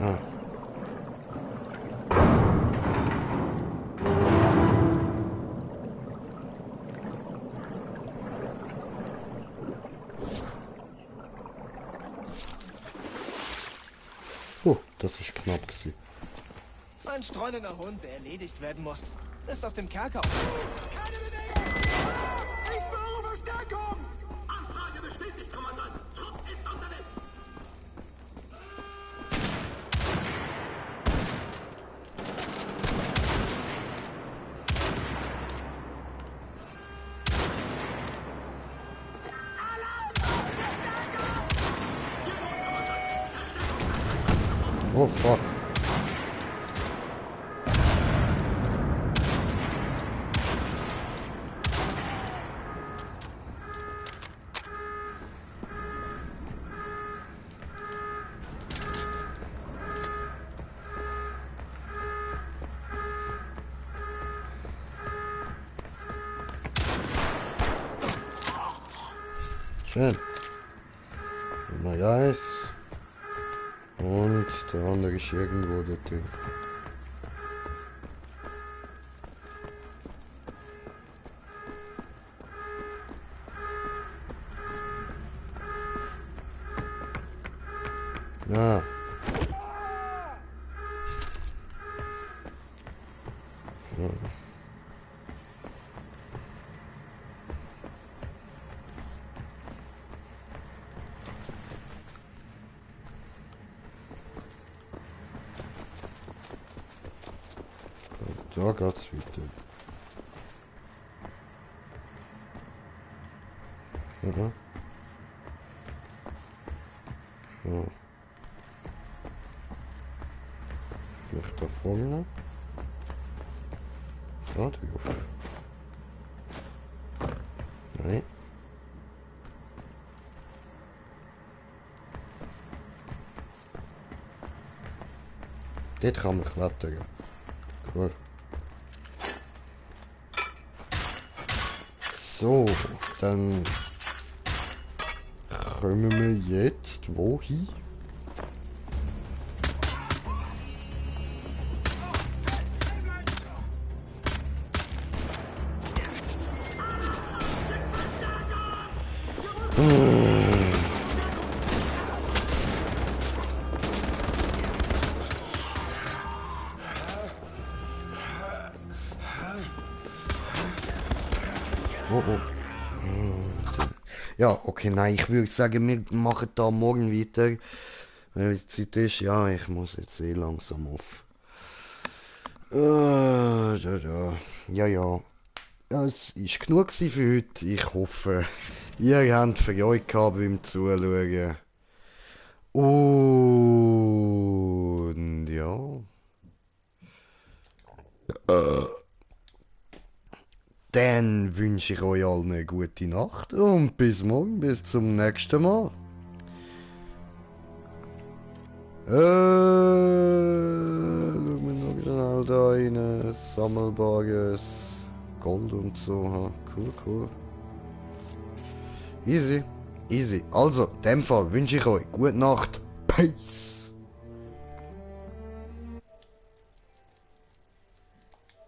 Ah. Das ist knapp gewesen. Ein streunender Hund, der erledigt werden muss, ist aus dem Kerker. Keine Bewegung! Ich brauche Verstärkung! Anfrage bestätigt, Kommandant. Trupp ist unterwegs. Oh fuck. Schön. Nummer Reis. Und der andere ist irgendwo dort. Ah. Ja. Da geht's weiter. Ja. Ja. Vielleicht da vorne. Da drauf. Nein. Dort kann man klettern. Cool. So, dann kommen wir jetzt wohin? Oh, oh. Ja, okay, nein, ich würde sagen, wir machen da morgen weiter. Weil die Zeit ist, ja, ich muss jetzt eh langsam auf. Ja, ja. Ja, es war genug für heute. Ich hoffe, ihr habt Freude gehabt beim Zuschauen. Und ja. Dann wünsche ich euch allen eine gute Nacht und bis morgen, bis zum nächsten Mal. Schauen wir noch schnell da rein. Sammelbares Gold und so. Ha. Cool, cool. Easy, easy. Also, in dem Fall wünsche ich euch gute Nacht. Peace.